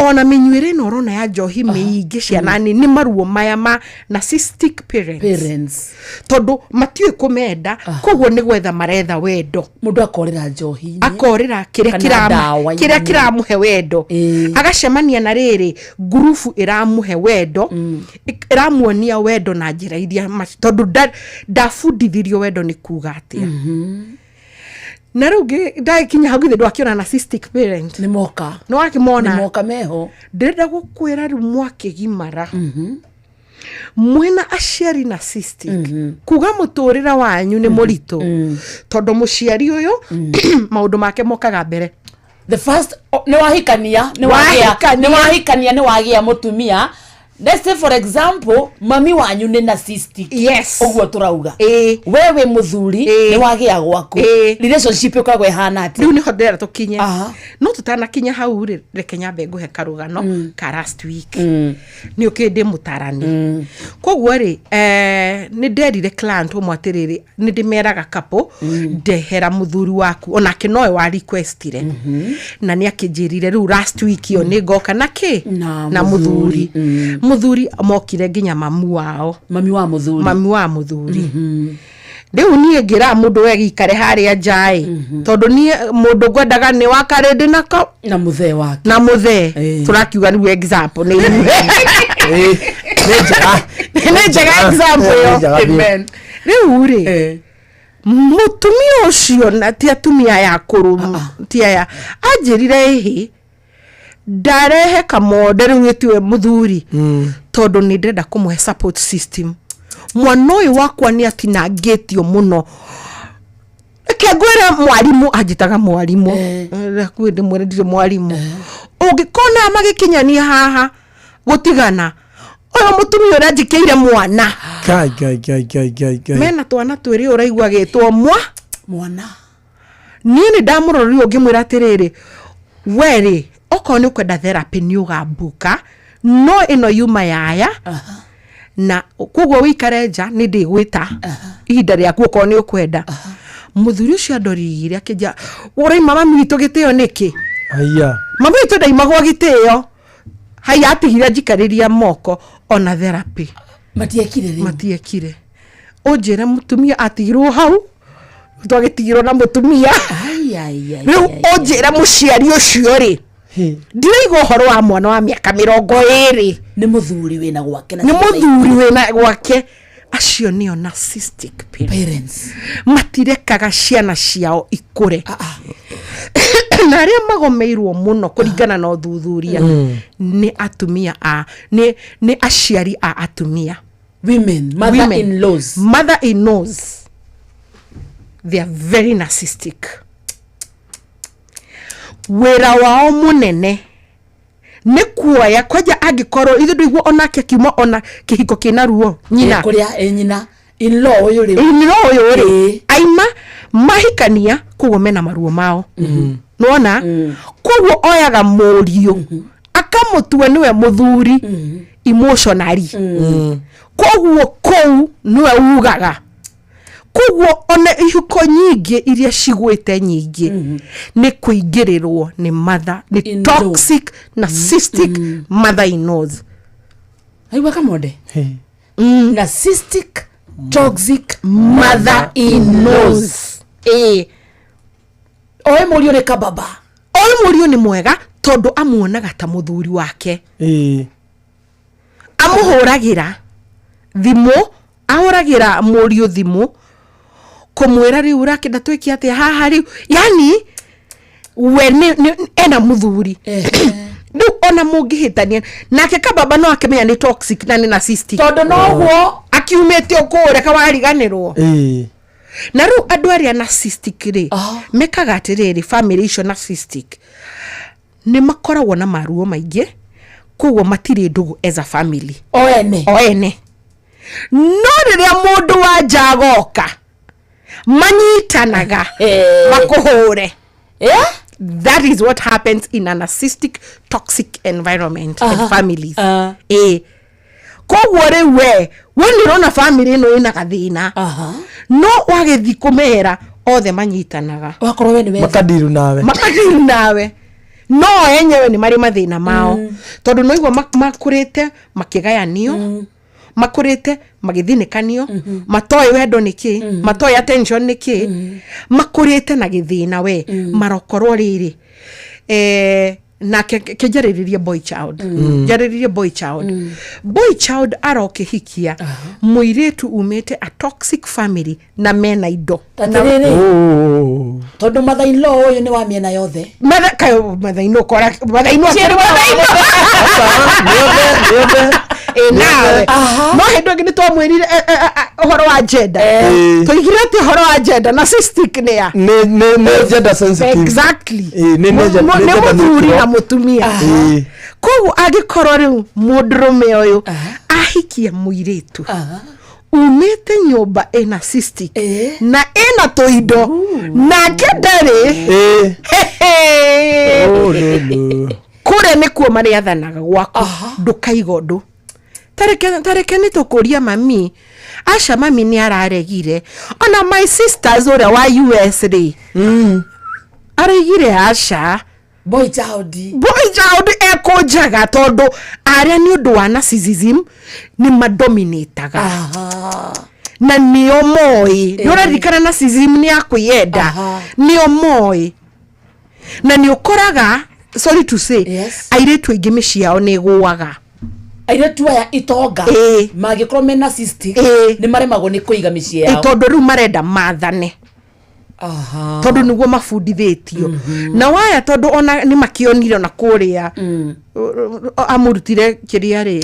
Ona mĩnyuĩre ĩno ũrona ya njohi mĩingĩ ciana nini nĩ maruo maya ma narcissistic parents,
Parents.
Tondũ matiũĩ kũmenda, koguo nĩ gwetha maretha wendo.
Mũndũ akorĩra njohi-inĩ.
Akorĩra kĩrĩa
Kana ndawa-inĩ.
kĩrĩa kĩramũhe wendo, agacemania na rĩrĩ ngurubu ĩramũhe wendo, ĩramuonia wendo na njĩra iria tondũ ndabundithirio wendo nĩ kuga atĩa. Na rĩu ndagĩkinya hau, githĩ ndwakĩona narcissistic parent
nĩ moka?
Nĩ wakĩmona?
Nĩ moka meho.
Ndĩrenda gũkwĩra rĩu mwakĩgimara mwĩna aciari narcissistic, kuga mũtũrĩre wanyu nĩ mũritũ, tondũ mũciari ũyũ maũndũ make mokaga mbere.
The first nĩ wahikania, nĩ wagĩa
Wahikania.
Nĩ wahikania, nĩ wagĩa mũtumia. Let's say, for example, mami wanyu nĩ narcissistic. Ũguo tũrauga. We wĩ mũthuri, nĩ wagĩa gwaku, relationship ĩkoragwo ĩhana atĩa?
Rĩu nĩho ndĩrenda tũkinye, no tũtanakinya hau rĩ, reke nyambe ngũhe karũgano ka last week. Nĩ ũkĩ ndĩ mũtarani, koguo rĩ nĩ nderire client ũmwe atĩrĩrĩ, nĩ ndĩmeraga couple, ndehera mũthuri waku, onake nowe wa requestire, na nĩ akĩnjĩrire rĩu last week ĩyo nĩ ngoka na kĩ
na
na mũthuri. Mũthuri mokire nginya mamu wao.
Mami wa mũthuri.
Mami wa mũthuri. Rĩu niĩ ngĩra mũndũ we gĩikare harĩa njaĩ, tondũ niĩ mũndũ ngwendaga nĩ wa karĩndĩ nako
na mũthee wake.
Na mũthee. Tũrakiuga rĩu example nĩ
Nĩ njega.
Nĩ njega example
Nĩ njega
ĩyo.
biũ.
Amen. Rĩu rĩ, mũtumia ũcio, na ti atumia aya akũrũ, ti aya, anjĩrire ĩhĩ ndarehe kamonde rĩu ĩtiwe mũthuri, tondũ nĩ ndĩrenda kũmũhe support system. Mwana ũyũ wakwa nĩ atinangĩtio mũno. Reke ngwĩre, mwarimũ anjĩtaga mwarimũ, hakuhĩ ndĩmwĩre ndirĩ mwarimũ. Ũngĩkona magĩkinyania haha gũtigana, ũyũ mũtumia ũrĩa njĩkĩire mwana.
Ngai, Ngai, Ngai, Ngai, Ngai, Ngai.
Mena twana twĩrĩ ũraigua gĩtwo mwa
mwana.
Niĩ nĩ ndamũrorire ngĩmwĩra atĩrĩrĩ, we rĩ, okorwo nĩ ũkwenda therapy nĩ ũgambuka, no ĩno yuma yaya na koguo wĩikare nja, nĩ ndĩgwĩta ihinda rĩaku okorwo nĩ ũkwenda. Mũthuri ũcio andorire akĩnjia, ũraima mami witũ gĩtĩo nĩkĩ?
Aya.
Mami witũ ndaimagwo gĩtĩo. Haya, atigire njikarĩria moko ona therapy.
Matiekire rĩu.
Matiekire. Ũnjĩre mũtumia atigirwo hau, twagĩtigirwo na mũtumia.
Ai, ai, ai,
Rĩu
ai.
ũnjĩre mũciari ũcio rĩ, ndiraigua ũhoro wa mwana wa mĩaka 20.
Nĩ mũthuri wĩna gwake na
nĩ
ciana.
Mũthuri wĩna gwake. Acio nĩo narcissistic
parents.
Matirekaga ciana ciao ikũre, na arĩa magomeirwo mũno kũringana na ũthuthuria nĩ atumia a nĩ aciari a atumia.
Women, mother in laws.
Mother in laws, they are very narcissistic. Wĩra wao mũnene nĩ kuoya kwanja, angĩkorwo ithuĩ ndũigua onake akiuma ona kĩhiko kĩna ruo nyina.
Kũrĩa nyina in law ũyũ rĩu.
In law ũyũ rĩ, aima mahikania, koguo mena maruo mao, nona koguo oyaga mũriũ akamũtua nĩwe mũthuri emotionally, koguo kũu nĩwe ugaga. Koguo ona ihiko nyingĩ iria cigwĩte nyingĩ nĩ kũingĩrĩrwo nĩ mother nĩ
In-law.
Toxic narcissistic mother in laws.
Aigua kamonde, narcissistic toxic
mother in laws, ĩĩ.
Oĩ mũriũ nĩ kababa.
Oĩ mũriũ nĩ mwega, tondũ amuonaga ta mũthuri wake. Amũhũragĩra thimũ, ahũragĩra mũriũ thimũ kũmwĩra rĩu ũrakĩenda twĩke atĩa haha rĩu, yani we ena mũthuri rĩu, ona mũngĩhĩtania nake kababa no akĩmenya nĩ toxic na nĩ narcissistic.
Tondũ noguo
akiumĩte kũrĩa kawariganĩrwo. Na rĩu andũ arĩa narcissistic rĩ, mekaga atĩrĩrĩ, family icio narcissistic nĩ makoragwo na maruo maingĩ, koguo matirĩ ndũgũ as a family.
O ene.
O ene. No rĩrĩa mũndũ wa nja agoka, manyitanaga makũhũre. That is what happens in a narcissistic toxic environment and families. Koguo rĩu we nĩ ũrona family ĩno ĩna gathĩna, no wagĩthi kũmera othe manyitanaga.
Wakorwo we nĩ
Makadiru nawe.
Makadiru nawe. No enyewe nĩ marĩ mathĩna mao, tondũ no igua makũrĩte makĩgayanio, makũrĩte magĩthinĩkanio, matoĩ wendo nĩ kĩ, matoĩ attention nĩ kĩ, makũrĩte na gĩthĩna we marokorwo rĩrĩ nake kĩnjarĩrĩrie boy child, njarĩrĩrie boy child. Boy child arokĩhikia mũirĩtu umĩte a toxic family na mena indo.
Atĩrĩrĩ, tondũ mother in law ũyũ nĩ wa mĩena yothe.
Matha kayo mathaino kora mathaino.
Ciĩrĩ.
Ĩ nawe no hĩndĩ ĩngĩ nĩ twamwĩrire ũhoro wa gender. Tũigire atĩ ũhoro wa gender narcissistic nĩ ya
Nĩ gender sensitive.
Exactly.
Nĩ
Nĩ
gender
mũthuri
neutral.
Na mũtumia. Koguo angĩkorwo rĩu mũndũrũme ũyũ ahikia mũirĩtu umĩte nyũmba ĩna cystic na ĩna tũindo nake ndarĩ.
Oh, no, no.
Kũrĩa nĩkuo marĩathanaga gwaku, ndũkaiga ũndũ. Tareke nĩ tũkũria mami, aca mami nĩ araregire, ona my sisters ũrĩa wa US rĩ araigire aca.
Boy child.
Boy child ekũnjaga tondũ arĩa nĩ ũndũ wa narcissism nĩ madominataga na nĩo moĩ. Nĩ ũraririkana narcissism nĩ ya kwĩyenda, nĩo moĩ na nĩ ũkoraga, sorry to say, airĩtu aingĩ mĩciĩ yao nĩ ĩgũaga.
Airĩtu aya itonga mangĩkorwo me narcissistic nĩ maremagwo nĩ kũiga mĩciĩ yao.
Tondũ rĩu marenda mathane, tondũ nĩguo mabundithĩtio na waya, tondũ ona nĩ makĩonire ona kũrĩa amũrutire kĩrĩa rĩ,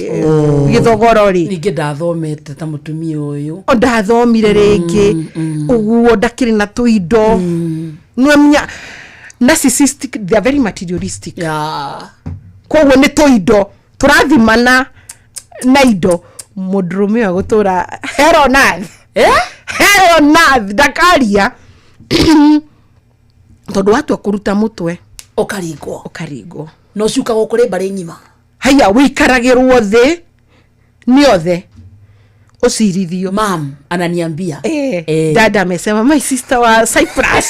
gĩthogoro rĩ.
Ningĩ ndathomete ta mũtumia ũyũ.
O ndathomire rĩngĩ ũguo, ndakĩrĩ na tũindo. Nĩwamenya narcissistic, they are very materialistic. Koguo nĩ tũindo tũrathimana na indo. Mũndũrũme ũyũ agũtũra hell on earth, hell on earth, ndakaria tondũ watua kũruta mũtwe
ũkaringwo.
Ũkaringwo.
Na ũcukagwo kũrĩ mbarĩ ng'ima.
Haya, wĩikaragĩrwo thĩ nĩ othe ũcirithio.
Mam ananiambia.
Dada amesema, my sister wa Cyprus.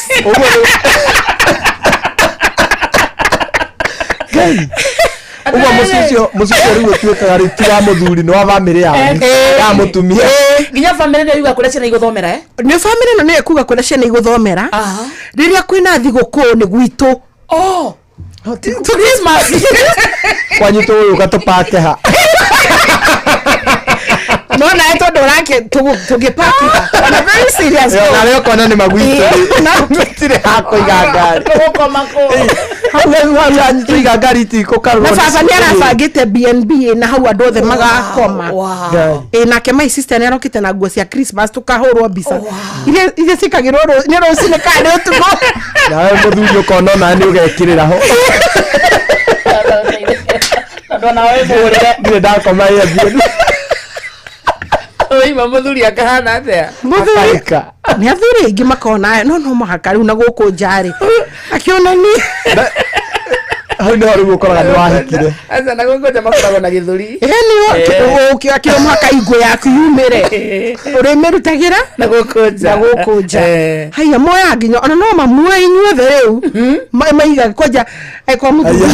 Ũguo mũciĩ ũcio rĩu ũtuĩkaga rĩu ti wa mũthuri, nĩ wa bamĩrĩ yanyu ya mũtumia.
Nginya bamĩrĩ nĩyo yuga kũrĩa ciana igũthomera, eh?
Nĩ bamĩrĩ ĩno nĩyo ĩkuga kũrĩa ciana igũthomera. Rĩrĩa kwĩna thigũkũ nĩ gwitũ.
Oh. Christmas.
Kwanyu tũgũgĩũka tũpake ha?
No nawe tondũ ũrake tũgĩpakĩra on a very serious note.
Nawe ũkona nĩ magwitũ gũtirĩ ha kũiga ngari.
Tũgũkoma kũ?
Hau hau yanyu tũiga ngari itikũkarwo.
Na baba nĩ arabangĩte BNB na hau andũ othe magakoma. Ĩ nake my sister nĩ arokĩte na nguo cia Christmas, tũkahũrwo mbica iria ciĩkagĩrwo nĩ rũcinĩ kana nĩ ũtukũ.
Nawe mũthuri ũkona onawe nĩ ũgekĩrĩra ho.
Tondũ onawe mũhũrĩre.
Ndirĩ ndakoma Airbnb.
Oima mũthuri akahana atĩa?
Mũthuri nĩ athuri aingĩ makona no mũhaka rĩu na gũkũ njarĩ akĩonani.
Hau nĩho rĩu ũkoraga nĩ wahikire.
Aca, na gũkũ nja makoragwo na gĩthũri.
Ĩni akĩo mũhaka ingo yaku yumĩre ũrĩmĩrutagĩra
na gũkũ nja.
Na gũkũ nja. Haya, moya nginya ona no mamuoe inyuothe rĩu. Maiga kwanja angĩkorwo mũthuri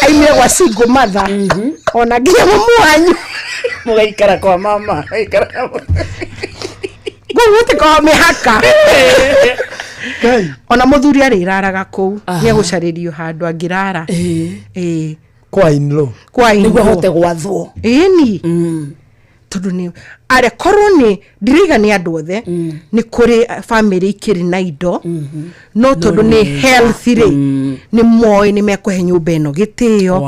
aimire gwa single mother, ona nginya mamu wanyu.
Mũgaikara kwa mama. Mũgaikara.
Koguo gũtikoragwo mĩhaka. Ona mũthuri arĩraraga kũu, nĩ egũcarĩrio handũ angĩrara. Ĩĩ.
Kwa in-law.
Kwa
nĩguo
in-law.
ahote gwathwo.
Ĩni tondũ nĩ arekorwo nĩ ndiriga nĩ andũ othe, nĩ kũrĩ bamĩrĩ ikĩrĩ na indo, no tondũ nĩ health rĩ, nĩ moĩ nĩ mekũhe nyũmba ĩno gĩtĩo,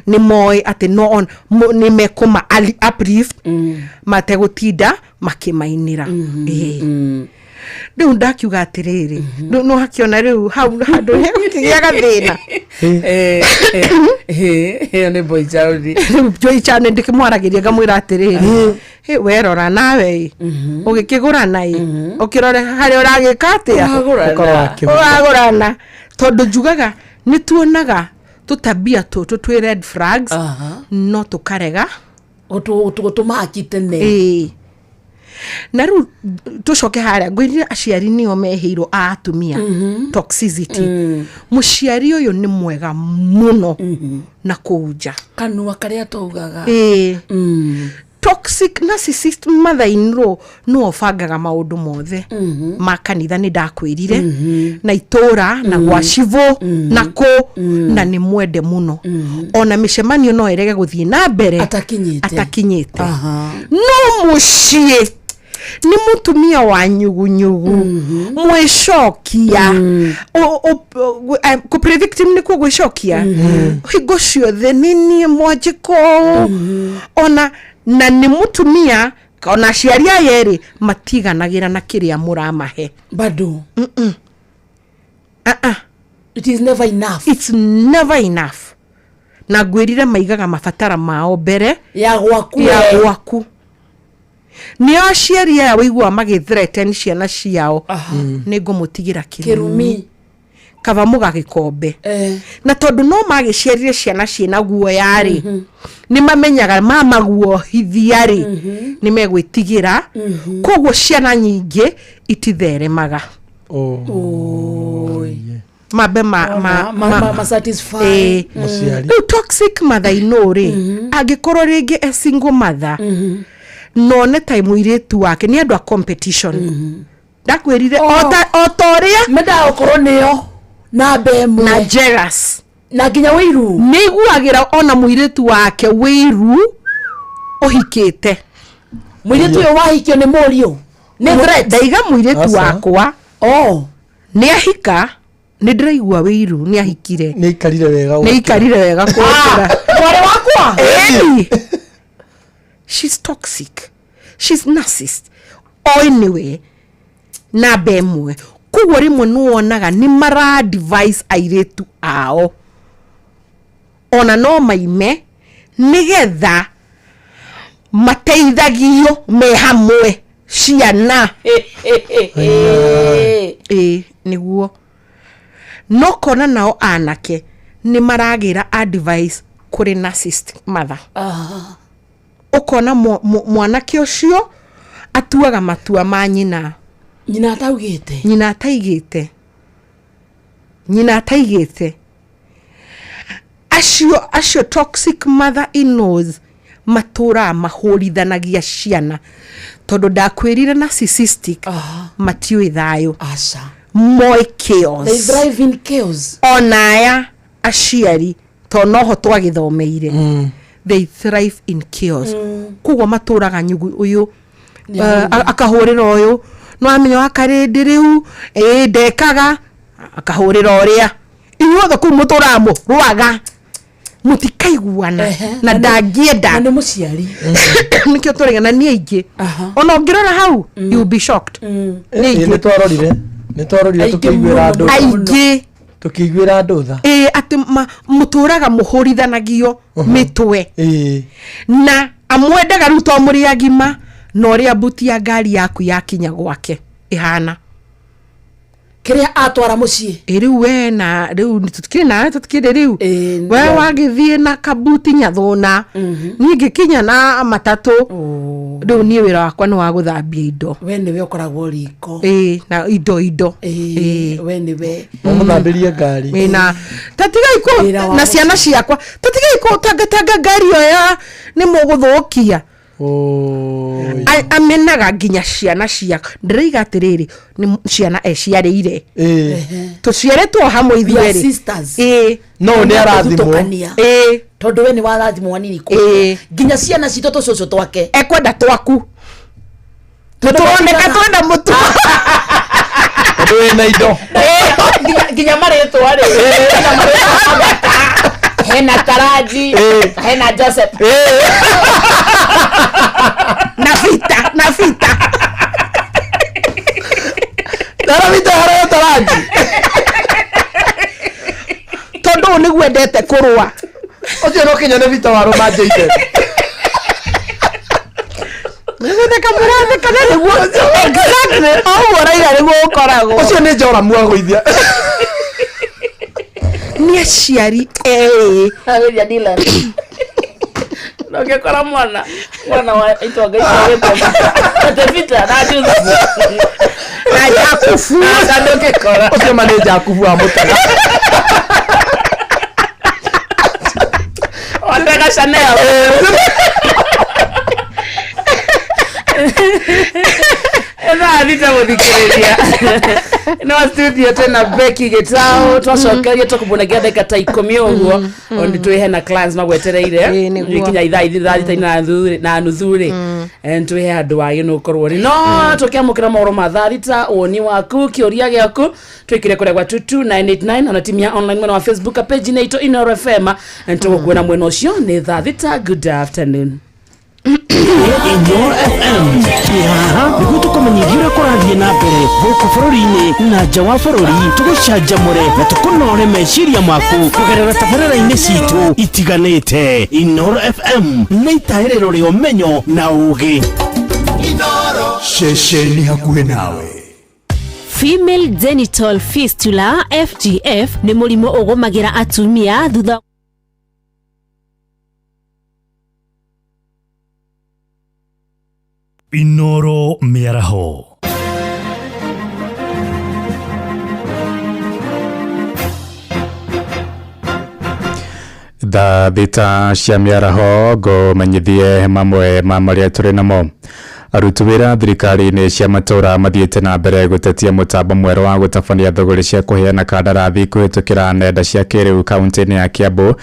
nĩ moĩ atĩ no nĩ mekũma uplift mategũtinda makĩmainĩra. Ĩĩ. Rĩu ndakiuga atĩrĩrĩ, rĩu no hakĩona rĩu hau handũ hegũkĩgĩa gathĩna.
Ĩyo nĩ boy child.
Rĩu Joy Chan ndĩkĩmwaragĩria ngamwĩra atĩrĩrĩ, "Hĩ, werora nawe ĩ ũgĩkĩgũrana ĩ ũkĩrore harĩa ũragĩka atĩa."
Ũragũrana.
Ũkorwo akĩgũra.
Ũragũrana tondũ njugaga nĩ tuonaga tũtabia tũtũ twĩ red flags, no tũkarega.
Gũtũmaki tene.
Ĩĩ. Na rĩu tũcoke harĩa ngwĩrire aciari nĩo mehĩirwo a atumia toxicity. Mũciari ũyũ nĩ mwega mũno na kũu nja
kanua karĩa taugaga.
Ĩĩ. Toxic narcissist mother in law nĩwe ũbangaga maũndũ mothe ma kanitha, nĩ ndakwĩrire, na itũra na gwa civũ na kũ, na nĩ mwende mũno. Ona mĩcemanio no ĩrege gũthiĩ na mbere
Atakinyĩte.
Atakinyĩte. No mũciĩ nĩ mũtumia wa nyugunyugu mwĩcokia. Kũ play victim nĩkuo gwĩcokia hingo ciothe, nĩ niĩ mwanjĩko ũũ. Ona na nĩ mũtumia, ona aciari aya erĩ matiganagĩra na kĩrĩa mũramahe.
Bado.
Uh-uh.
It is never enough.
It's never enough. Na ngwĩrire maigaga mabatara mao mbere
ya gwaku.
Ya gwaku. Nĩo aciari aya wĩiguaga magĩ ciana ciao, nĩ ngũmũtigĩra
kĩrumi.
Kĩrumi. Kaba mũgagĩkombe. Na tondũ no magĩciarire ciana ciĩna guoya rĩ, nĩ mamenyaga mamaguohithia rĩ, nĩ megwĩtigĩra. Koguo ciana nyingĩ ititheremaga. Mambe ma, ma,
ma satisfy.
Ĩĩ.
Mũciari.
Rĩu toxic mother in law rĩ, angĩkorwo rĩngĩ e single mother, none ta mũirĩtu wake nĩ andũ a competition, ndakwĩrire, o ta ũrĩa
mendaga gũkorwo nĩo namba ĩmwe.
Na jealous.
Na nginya wĩiru.
Nĩ iguagĩra ona mũirĩtu wake wĩiru ũhikĩte.
Mũirĩtu ũyũ wahikio nĩ mũriũ nĩ threat.
Ndaiga mũirĩtu
Aca.
wakwa
oh
nĩ ahika, nĩ ndĩraigua wĩiru nĩ ahikire.
Nĩ aikarire wega.
Nĩ aikarire wega kũngĩra.
Mwarĩ wakwa.
Ĩni. She's toxic, she's narcissist. O anyway, namba ĩmwe. Koguo rĩmwe nĩ wonaga nĩ mara advise airĩtu ao ona no maime nĩgetha mateithagio me hamwe ciana. Ĩĩ, nĩguo no kona nao anake nĩ maragĩra advice kũrĩ narcissist mother. Ũkona mwanake ũcio atuaga matua ma nyina.
Nyina ataugĩte.
Nyina ataigĩte, nyina ataigĩte. Acio toxic mother in laws matũraga mahũrithanagia ciana, tondũ ndakwĩrire narcissistic matiũĩ thayũ.
Aca.
Moĩ chaos.
They thrive in chaos.
Ona aya aciari to noho twagĩthomeire, they thrive in chaos. Koguo matũraga nyugu ũyũ akahũrĩra ũyũ, no amenya wa karĩndĩ rĩu ĩ ndekaga, akahũrĩra ũrĩa inyuothe kũu mũtũraga mũrũaga mũtikaiguana na ndangĩenda.
Na nĩ mũciari.
Nĩkĩo tũrĩga na nĩ aingĩ. Ona ũngĩrora hau, you will be shocked. Nĩ aingĩ.
Nĩ twarorire
Aingĩ
tũkĩiguĩra
mũno,
andũ
aingĩ.
Tũkĩiguĩra andũ tha.
Ĩĩ, atĩ mũtũraga mũhũrithanagio mĩtwe. Na amwendaga rĩu to mũrĩ agima, na ũrĩa mbuti ya ngari yaku yakinya gwake ĩhana.
Kĩrĩa atwara mũciĩ.
Ĩ rĩu we na rĩu tũtikĩrĩ nawe, tũtikĩrĩ rĩu we
no.
Wagĩthiĩ na kabuti nyathũna, niĩ ngĩkinya na matatũ. Rĩu niĩ wĩra wakwa nĩ wa gũthambia indo.
We nĩwe ũkoragwo riko.
Ĩĩ, na indo.
Ĩĩ, we nĩwe.
Mũmũthambĩrie ngari.
Ĩĩ, na tatigai kũ
Wĩra wa
na ciana ciakwa, tatigai kũtangatanga ngari ĩyo ya nĩ mũgũthũkia. Amenaga nginya ciana cia ndĩraiga atĩrĩrĩ, nĩ ciana eciarĩire, tũciarĩtwo hamwe
We are
ithuerĩ.
sisters.
Ĩĩ.
No nĩ arathimwo.
Tũthutũkania.
Ĩĩ.
Tondũ we nĩ warathimwo hanini
Ĩĩ.
kũ nginya ciana citũ tũcũcũ twake.
Ekwenda twaku tũroneka twenda mũtu.
Tondũ wĩna indo.
Nginya marĩtwa rĩ, hena marĩtwa mathaka, hena Taraji, hena Joseph.
Na Vita, na Vita.
Taravita harĩa Taraji.
Tondũ ũyũ nĩguo endete kũrũa.
Ũcio no kinya nĩ Vita wa rũmanjĩire.
Nĩgũtheka mũratheka, na nĩguo exactly o ũguo ũraiga nĩguo ũkoragwo.
Ũcio nĩ Joramu agũithia.
Nĩ aciari erĩ.
Agũithia Dylan. Ũngĩkora mwana mwana wa itonga icio wĩtwo Peter Peter na Joseph
na Jakubu
na ndũngĩkora.
Ũcio ma nĩ Jakubu wa Mũtaga.
Watega Chanel. Thaa thita mũthikĩrĩria no studio twĩna Becky Gĩtaũ twacokeria tũkũmũnengera ndagĩka ta 10 ũguo nĩ twĩhe na clients magwetereire
nĩguo.
ikinya ithaa ithi thaa thita na nuthu rĩ twĩhe handũ wagĩ nĩ ũkorwo rĩ no tũkĩamũkĩra mohoro ma thaa thita woni waku kĩũria gĩaku twĩkĩre kũrĩa gwa 22989 ona timu ya online mwena wa Facebook page -inĩ itũ Inooro FM tũgũkuona mwena ũcio nĩ thaa thita. Good afternoon.
Inooro FM twĩ haha nĩguo tũkũmenyithia ũrĩa kũrathiĩ na mbere gũkũ bũrũri-inĩ na nja wa bũrũri, tũgũcanjamũre na tũkũnore meciria maku kũgerera tabarĩra-inĩ citũ itiganĩte. Inooro FM nĩ itaĩrĩro rĩa ũmenyo na ũgĩ.
Ceceni hakuhĩ nawe.
Female genital fistula FGF nĩ mũrimũ ũgũmagĩra atumia thutha
Inooro Mĩaraho.
Thaa thita cia mĩaraho ngũmenyithie mamwe ma marĩa tũrĩ namo. Aruti wĩra thirikari-inĩ cia matũra mathiĩte na mbere gũtetia mũtambo mwerũ wa gũtabania thũgũrĩ cia kũheana kandarathi kũhĩtũkĩra nenda cia kĩrĩu kaunti-inĩ ya Kiambu.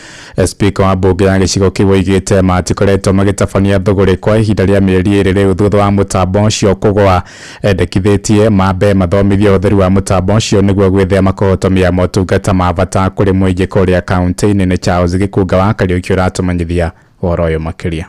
Spika wa mbunge ya gĩcigo kĩu oigĩte matikoretwo magĩtabania thũgũrĩ kwa ihinda rĩa mĩeri 2 rĩu thutha wa mũtambo ũcio kũgũa. Endekithĩtie mambe mathomithio ũhũthĩri wa mũtambo ũcio nĩguo gwĩthema kũhotomia motungata ma bata kũrĩ mũingĩ kũrĩa kaunti-inĩ. Nĩ Charles Gĩkunga wa Kariũki ũratũmenyithia ũhoro ũyũ makĩria.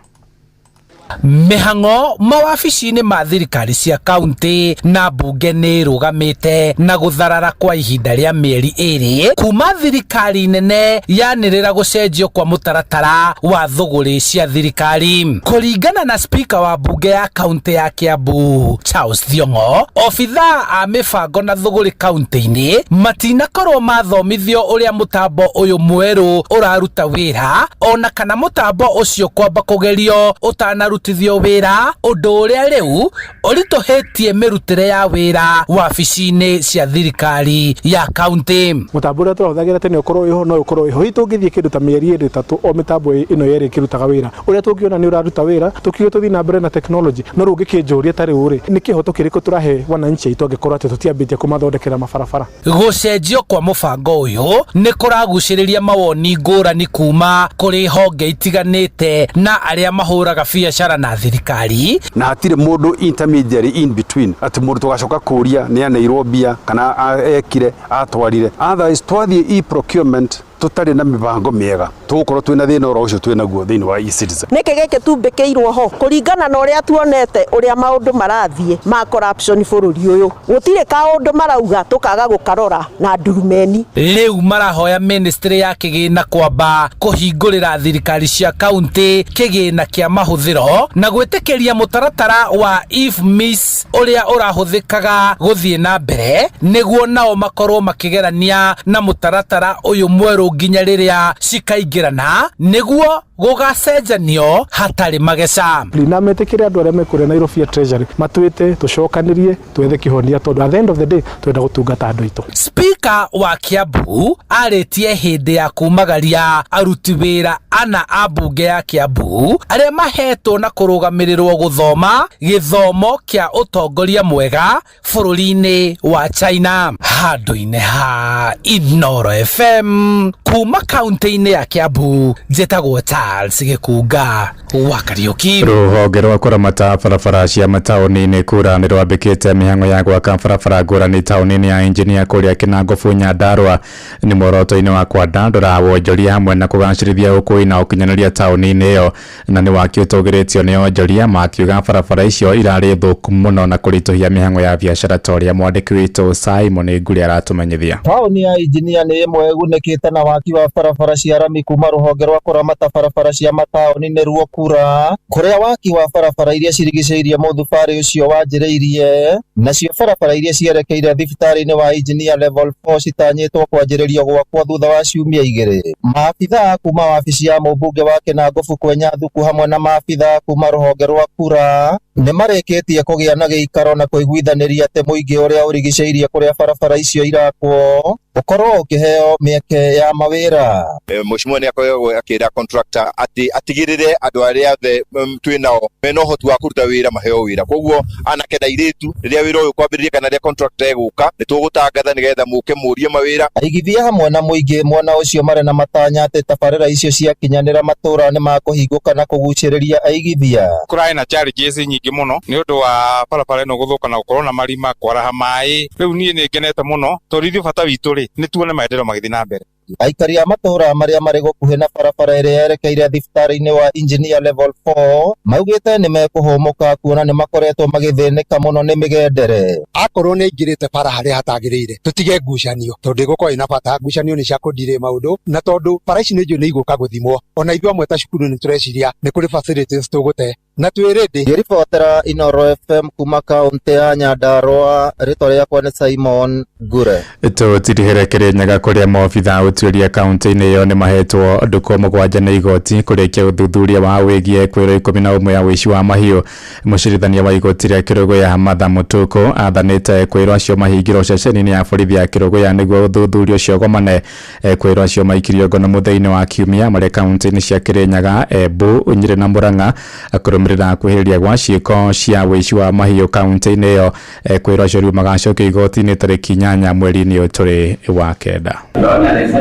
Mĩhang'o mawabici-inĩ ma thirikari cia kaunti na mbunge nĩ ĩrũgamĩte na gũtharara kwa ihinda rĩa mĩeri 2 kuma thirikari nene yanĩrĩra gũcenjio kwa mũtaratara wa thũgũrĩ cia thirikari. Kũringana na spika wa mbunge ya kaunti ya Kiambu Charles Thiong'o, obithaa a mĩbango na thũgũrĩ kaunti-inĩ matinakorwo mathomithio ũrĩa mũtambo ũyũ mwerũ ũraruta wĩra ona kana mũtambo ũcio kwamba kũgerio ũtanarutithio wĩra, ũndũ ũrĩa rĩu ũritũhĩtie mĩrutĩre ya wĩra wabici-inĩ cia thirikari ya kaunti.
Mũtambo ũrĩa tũrahũthagĩra tene ũkorwo wĩho no ũkorwo wĩho. Hihi tũngĩthiĩ kĩndũ ta mĩeri 2 3 o mĩtambo ĩno yerĩ ĩkĩrutaga wĩra, ũrĩa tũngĩona nĩ ũraruta wĩra tũkiuge tũthiĩ na mbere na technology. No rĩu ũngĩkĩnjũria ta rĩu rĩ, nĩ kĩhoto kĩrĩkũ tũrahe wananchi aitũ angĩkorwo atĩ tũtiambĩtie kũmathondekera mabarabara?
Gũcenjio kwa mũbango ũyũ nĩ kũragucĩrĩria mawoni ngũrani kuma kũrĩ honge itiganĩte na arĩa mahũraga biacara na thirikari.
Na hatirĩ mũndũ intermediary in between atĩ mũndũ tũgacoka kũria nĩ aneirwo mbia kana ekire atwarire. Otherwise twathiĩ e-procurement tũtarĩ na mĩbango mĩega tũgũkorwo twĩna thĩna oro ũcio twĩnaguo thĩinĩ wa e-citizen.
Nĩkĩ gĩkĩ tumbĩkĩirwo ho kũringana na ũrĩa tuonete ũrĩa maũndũ marathiĩ ma corruption bũrũri ũyũ, gũtirĩ kaũndũ marauga tũkaga gũkarora na ndurumeni.
Rĩu marahoya ministry ya kĩgĩna kwamba kũhingũrĩra thirikari cia kaunti kĩgĩna kĩa mahũthĩro na gwĩtĩkĩria mũtaratara wa IFMIS ũrĩa ũrahũthĩkaga gũthiĩ na mbere nĩguo nao makorwo makĩgerania na mũtaratara ũyũ mwerũ nginya rĩrĩa cikaingĩrana nĩguo gũgacenjanio hatarĩ mageca.
Na metĩkĩre andũ arĩa mekũrĩa Nairobi ya Treasury matwĩte tũcokanĩrie twethe kĩhonia tondũ at the end of the day twenda gũtungata andũ aitũ.
Spika wa Kiambu arĩtie hĩndĩ ya kumagaria aruti wĩra ana a mbunge ya Kiambu arĩa mahetwo na kũrũgamĩrĩrwo gũthoma gĩthomo kĩa ũtongoria mwega bũrũri-inĩ wa China. Handũ-inĩ ha Inooro FM kuma kaunti-inĩ ya Kiambu, njĩtagwo Charles Gĩkunga wa Kariũki.
Rũhonge rwa kũramata barabara cia mataũni-inĩ kura nĩ rwambĩkĩte mĩhang'o ya gwaka barabara ngũrani taũni-inĩ ya Engineer kũrĩa Kĩnangobu Nyandarua nĩ muoroto-inĩ wa kwandandũra wonjoria hamwe na kũgacĩrithia ũkui na ũkinyanĩria taũni-inĩ ĩyo, na nĩ waki ũtũgĩrĩtio nĩ onjoria makiuga barabara icio irarĩ thũku mũno na kũritũhia mĩhang'o ya biacara ta ũrĩa mwandĩki witũ Simon Nguri aratũmenyithia.
Taũni ya Engineer nĩ ĩmwe ĩgunĩkĩte na
waki wa barabara cia rami kuma rũhonge rwa kũramata barabara cia mataũni nĩruo KURA, kũrĩa waki wa barabara iria cirigicĩirie mũthubarĩ ũcio wanjĩrĩirie, nacio barabara iria cierekeire thibitarĩ-inĩ wa Engineer Level 4 citanyĩtwo kwanjĩrĩrio gwakwo thutha wa ciumia 2. Maabithaa kuma wabici ya mũmbunge wa Kĩnangobu Kwenya Thuku hamwe na maabithaa kuma rũhonge rwa KURA nĩmarĩkĩtie kũgĩa na gĩikaro na kũiguithanĩria atĩ mũingĩ ũrĩa ũrigicĩirie kũrĩa barabara icio irakwo ũkorwo ũkĩheo mĩeke ya mawĩra.
Mheshimiwa nĩ akoragwo akĩra contractor atĩ atigĩrĩre andũ arĩa othe twĩ nao mena ũhoti wa kũruta wĩra maheo wĩra. Koguo anake na airĩtu rĩrĩa wĩra ũyũ kwambĩrĩria kana rĩrĩa contractor egũka nĩ tũgũtangatha nĩgetha mũke mũrie mawĩra.
Aigithia hamwe na mũingĩ mwena ũcio marĩ na matanya atĩ tabarĩra icio ciakinyanĩra matũra nĩ makũhingũka na kũgucĩrĩria aigithia.
Kũrarĩ na challenges nyingĩ mũno nĩ ũndũ wa barabara ĩno gũthũka na gũkorwo na marima kwaraha maĩ. Rĩu niĩ nĩ ngenete mũno tondũ ithuĩ bata witũ rĩ nĩ tuone maendeleo magĩthiĩ na mbere.
Aikari a matũra marĩa marĩ gũkuhĩ na barabara ĩrĩa yerekeire thibitarĩ-inĩ wa Engineer Level 4 maugĩte nĩ mekũhũmũka kuona nĩ makoretwo magĩthĩnĩka mũno nĩ mĩgendere.
Akorwo nĩ aingĩrĩte bara harĩa hatagĩrĩire tũtige ngucanio tondũ ĩgũkorwo ĩna bata. Ngucanio nĩ cia kũndirĩ maũndũ na tondũ bara ici nĩ njũĩ nĩ igũka gũthimwo ona ithuĩ amwe ta cukuru nĩ tũreciria nĩ kũrĩ facilities tũgũte na twĩ ready.
Ngĩribotera Inooro FM kuma kaũntĩ ya Nyandarua, rĩtwa rĩakwa nĩ Simon Ngure.
Tũtirihĩre Kĩrĩnyaga kũrĩa maobitha ũtuĩria kaũntĩ-inĩ ĩyo nĩ mahetwo ndukũ 7 nĩ igoti kũrĩkia ũthuthuria wa wĩgiĩ kwĩrwo 11 ya ũici wa mahiũ. Mũcirithania wa igoti rĩa Kĩrũgũya Martha Mũtukũ athanĩte kwĩrwo acio mahingĩrwo ceceni-inĩ ya borithi ya Kĩrũgũya nĩguo ũthuthuria ũcio ũgomane. Kwĩrwo acio maikirio ngono mũthenya-inĩ wa kiumia marĩ kaũntĩ-inĩ cia Kĩrĩnyaga, Embu, Nyĩrĩ na Murang'a kũrũmĩrĩra kwĩhĩrĩria gwa ciĩko cia ũici wa mahiũ kaũntĩ-inĩ ĩyo. Kwĩrwo acio rĩu magacokio igoti-inĩ tarĩki 8 mweri-inĩ ũyũ tũrĩ wa 9.
The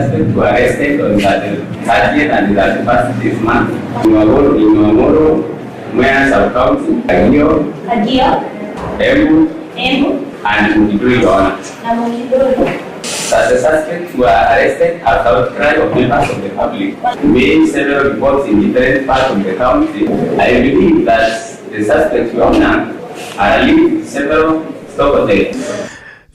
suspect were arrested on 30th and 31st this month in Wangoro, Mwea Sub County, Kagio, Embu, and Mukiduri. The suspects were arrested after outcry of members of the public made several reports in different parts of the county. I believe that the suspects were are linked to several stock hotels.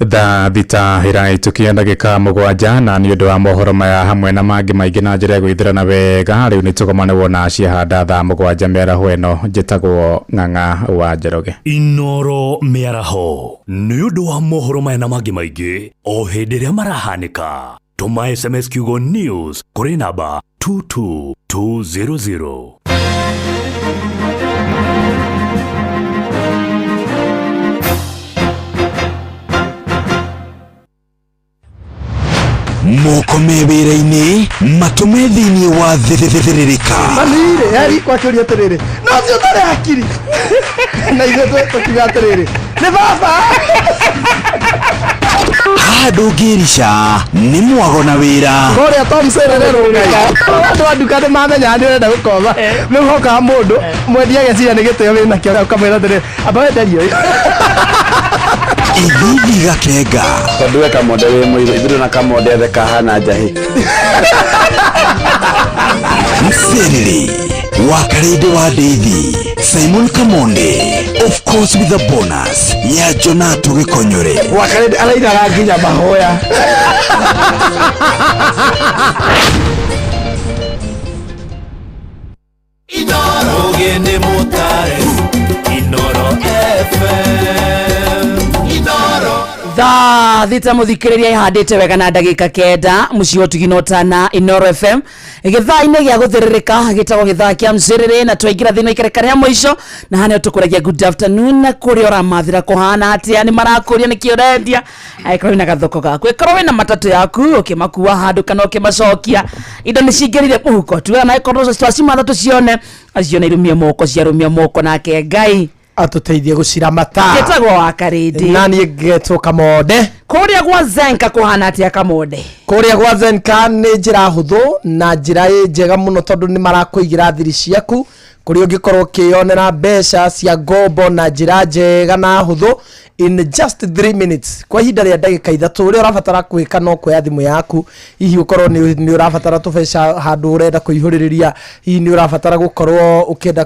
Thaa 6 ĩrahĩtũkia ndagĩka 7 na nĩ ũndũ wa mohoro maya hamwe na mangĩ maingĩ na njĩra ya gwĩthĩrana wega rĩu nĩ tũgomane wona ciahanda thaa 7 mĩaraho ĩno. Njĩtagwo Ng'ang'a wa Njoroge.
Inooro mĩaraho nĩ ũndũ wa mohoro maya na mangĩ maingĩ o hĩndĩ ĩrĩa marahanĩka. Tũma SMS kiugo news kũrĩ namba 22200.
Moko me wĩra-inĩ matũme thĩinĩ wa thĩrĩrĩka.
Manire yari kwakĩũria atĩrĩrĩ no ũcio ũtarĩ hakiri na ithuĩ tũkiuga atĩrĩrĩ nĩ baba.
Haha ndũngĩrica nĩ mwago na wĩra.
Kũrĩa Tom Serere rũngai andũ a nduka nĩ mamenyaga nĩ ũrenda gũkoma nĩ ũhokaga mũndũ mwendia ageciria nĩ gĩtĩo wĩnakĩo ũkamwĩra atĩrĩrĩ amba wenderie ũyũ.
Ithithi gakenga
tondũ we kamonde wĩ mũirũ ithuĩ na kamonde othe kahana njahĩ.
Mserere wa Karĩndĩ wa Ndeithi Simon Kamonde of course with a bonus ya Jonato Gĩkonyore.
Wa Karĩndĩ arainaga nginya mahoya.
Inooro Ũgĩ nĩ mũtare Inooro FM Inooro.
Thaa 6 mũthikĩrĩria ĩhandĩte wega na ndagĩka 9 mũciĩ ũtugi na ũtana Inooro FM gĩthaa-inĩ gĩa gũthĩrĩrĩka gĩtagwo gĩthaa kĩa mcĩrĩrĩ na twaingĩra thĩinĩ wa ikereka rĩa mũico na haha nĩho tũkũragia good afternoon na kũrĩa ũramathĩra kũhana atĩa nĩ marakũria nĩkĩ ũrendia angĩkorwo wĩna gathoko gaku ĩkorwo wĩna matatũ yaku ũkĩmakua handũ kana ũkĩmacokia indo nĩ cingĩrire mũhuko tugaga na ĩkorwo twacimatha tũcione acio nĩ irumie moko ciarumia moko nake Ngai
atũteithie gũciramata.
Gĩtagwo wa Karĩndĩ
na niĩ ngetwo Kamonde.
Kũrĩa gwa Zenka kũhana atĩa Kamonde?
Kũrĩa gwa Zenka nĩ njĩra hũthũ na njĩra ĩ njega mũno tondũ nĩ marakũigĩra thiri ciaku kũrĩa ũngĩkorwo ũkĩyonera mbeca cia ngombo na njĩra njega na hũthũ in just 3 minutes kwa ihinda rĩa ndagĩka 3. Ũrĩa ũrabatara gwĩka no kuoya thimũ yaku, hihi ũkorwo nĩ ũrabatara tũbeca handũ ũrenda kũihũrĩrĩria, hihi nĩ ũrabatara gũkorwo ũkĩenda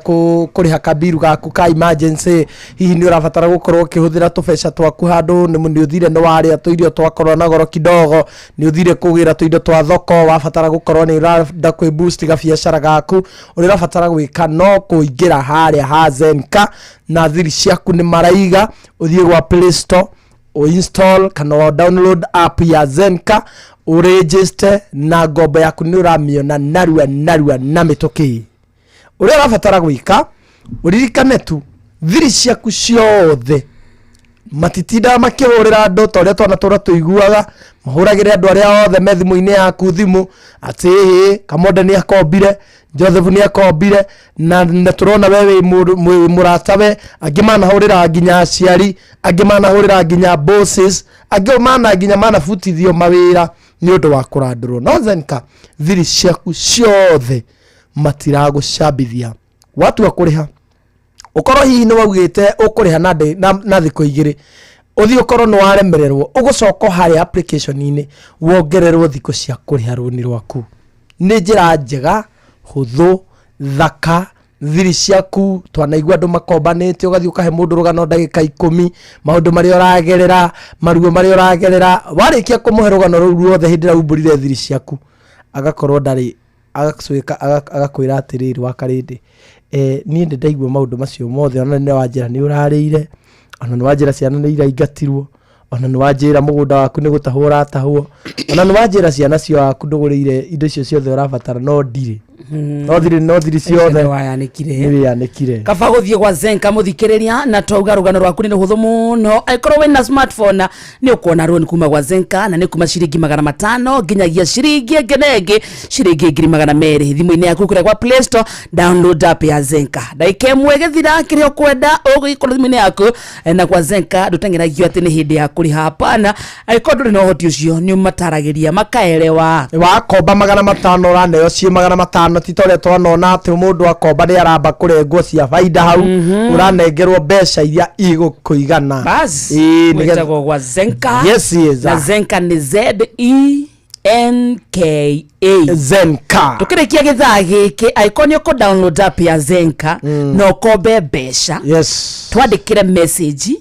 kũrĩha kabiru gaku ka emergency, hihi nĩ ũrabatara gũkorwo ũkĩhũthĩra tũbeca twaku handũ nĩ ũthire nĩ warĩa Ũrarĩa tũirio twakorwo na goro kidogo, nĩ ũthire kũgĩra tũindo twa thoko, wabatara gũkorwo nĩ ũrenda kwĩ boost gabiacara gaku, ũrĩa ũrabatara gwĩka no kũingĩra harĩa ha Zenka na thiri ciaku nĩ maraiga. Ũthiĩ gwa Play Store, uinstall kana wa download app ya Zenka, ũregister na ngombo yaku nĩ ũramĩona narua narua na mĩtũkĩ. Ũrĩa ũrabatara gwĩka, ũririkane tu thiri ciaku ciothe matitindaga makĩhũrĩra andũ ta ũrĩa twana tũra tũiguaga mahũragĩre andũ arĩa othe me thimũ-inĩ yaku thimũ atĩ ĩhĩ Kamonde nĩ akombire, Joseph nĩ akombire, na tũrona we wĩ mũratawe. Angĩ manahũrĩra nginya aciari, angĩ manahũrĩra nginya bosses, angĩ mana nginya manabutithio mawĩra nĩ ũndũ wa kũrandũrwo. No Zenka thiri ciaku ciothe matiragũcambithia. Watua kũrĩha, ũkorwo hihi nĩ waugĩte ũkũrĩha na thikũ 2, ũthiĩ ũkorwo nĩ waremererwo, ũgũcoka harĩa application-inĩ wongererwo thikũ cia kũrĩha rũni rwaku. Nĩ njĩra njega, hũthũ, thaka. Thiri ciaku twanaigua andũ makombanĩte, ũgathiĩ ũkahe mũndũ rũgano ndagĩka 10, maũndũ marĩa ũragerera, maruo marĩa ũragerera. Warĩkia kũmũhe rũgano rũu ruothe, hĩndĩ ĩrĩa umbũrire thiri ciaku, agakorwo ndarĩ agacwĩka agakwĩra atĩrĩrĩ, wakarĩndĩ, niĩ nĩ ndaigua maũndũ macio mothe, ona nĩ wanjĩra nĩ ũrarĩire, ona nĩ wanjĩra ciana nĩ iraingatirwo, ona nĩ wanjĩra mũgũnda waku nĩ gũtahwo ũratahwo, ona nĩ wanjĩra ciana ciaku ndũgũrĩire indo icio ciothe ũrabatara, no ndirĩ no thiri, no thiri ciothe
wayanĩkire.
Nĩ wĩyanĩkire.
Kaba gũthiĩ gwa Zenka, mũthikĩrĩria, na twauga rũgano rwaku nĩ rũhũthũ mũno. Angĩkorwo wĩna smartphone, nĩ ũkuona rũni kuma gwa Zenka, na nĩ kuma ciringi 500 nginyagia ciringi ĩngĩ na ĩngĩ ciringi 200,000. Thimũ-inĩ yaku kũrĩa gwa Play Store, download app ya Zenka, ndagĩka 1 ĩgĩthira kĩrĩa ũkwenda ũgĩkorwo thimũ-inĩ yaku. Na gwa Zenka ndũteng'eragio atĩ nĩ hĩndĩ ya kũrĩha, hapana. Angĩkorwo ndũrĩ na ũhoti ũcio, nĩ ũmataragĩria makaerewa.
Wakomba 500, ũraneo ciĩ 500, ti ta ũrĩa twanona atĩ mũndũ akomba nĩ aramba kũrengwo cia baida hau. Ũranengerwo mbeca iria igũkũigana.
Bas.
Ĩĩ, nĩgetha-
Gwĩtagwo gwa Zenka.
Yes.
Na Zenka nĩ Zenka.
Zenka.
Tukĩrĩkia gĩthaa gĩkĩ, angĩkorwo nĩ ũkũ download app ya Zenka na ũkombe mbeca, twandĩkĩre message,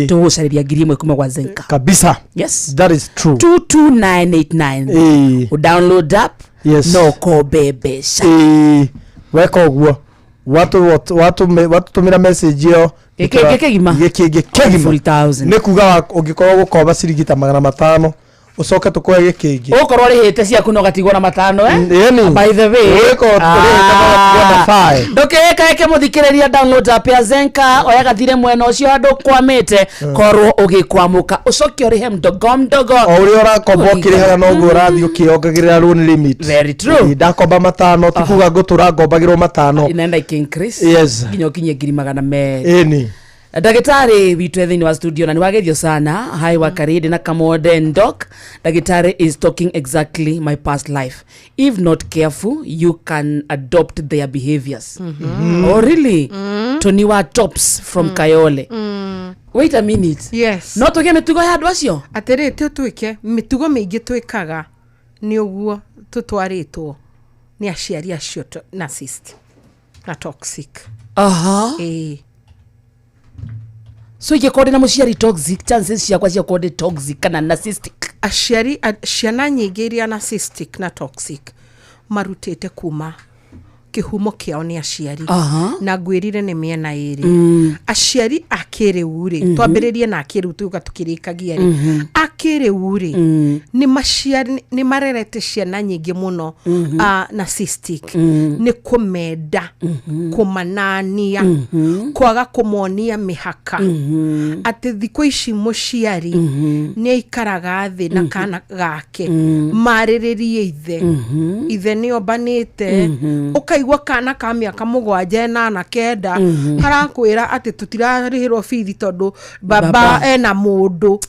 tũgũcarĩria 1000 kuma gwa Zenka.
Kabisa.
Yes.
That is true.
22989. Download app na ũkombe mbeca.
Ĩĩ, weka ũguo watũtũmĩra message ĩyo.
Gĩkĩngĩ kĩgima?
Gĩkĩngĩ kĩgima.
Full thousand.
Nĩ kuga ũngĩkorwo gũkomba ciringi ta 500, ũcoke tũkũhe gĩkĩngĩ.
Ũgũkorwo ũrĩhĩte ciaku na ũgatigwo na 5, eh?
Ĩni.
By the way.
Ũgĩkorwo ũrĩhĩte na ũgatigwo na five.
Ndũkĩĩkaĩke, mũthikĩrĩria, download app ya Zenka, oya gathire mwena ũcio handũ ũkwamĩte, korwo ũgĩkwamũka, ũcoke ũrĩhe mdogo mdogo.
O ũrĩa ũrakomba ũkĩrĩhaga, noguo ũrathiĩ ũkĩongagĩrĩra loan limit.
Very true.
Ĩĩ, ndakomba 5, ti kuga ngũtũra ngombagĩrwo 5.
Inaenda iki increase nginya ũkinyie 200,000.
Ĩni.
Ndagĩtarĩ witũ e thĩinĩ wa studio na nĩ wageithio sana. Hi Wakarĩndĩ na Kamode Ndok. Ndagĩtarĩ is talking exactly my past life. If not careful, you can adopt their behaviors. Oh really? Tony wa Tops from Kayole. Wait a minute.
Yes.
No tũgĩe mĩtugo ya andũ acio?
Atĩrĩ, tũtuĩke mĩtugo mĩingĩ twĩkaga nĩ ũguo tũtwarĩtwo nĩ aciari acio narcissist na toxic. Ĩĩ.
So ingĩkorwo ndĩ na mũciari toxic, chances ciakwa cia gũkorwo ndĩ toxic kana narcissistic?
Aciari ciana nyingĩ iria narcissistic na toxic marutĩte kuma kĩhumo kĩao nĩ aciari. Na ngwĩrire nĩ mĩena ĩrĩ. Aciari a kĩrĩu rĩ, twambĩrĩrie na akĩrĩu, tuga tũkĩrĩkagia rĩ, akĩrĩu rĩ, nĩ marerete ciana nyingĩ mũno narcissistic nĩ kũmenda, kũmanania, kwaga kũmonia mĩhaka, atĩ thikũ ici mũciari nĩ aikaraga thĩ na kana gake marĩrĩrie ithe, ithe nĩ ombanĩte. Ũkaigua kana ka mĩaka 7, 8, 9 karakwĩra atĩ tũtirarĩhĩrwo bithi tondũ baba
Baba.
ena mũndũ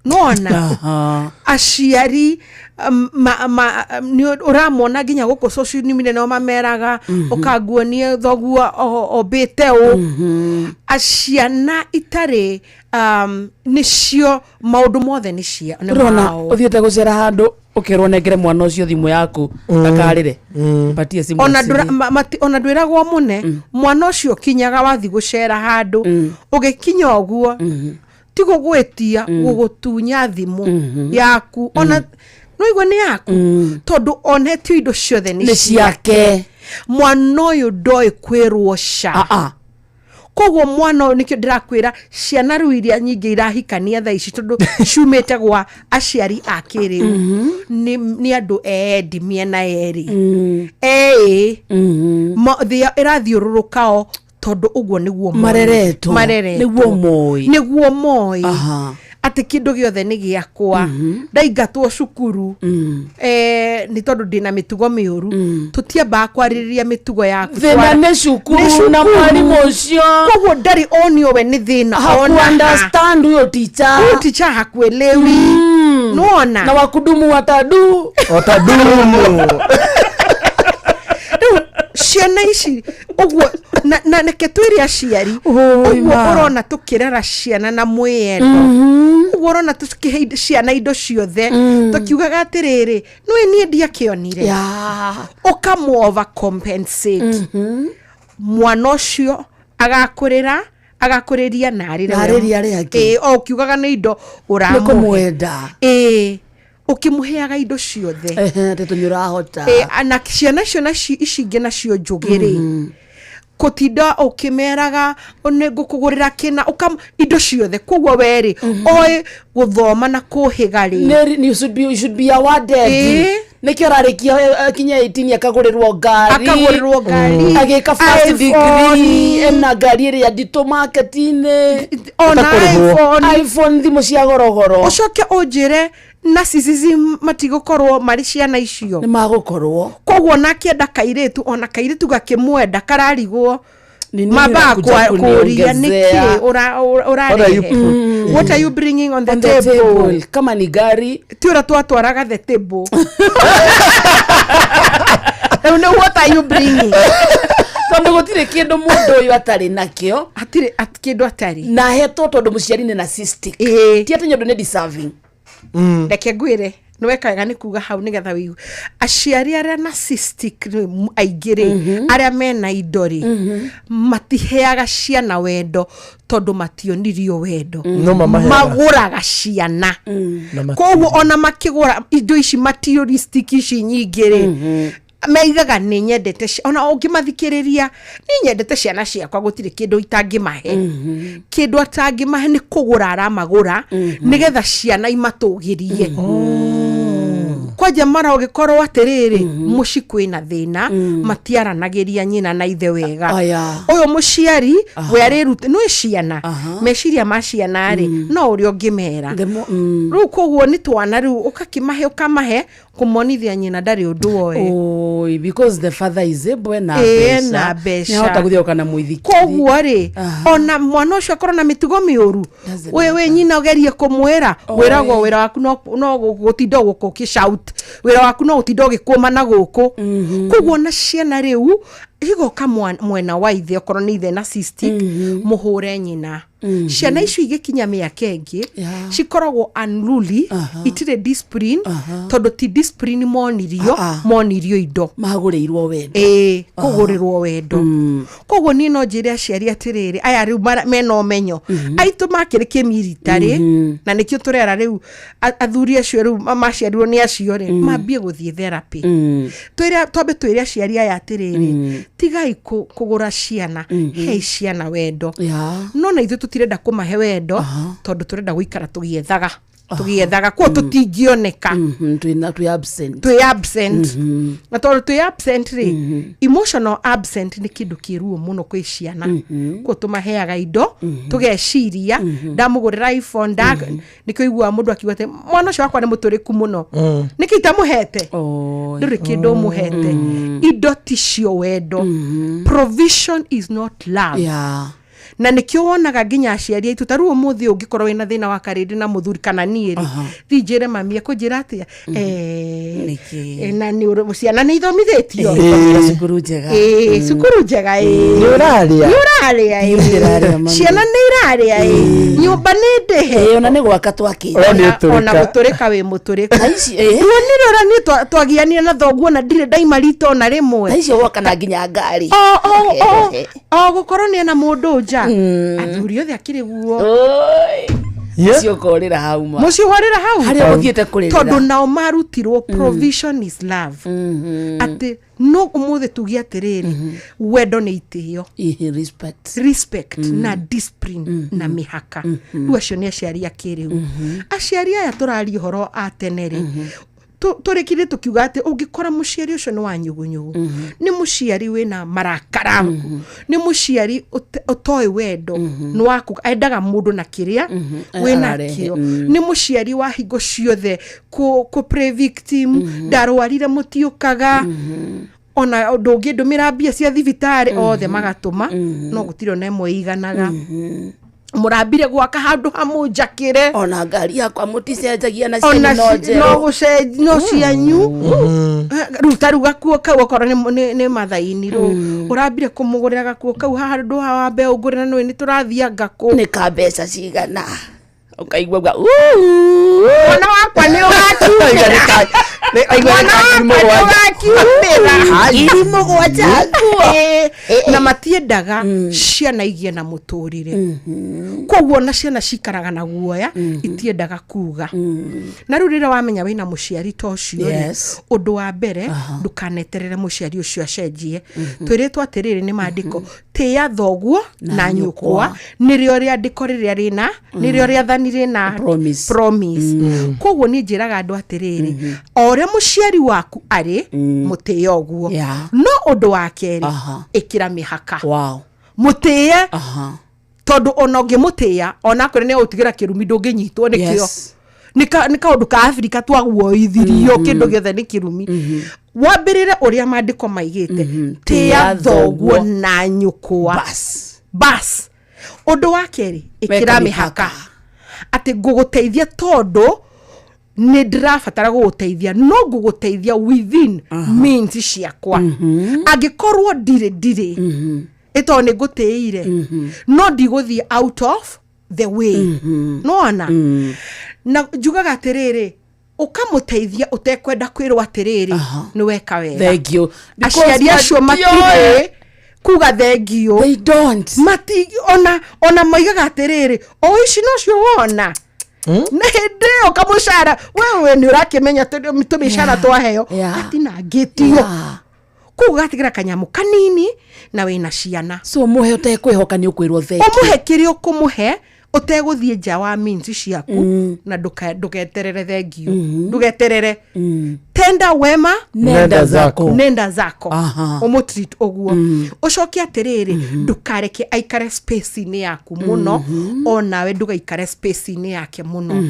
nona. Aciari nĩ ũramona nginya gũkũ social media nĩo mameraga, ũkanguonie thoguo ombĩte ũ. Aciana itarĩ nĩcio maũndũ mothe nĩ cia nĩ
Ũrona
mao.
ũthiĩte gũcera handũ, ũkerwo nengere mwana ũcio thimũ yaku ndakarĩre, patie simu.
Ona ona ndwĩragwo mũne mwana ũcio ũkinyaga wathi gũcera handũ, ũgĩkinya ũguo. Ti gũgwĩtia, gũgũtunya thimũ yaku ona no igua nĩ yaku, tondũ onetio indo ciothe
nĩ ciake.
Mwana ũyũ ndoĩ kwĩrwo ca. Koguo mwana ũyũ, nĩkĩo ndĩrakwĩra ciana rĩu iria nyingĩ irahikania thaa ici, tondũ ciumĩte gwa aciari a kĩrĩu, nĩ andũ eendi mĩena yerĩ ĩĩ. Thĩ ĩrathiũrũrũka o tondũ ũguo nĩguo moĩ.
Mareretwo.
Mareretwo.
Nĩguo moĩ.
Nĩguo moĩ atĩ kĩndũ gĩothe nĩ gĩakwa. Ndaingatwo cukuru nĩ tondũ ndĩna mĩtugo mĩũru. Tũtiambaga kwarĩrĩria mĩtugo yaku.
Thĩna nĩ cukuru
Nĩ
na
cukuru.
mwarimũ ũcio.
Koguo ndarĩ onio we nĩ thĩna ona ha.
Haku-understand huyo teacher.
Huyu teacher hakuelewi. Nĩwona?
Na wakudumu watadu.
Watadumu.
Rĩu ciana ici ũguo na reke twĩre aciari ũguo
ma.
Ũrona tũkĩrera ciana na mwĩyendo ũguo, ũrona tũkĩhe ciana indo ciothe, tũkiugaga atĩrĩrĩ, nĩwe niĩ ndiakĩonire, ũkamũ over compensate mwana ũcio, agakũrĩra, agakũrĩria na arĩre.
Na arĩrie arĩa angĩ.
Ĩĩ, o ũkiugaga nĩ indo
nĩ
ũramũhe.
Kũmwenda.
Ĩĩ, ũkĩmũheaga indo ciothe.
Ehe, atĩ tũnĩ ũrahota.
Ĩ, na ciana icio nacio ici ingĩ nacio njũgĩ rĩ, kũtinda ũkĩmeraga nĩ ngũkũgũrĩra kĩna indo ciothe, koguo werĩ oĩ gũthoma na kũhĩga rĩ.
You should be awarded. Nĩkĩo ararĩkia kinya 18 akagũrĩrwo ngari.
Akagũrĩrwo ngari.
Agĩka first
iPhone.
degree ena ngari ĩrĩa nditũ market-inĩ.
Ona iPhone.
iPhone, thimũ cia gorogoro.
Ũcoke ũnjĩre narcissism matigũkorwo marĩ ciana icio?
Nĩ magũkorwo.
Koguo ona akĩenda kairĩtu, ona kairĩtu gakĩmwenda, kararigwo
Nini
mambaga
unakuja
kũria
kuniongezea?
nĩkĩ
What are you
ũrarehe, what are you bringing on the
On the
table?
Table. Kama ni gari.
Ti ũrĩa twatwaraga the table rĩu nĩ what are you bringing?
Tondũ gũtirĩ kĩndũ mũndũ ũyũ atarĩ nakĩo.
Hatirĩ kĩndũ atarĩ.
Na ahetwo tondũ mũciari nĩ narcissistic. Ti atĩ nĩ ũndũ nĩ deserving.
Reke ngwĩre, nĩ weka wega nĩ kuga hau nĩgetha wĩigue aciari arĩa narcissistic rĩ, aingĩ rĩ, arĩa mena indo rĩ, matiheaga ciana wendo tondũ mationirio wendo.
No mamaheaga.
Magũraga ciana.
Na
Koguo ona makĩgũra indo ici materialistic ici nyingĩ rĩ, meigaga nĩ nyendete ona ũngĩmathikĩrĩria, nĩ nyendete ciana ciakwa, gũtirĩ kĩndũ itangĩmahe. Kĩndũ atangĩmahe nĩ kũgũra aramagũra nĩgetha ciana imatũgĩrie. Kwanja mara ũgĩkorwo atĩrĩrĩ, mũci kwĩna thĩna, matiaranagĩria nyina na ithe wega.
Aya.
Ũyũ mũciari we arĩruta nĩ ciana, meciria ma ciana rĩ, no ũrĩa ũngĩmera rĩu. Koguo nĩ twana rĩu ũgakĩmahe, ũkamahe kũmonithia nyina ndarĩ ũndũ woe.
Oi, because the father is able, ena
Ĩĩ,
mbeca.
ena mbeca.
Nĩahota gũthiĩ na mũithikiri.
Koguo rĩ, ona mwana ũcio akorwo na mĩtugo mĩũru, we nyina ũgerie kũmwĩra, wĩragwo wĩra waku no gũtinda gũkũ ũkĩshout, wĩra waku no gũtinda ũgĩkũma na gũkũ. Koguo ona ciana rĩu igoka mwena wa ithe, okorwo nĩ ithe narcissistic, mũhũre nyina. Ciana icio igĩkinya mĩaka ĩngĩ cikoragwo unruly, itirĩ discipline, tondũ ti discipline monirio, monirio indo.
Magũrĩirwo wendo.
Ĩĩ, kũgũrĩrwo wendo. Koguo niĩ no njĩre aciari atĩrĩrĩ, aya rĩu mena ũmenyo aitũ makĩrĩ kĩmiritarĩ, na nĩkĩo tũrera rĩu athuri acio rĩu maciarirwo nĩ acio rĩ, mambie gũthiĩ therapy. Twĩre, twambe twĩre aciari aya atĩrĩrĩ, tigai kũgũra ciana, hei ciana wendo. No na ithuĩ tũtirenda kũmahe wendo tondũ tũrenda gũikara tũgĩethaga, tũgĩethaga kuo tũtingĩoneka.
Twĩ absent.
Twĩ absent, na tondũ twĩ absent rĩ, emotional absent nĩ kĩndũ kĩruo mũno kwĩ ciana. Kuo tũmaheaga indo, tũgeciria ndamũgũrĩra iPhone nda nĩkĩo iguaga mũndũ akiuga atĩ mwana ũcio wakwa nĩ mũtũrĩku mũno, nĩkĩ itamũhete? Ndũrĩ kĩndũ ũmũhete. Indo ticio wendo. Provision is not love. Na nĩkĩo wonaga nginya aciari aitũ ta rĩu ũmũthĩ ũngĩkorwo wĩna thĩna wa karĩndĩ na mũthuri kana niĩ rĩ, thiĩ njĩre mami, ekũnjĩra atĩa? Na nĩ ciana nĩ ithomithĩtio.
Cukuru njega.
Ĩĩ, cukuru njega ĩĩ.
Nĩ ũrarĩa?
Nĩ ũrarĩa ĩĩ.
Nĩ ndĩrarĩa, mami.
Ciana nĩ irarĩa ĩĩ. Nyũmba nĩ ndĩhe.
Ĩĩ, ona nĩ gwaka twakĩte.
O nĩ ũtũrĩka.
Ona gũtũrĩka wĩ mũtũrĩku.
Tha ici, ĩĩ.
Tuonire ũrĩa niĩ twagianire na thoguo na ndirĩ ndaima rita ona rĩmwe.
Tha icio woka na nginya ngari.
O gũkorwo nĩ ena mũndũ nja, athuri othe akĩrĩ guo.
Mũciĩ ũkorĩra hau ma.
Mũciĩ ũhorĩra hau
Harĩa ũthiĩte kũrĩrĩra.
Tondũ nao marutirwo provision is love, atĩ no ũmũthĩ tuge atĩrĩrĩ, wendo nĩ itĩo.
Ihi, respect.
Respect na discipline na mĩhaka. Rĩu acio nĩ aciari a kĩrĩu. Aciari aya tũraria ũhoro a tene rĩ, tũrĩkire tũkiuga atĩ ũngĩkora mũciari ũcio nĩ wa nyugunyugu, nĩ mũciari wĩna marakara, nĩ mũciari ũtoĩ wendo nĩ waku, endaga mũndũ na kĩrĩa wĩna
Ararehe,
kĩo, nĩ mũciari wa hingo ciothe kũ play victim, ndarwarire mũtiũkaga, ona ndũngĩndũmĩra mbia cia thibitarĩ, othe magatũma no gũtirĩ ona ĩmwe ĩiganaga, mũrambire gwaka handũ hamũnjakĩre,
Ona ngari yakwa mũticenjagia na
ona
cianyu no
no
njerũ.
No cianyu. Rĩu ta rĩu gakuo kau okorwo nĩ mathaini rũ ũrambire kũmũgũrĩra gakuo kau haha handũ ha wambe ũngũrĩra nĩ nĩ tũrathianga kũ.
Nĩ ka mbeca cigana ũkaigua uga
Mwana wakwa nĩ ũgakiumĩra. Mwana wakwa nĩ ũgakiumĩra.
7,000 nguo.
Na matiendaga ciana igie na mũtũrĩre, koguo ona ciana cikaraga na guoya, itiendaga kuga. Na rĩu rĩrĩa wamenya wĩna mũciari ta ũcio rĩ, ũndũ wa mbere ndũkaneterere mũciari ũcio acenjie. Twĩrĩtwo atĩrĩrĩ nĩ maandĩko, tĩĩa thoguo na nyũkwa, nĩrĩo rĩandĩko rĩrĩa rĩna, nĩrĩo rĩathani rĩna
Promise.
Promise. Koguo niĩ njĩraga andũ atĩrĩrĩ, o ũrĩa mũciari waku arĩ, mũtĩe ũguo. No ũndũ wa kerĩ, ĩkĩra mĩhaka. Mũtĩe, tondũ ona ũngĩmũtĩĩa onakorwo nĩ ũtigĩra kĩrumi ndũngĩnyitwo nĩkĩo. Nĩ kaũndũ ka Afrika twaguoithirio, kĩndũ gĩothe nĩ kĩrumi. Wambĩrĩre ũrĩa maandĩko maigĩte, tĩĩa
Tĩĩa
thoguo
thoguo.
na nyũkwa. Bas, ũndũ wa kerĩ, ĩkĩra
Weka
mĩhaka atĩ ngũgũteithia tondũ nĩ ndĩrabatara gũgũteithia, no ngũgũteithia within means ciakwa. Angĩkorwo ndirĩ ĩ tondũ nĩ ngũtĩire, no ndigũthiĩ out of the way. Nona na njugaga atĩrĩrĩ, ũkamũteithia ũtekwenda kwĩrwo atĩrĩrĩ nĩ weka wega.
Thank you. Because
Aciari acio
matiũĩ.
matirĩ kuga thengio.
They don't.
Mati ona moigaga atĩrĩrĩ, o ici nocio wona na hĩndĩ ĩyo kamũcara wewe nĩ ũrakĩmenya tũmĩcara twaheo gatinangĩtio, koguo gatigĩra kanyamũ kanini na wĩna ciana.
So mũhe ũtekwĩhoka nĩ ũkwĩrwo thank you.
Ũmũhe kĩrĩa ũkũmũhe ũtegũthiĩ nja wa means ciaku, na ndũgeterere thengio, ndũgeterere. Tenda wema
nenda zako.
Nenda zako. Ũmũtreat ũguo. Ũcoke atĩrĩrĩ, ndũkareke aikare space-inĩ yaku mũno, onawe ndũgaikare space-inĩ yake mũno,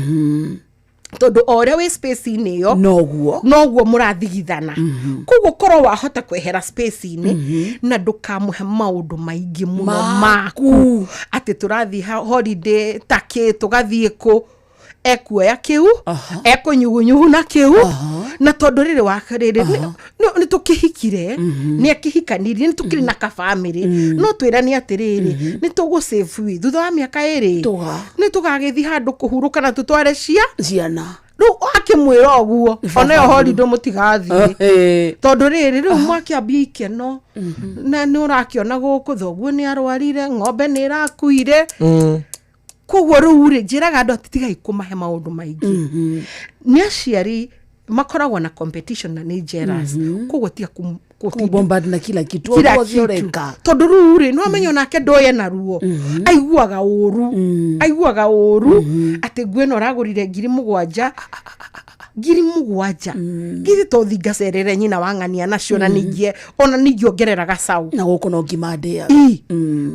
tondũ o ũrĩa wĩ space-inĩ ĩyo
noguo
noguo mũrathigithana. Koguo korwo wahota kwehera space-inĩ, na ndũkamũhe maũndũ maingĩ mũno maku, atĩ tũrathiĩ holiday takĩ tũgathiĩ kũ, ekuoya kĩu ekũnyugunyugu na kĩu, na tondũ rĩrĩ wa rĩrĩ nĩ tũkĩhikire, nĩ akĩhikanirie, nĩ tũkĩrĩ na kabamĩrĩ, no twĩrane atĩrĩrĩ, nĩ tũgũsave thutha wa mĩaka 2 nĩ tũgagĩthiĩ handũ kũhurũka na tũtware cia
ciana.
Rĩu akĩmwĩra ũguo, ona ĩyo holiday mũtigathiĩ, tondũ rĩrĩ rĩu mwakĩambia ikeno na nĩ ũrakĩona gũkũ thoguo nĩ arwarire, ng'ombe nĩ ĩrakuire. Koguo rĩu rĩ, njĩraga andũ atĩ tigai kũmahe maũndũ maingĩ. Nĩ aciari makoragwo na competition na nĩ jealous, koguo tiga
Kũbombard na kila kitu.
Kila
Ũndũ wothe
kitu.
ũreka.
Tondũ rĩu rĩ, no amenya onake ndoye na ruo, aiguaga ũru, aiguaga ũru atĩ nguo ĩno ũragũrire 7,000, 7,000 githĩ to thi ngacerere nyina wa ng'ania nacio, na ningĩ ona ningĩongerera gacau.
Na gũkũ no ngima ndĩaga.
Ii.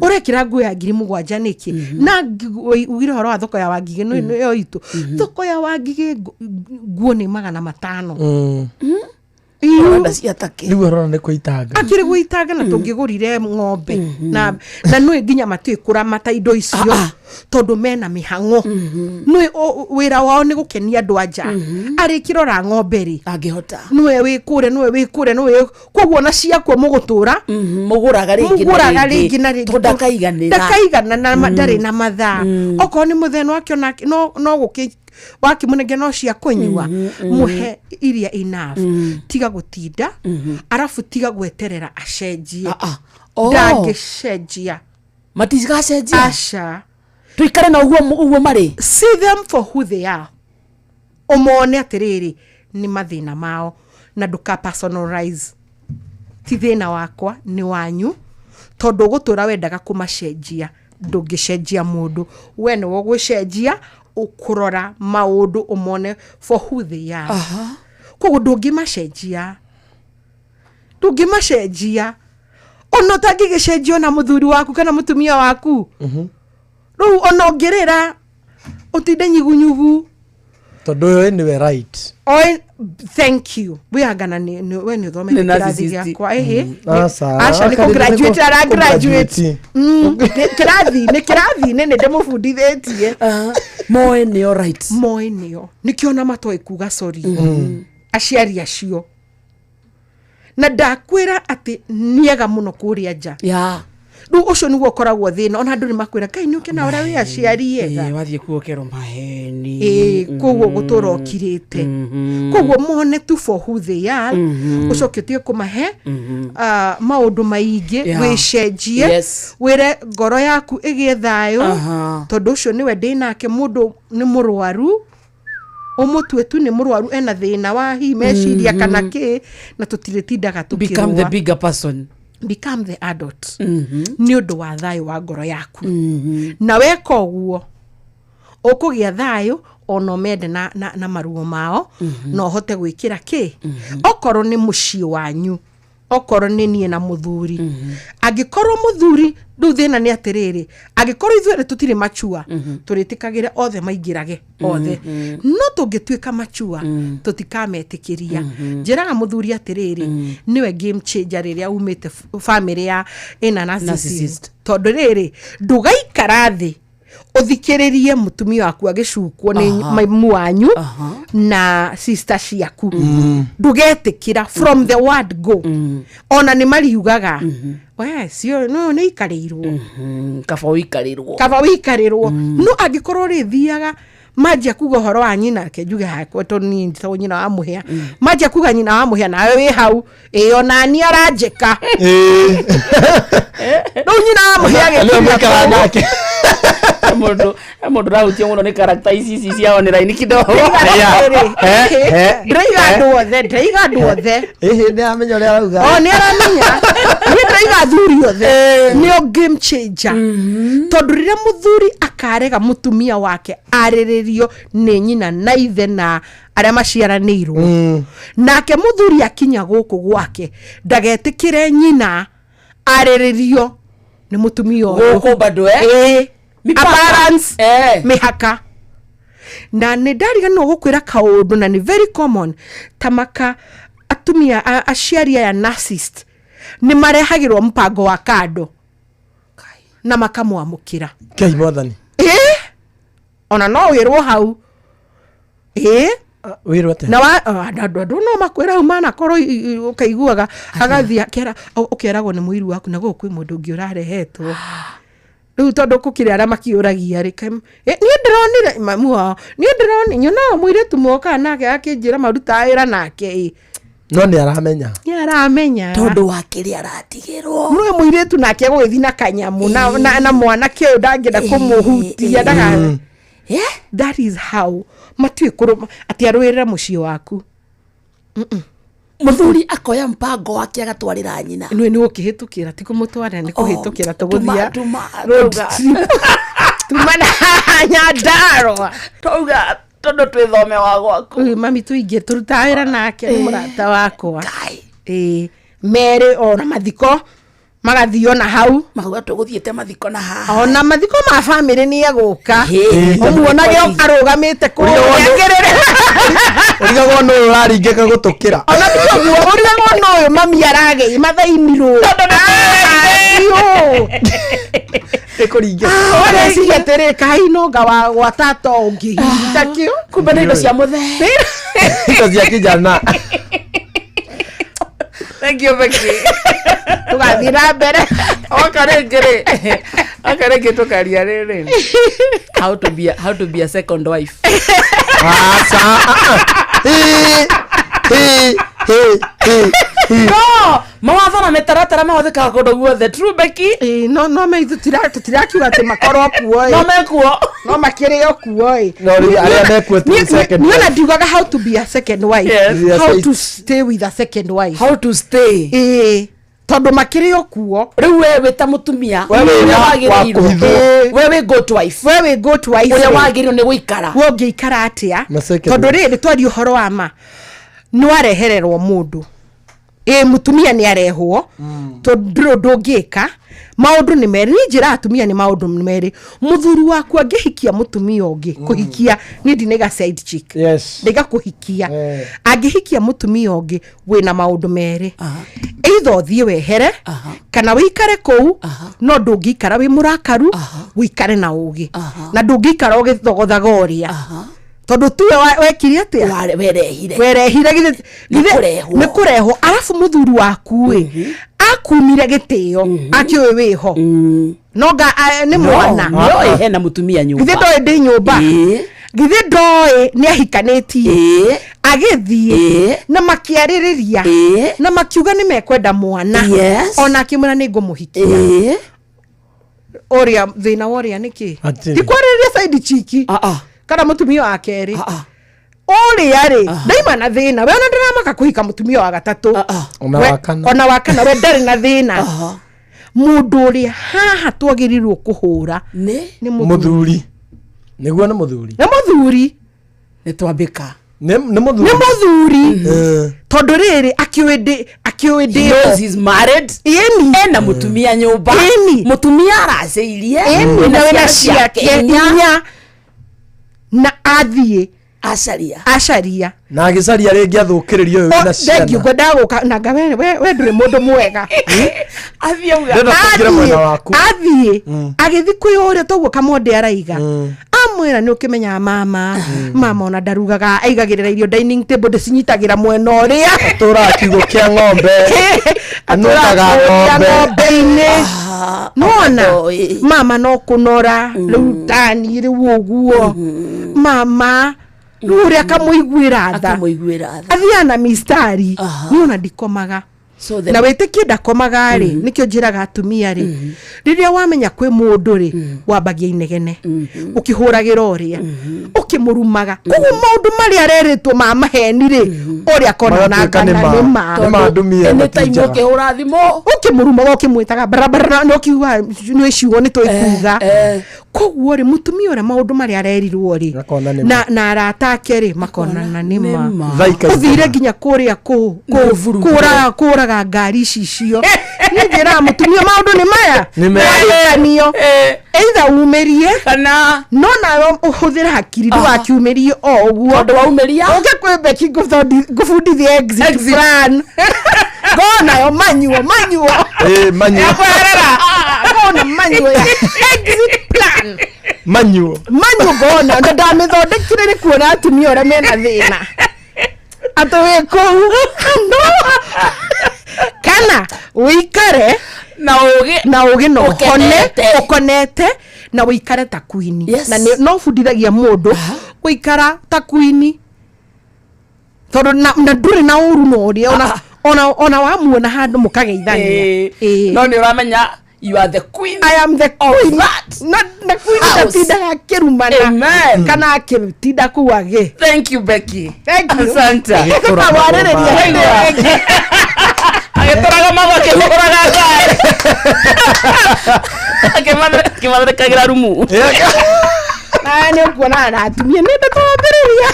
Ũrekĩra nguo ya 7,000 nĩkĩ? Na ugire ũhoro wa thoko ya Wangigĩ, nĩyo itũ thoko ya Wangigĩ, nguo nĩ 500.
Ũrenda cia take.
Rĩu arona nĩ kwĩitanga.
Akĩrĩ gwĩitanga na tũngĩgũrire ng'ombe na nĩ nginya matiũĩ kũramata indo icio tondũ mena mĩhang'o, nĩ wĩra wao nĩ gũkenia andũ anja. Arĩkĩrora ng'ombe rĩ,
angĩhota
nĩwe wĩ kũrĩa, nĩwe wĩ kũrĩa, nĩwe koguo ona ciakua mũgũtũra
mũgũraga rĩngĩ na
mũgũraga
rĩngĩ,
rĩngĩ na rĩngĩ,
tondũ ndakaiganĩra.
Ndakaigana na ndarĩ na mathaa. Okorwo nĩ mũthenya wakĩona no gũkĩ wakĩmũnengera no cia kũnyua, mũhe iria enough. Tiga gũtinda, arabu tiga gweterera acenjie.
Oh.
Ndangĩcenjia.
Matigacenjia.
Aca.
Tuikare na ũguo ũguo marĩ.
See them for who they are, ũmone atĩrĩrĩ nĩ mathĩna mao na ndũka personalize, ti thĩna wakwa nĩ wanyu, tondũ ũgũtũra wendaga kũmacenjia, ndũngĩcenjia mũndũ, we nĩwe ũgũcenjia, ũkũrora maũndũ ũmone for who they are. Koguo ndũngĩmacenjia, ndũngĩmacenjia ona ũtangĩgĩcenjia ona mũthuri waku kana mũtumia waku. Rĩu ona ũngĩrĩra ũtinde nyugunyugu,
tondũ ũyũ nĩwe right.
Oi, thank you. Wihangana we nĩ ũthomete
Nĩ
kĩrathi
narcissist.
gĩakwa ĩhĩ.
Aca,
Aca nĩ
akarĩ
kũ-graduate
nĩ
ara graduate.
kũ-graduate.
Nĩ kĩrathi nĩ kĩrathi-inĩ nĩ ndĩmũbundithĩtie.
Moe nĩo right.
Moe nĩo, nĩkĩo ona matoĩ kuga sorry aciari acio, na ndakwĩra atĩ nĩega mũno kũrĩa nja. Rĩu ũcio nĩguo ũkoragwo thĩna, ona andũ nĩ makwĩra kai nĩ ũkena ũrĩa wĩ aciari ega.
Wathiĩ kuo ũkerwo maheni.
Ĩĩ, koguo gũtũra ũkirĩte, koguo mone tu for who they are, ũcoke ũtige kũmahe maũndũ maingĩ. Wĩcenjie, wĩre ngoro yaku ĩgĩe thayũ, tondũ ũcio nĩwe ndĩ nake. Mũndũ nĩ mũrwaru, ũmũtue tu nĩ mũrwaru, ena thĩna wa hihi meciria kana kĩ, na tũtirĩtindaga
Become the
tũkĩrũa.
bigger person.
Become the adult nĩ ũndũ wa thayũ wa ngoro yaku, na weka ũguo ũkũgĩa thayũ ona ũmende na maruo mao, na ũhote gwĩkĩra kĩ okorwo nĩ mũciĩ wanyu, okorwo nĩ niĩ na mũthuri. Angĩkorwo mũthuri rĩu thĩna nĩ atĩrĩrĩ, angĩkorwo ithuerĩ tũtirĩ machua, tũrĩtĩkagĩre othe maingĩrage othe, no tũngĩtuĩka machua tũtikametĩkĩria. Njĩraga mũthuri atĩrĩrĩ, nĩwe game changer rĩrĩa umĩte family ya ĩna narcissist,
Narcissist.
Tondũ rĩrĩ ndũgaikara thĩ ũthikĩrĩrie mũtumia waku agĩcukwo nĩ maimu wanyu na sister ciaku, ndũgetĩkĩra from the word go. Ona nĩ mariugaga we cio no nĩ ikarĩirwo.
Kaba ũikarĩrwo.
Kaba wĩikarĩrwo. No angĩkorwo rĩthiaga manjia kuga ũhoro wa nyina, ke njuge hakwa tondũ niĩ njĩtagwo nyina wa mũhĩa, manjia kuga nyina wa mũhĩa nawe wĩ hau, ĩ onani aranjĩka rĩu nyina wa mũhĩa
Nĩwe
agĩkinya
mũikaraga
kũu.
nake.
He mũndũ ũrahutio mũno nĩ karakta ici ici cia online kidogo.
Ndĩraiga andũ othe, ndĩraiga andũ othe.
Ĩhĩ, nĩ amenya ũrĩa arauga.
O nĩ aramenya niĩ ndĩraiga athuri othe nĩo game changer, tondũ rĩrĩa mũthuri akarega mũtumia wake arĩrĩrio nĩ nyina na ithe na arĩa maciaranĩirwo nake, mũthuri akinya gũkũ gwake ndagetĩkĩre nyina arĩrĩrio nĩ mũtumia ũyũ.
Gũkũ bado, eh?
Ĩĩ.
Mipaka.
Appearance.
Eh.
Mĩhaka. Na nĩ ndariganĩrwo gũkwĩra kaũndũ, na nĩ very common ta maka atumia aciari aya narcissist nĩ marehagĩrwo mpango wa kando na makamwamũkĩra.
Ngai mwathani.
Ĩĩ, ona no wĩrwo hau, ĩĩ.
Wĩrwo atĩa?
Na wa andũ no makwĩra hau manakorwo ũkaiguaga agathiĩ akera ũkeragwo nĩ mũiru waku na gũkũ kwĩ mũndũ ũngĩ ũrarehetwo rĩu, tondũ gũkĩrĩ arĩa makiũragia rĩ, niĩ ndĩronire mamu wao, niĩ ndĩronire nyonaga mũirĩtu mokaga nake akĩnjĩra marutaga wĩra nake ĩ.
No nĩ aramenya.
Nĩ aramenya.
Tondũ wa kĩrĩa aratigĩrwo.
Nĩ mũirĩtu nake agũgĩthiĩ na kanyamũ na mwanake ũyũ ndangĩenda kũmũhutia ndaga. That is how matiũĩ kũrũma atĩ arũĩrĩre mũciĩ waku.
Mũthuri akoya mpango wake agatwarĩra nyina.
Nĩ nĩ gũkĩhĩtũkĩra, ti kũmũtwarĩra, nĩ kũhĩtũkĩra tũgũthia
road
trip tuma na Nyandarua.
Twauga tondũ twĩthome wa gwaku.
Ũyũ mami tũingĩ tũrutaga wĩra nake nĩ mũrata wakwa. Ĩĩ, merĩ ona mathiko magathiĩ ona hau.
Makauga tũgũthiĩte mathiko na haha.
Ona mathiko ma bamĩrĩ nĩ egũka,
Hĩ.
ũmuonage arũgamĩte kũrĩa kĩrĩrĩ.
Ũrigagwo nũ ũraringĩka gũtũkĩra.
Ona ti ũguo, ũrigagwo nũ ũyũ mami aragĩi mathainirwo.
Nĩ kũringĩka.
Ũreciria atĩrĩ, kai nonga wa gwa tata ũngĩhinda kĩo.
Kumbe nĩ indo cia mũthee.
Indo cia kijana.
Thank you, Becky.
Tũgathiĩ na mbere.
Oka rĩngĩ rĩ, oka rĩngĩ tũkaria rĩrĩ, how to be a second wife.
Aca. Hĩ, hĩ, hĩ, hĩ, hĩ.
No. Mawatho na mĩtaratara mahũthĩkaga kũndũ guothe. True, Becky?
Ĩĩ, no no me tũtirakiuga atĩ makorwo kuo ĩ.
No mekuo.
No makĩrĩ o kuo ĩ.
No rĩu arĩa mekuo ti second
Niĩ ona
wife.
ndiugaga how to be a second wife.
Yes.
How to stay with a second wife.
How to stay.
Ĩĩ, tondũ makĩrĩ o kuo.
Rĩu we wĩ ta mũtumia
We wĩ
ũrĩa
wa-
wagĩrĩirwo.
wa kũhithwo.
We wĩ good wife.
We wĩ good wife.
Ũrĩa wagĩrĩirwo nĩ gũikara.
We ũngĩikara atĩa?
Na second
Tondũ
wife.
rĩrĩ twaria ũhoro wa ma nĩ warehererwo mũndũ ĩ mũtumia nĩ arehwo tondũ ndũrĩ ũndũ ũngĩka maũndũ nĩ merĩ. Niĩ njĩra atumia nĩ maũndũ nĩ merĩ. Mũthuri waku angĩhikia mũtumia ũngĩ, kũhikia niĩ ndinaiga side chick.
Yes.
Ndaiga kũhikia.
Eh.
Angĩhikia mũtumia ũngĩ wĩna maũndũ merĩ, either ũthiĩ wehere kana wĩikare kũu, no ndũngĩikara wĩ mũrakaru, wĩikare na ũgĩ na ndũngĩikara ũgĩthogothaga ũrĩa tondũ tuwe wekire atĩa.
Werehire.
Werehire
Nĩ kũrehwo.
Nĩ kũrehwo. Arabu mũthuri waku ĩ akumire gĩtĩo akĩũĩ wĩho no nga nĩ mwana.
Nĩoĩ hena mũtumia nyũmba.
Githĩ ndoĩ ndĩ nyũmba?
Ĩĩ.
Githĩ ndoĩ nĩ ahikanĩtie?
Ĩĩ.
Agĩthiĩ
Ĩĩ.
na makĩarĩrĩria
Ĩĩ.
na makiuga nĩ mekwenda mwana.
Yes.
Ona akĩmwĩra nĩ ngũmũhikia.
Ĩĩ.
Ũrĩa thĩna wa ũrĩa nĩkĩ
Atĩrĩ.
ti kwarĩrĩria side chiki
Ah, ah.
kana mũtumia wa kerĩ.
Ah, ah.
Ũrĩa rĩ ndaima na thĩna we ona ndĩramaka kũhika mũtumia wa gatatũ.
Ah, ah.
Ona wa kana.
Ona wa kana we ndarĩ na thĩna.
Aha.
Mũndũ ũrĩa haha twagĩrĩirwo kũhũra
Nĩ
nĩ mũthuri.
Mũthuri nĩguo nĩ mũthuri.
Nĩ mũthuri.
Nĩ twambĩka.
Nĩ mũthuri.
Nĩ mũthuri.
Eh.
Tondũ rĩrĩ akĩũĩ ndĩ akĩũĩ
He
ndĩ
knows he's married.
Ĩni.
Ena mũtumia nyũmba.
Ĩni.
Mũtumia aracĩirie.
Ĩni,
Wĩna
na wĩna
ciana ciake
ciake
inya.
inya na athiĩ
Acaria.
Acaria.
Na agĩcaria rĩngĩ athũkĩrĩrio ũyũ wĩna
Thengiũ.
ciana.
Ngwendaga gũka nanga we ndũrĩ mũndũ mwega.
Athiĩ auga.
Ndĩrenda kũingĩra mwena waku.
Athiĩ agĩthiĩ kwĩ ũrĩa toguo kamonde araiga amwĩra nĩ ũkĩmenyaga mama mama ona ndarugaga aigagĩrĩra irio dining table ndĩcinyitagĩra mwena ũrĩa.
Tũraga kiugũ kĩa ng'ombe anungaga ng'ombe.
Ng'ombe-inĩ nona.
Ndoĩ.
Mama no kũnora rĩu tani rĩu ũguo mama rĩu ũrĩa akamũiguĩra tha.
Akamũiguĩra tha.
Athiaga na mistari.
Aha.
Niĩ ona ndikomaga.
So the
Na wĩtĩkie ndakomaga rĩ, nĩkĩo njĩraga atumia rĩ, rĩrĩa wamenya kwĩ mũndũ rĩ wambagia inegene ũkĩhũragĩra ũrĩa ũkĩmũrumaga, koguo maũndũ marĩa arerĩtwo ma maheni rĩ ũrĩa akona
Magatuĩka nĩ
nangana
ma.
nĩ ma.
Nĩ ma ndumia
Anytime
na ti njega.
ũkĩhũra thimũ.
Ũkĩmũrumaga ũkĩmwĩtaga barabara nĩ ũkiuga nĩ ciugo nĩ twĩkuga.
Eh.
Koguo rĩ mũtumia ũrĩa maũndũ marĩa arerirwo rĩ
Akona nĩ ma.
na arata ake rĩ makonana nĩ ma.
Thaa ikaingĩra.
Ũthire nginya kũrĩa kũraga kũraga ngari ici icio niĩ njĩraga mũtumia maũndũ nĩ maya.
Nĩ maya.
Mahikanio either umĩrie
Kana
no nawe ũhũthĩre hakiri ndũgakiumĩrie o ũguo.
Tondũ waumĩria
ũke kwĩ Becky ngũbundithie exit
Exit.
plan ngonayo manyuo manyuo.
Ĩ, manyuo.
Yakweherera ngona manyuo ya exit plan.
Manyuo.
Manyuo ngona na ndamĩthondekire nĩ kuona atumia ũrĩa mena thĩna atĩ wĩ kũu no kana wĩikare
na ũgĩ
na ũgĩ na ũhone.
Ũkenete.
Ũkonete na wĩikare ta queen.
Yes.
Na no bundithagia mũndũ gũikara ta queen tondũ na ndũrĩ na ũru na ũrĩa ona wamuona handũ mũkageithania.
Ĩĩ. No nĩ ũramenya you are the queen.
I am the
of
queen.
That
Na queen
house.
ndatindaga akĩrumana.
Amen.
Kana akĩtinda kũu agĩ.
Thank you, Becky.
Thank you.
Asante.
Tũkamwarĩrĩria hĩndĩ ĩngĩ.
Agĩtũraga mago akĩhũraga ngari. Akĩmathondekagĩra rumu.
Aya nĩ ũkuonana na atumia nĩ ndatwambĩrĩria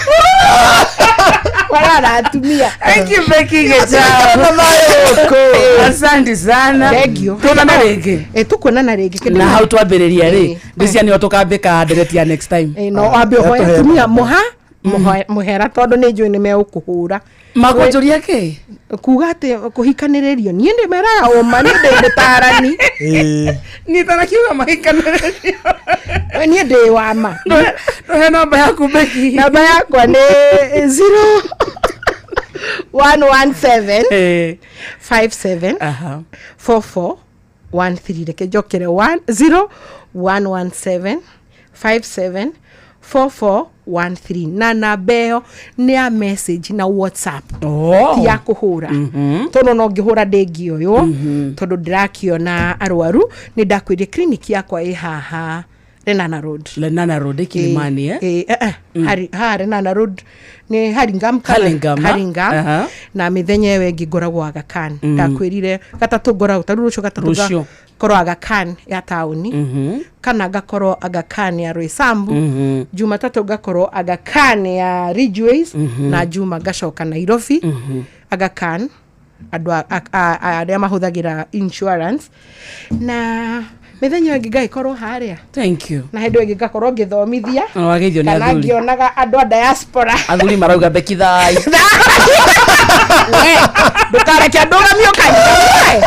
kuonana na atumia.
Thank you, Becky Gĩchao. Asante sana.
Thank you.
Tuonane rĩngĩ.
Ĩ, tũkuonana rĩngĩ kĩndũ
Na hau twambĩrĩria rĩ
Ĩ.
ndĩcia nĩo tũkambĩka ndereti ya next time.
Ĩ, no wambe ũhoe atumia mũha mũhera tondũ nĩ njũĩ nĩ megũkũhũra.
Makũnjũria kĩ?
Kuga atĩ kũhikanĩrĩrio niĩ ndĩmeraga ũma niĩ ndĩ mũtarani.
Niĩ tanakiuga mahikanĩrĩrio.
Niĩ ndĩ wama.
Ndũhe namba yaku, Becky.
Namba yakwa nĩ 0117 57 44 13. Reke njokere 1 0117 57 4413 na namba ĩyo nĩ ya message na whatsapp
Oh.
ti ya kũhũra tondũ no ngĩhũra ndĩngĩoywo tondũ ndĩrakĩona arwaru nĩ ndakwĩrie clinic yakwa ĩ haha Lenana Road
Lenana Road Kilimani eh
eh, eh, haha Lenana Road nĩ Hurlingham kana-
Hurlingham, ah.
Hurlingham.
Aha.
na mĩthenya ĩyo ĩngĩ ngoragwo Aga Khan ndakwĩrire gatatũ ngoragwo tarĩu rũciũ gatatũ
Rũciũ.
ngakorwo Aga Khan ya taũni kana ngakorwo Aga Khan ya Roysambu Jumatatũ ngakorwo Aga Khan ya Ridgeways na Juma ngacoka Nairobi Aga Khan andũ arĩa mahũthagĩra insurance na mĩthenya ĩyo ĩngĩ ngagĩkorwo harĩa
thank you
na hĩndĩ ĩyo ĩngĩ ngakorwo ngĩthomithia
Na wageithio nĩ
kana
athuri.
ngĩonaga andũ a diaspora
athuri marauga bekithai
We, ndũkareke ndũgamio kanitha we.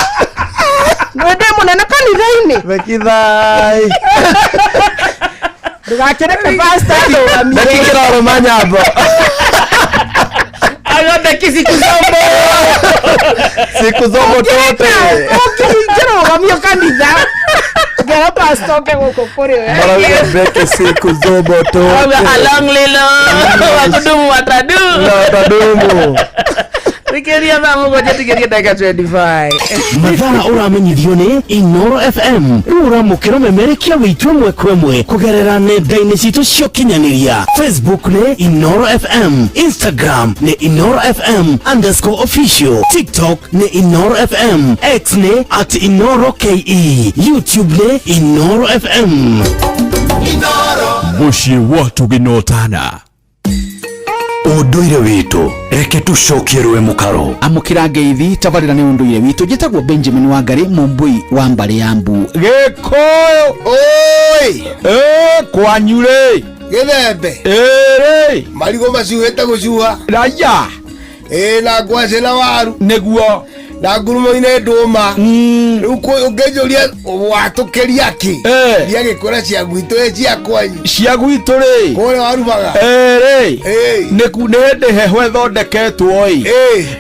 Nĩ ndĩ mũnene kanitha-inĩ
Bekithai.
ndũgakĩreke pastor ndũgamie
Beki kĩroro manyambo.
Aga beki siku zombo
Siku zombo tote.
ũngĩrũgamio kanitha ngera pastor oke gũkũ kũrĩ we
Marauga Beki siku zombo tote.
Marauga along lilo wakudumu watadu
Na watadumu.
Thikĩrĩria thaa mũgwanja tigĩrie ndagĩka 25
mathaa ũramenyithio nĩ Inoro FM rĩu ũramũkĩra ũmemerekia witũ ĩmwe kwa ĩmwe kũgerera nenda-inĩ citũ cia ũkinyanĩria Facebook nĩ Inoro FM Instagram nĩ Inoro FM underscore official TikTok nĩ Inoro FM X nĩ at Inoro KE YouTube nĩ Inoro FM
Mũciĩ wa tũgĩnotana ũndũire witũ reke tũcokie rũĩ mũkaro
amũkĩra ngeithi tabarĩra nĩ ũndũire witũ njĩtagwo benjamin wangari mũmbũi wa mbarĩ ya mbu
gĩkũyũ
oi
ĩ kwanyu rĩ
gĩthembe
ĩrĩ
marigũ macuhĩte gũcuha
raya
ĩ na ngwacĩ na waru
nĩguo
na ngurumo-inĩ ndũma rĩu ũngĩnjũria watũkĩria kĩ ndiagĩkwĩra cia gwitũ ĩ cia kwanyu
cia gwitũ rĩ
kũrĩa warubaga
ĩrĩ nĩ hĩndĩ heho ĩthondeketwo ĩ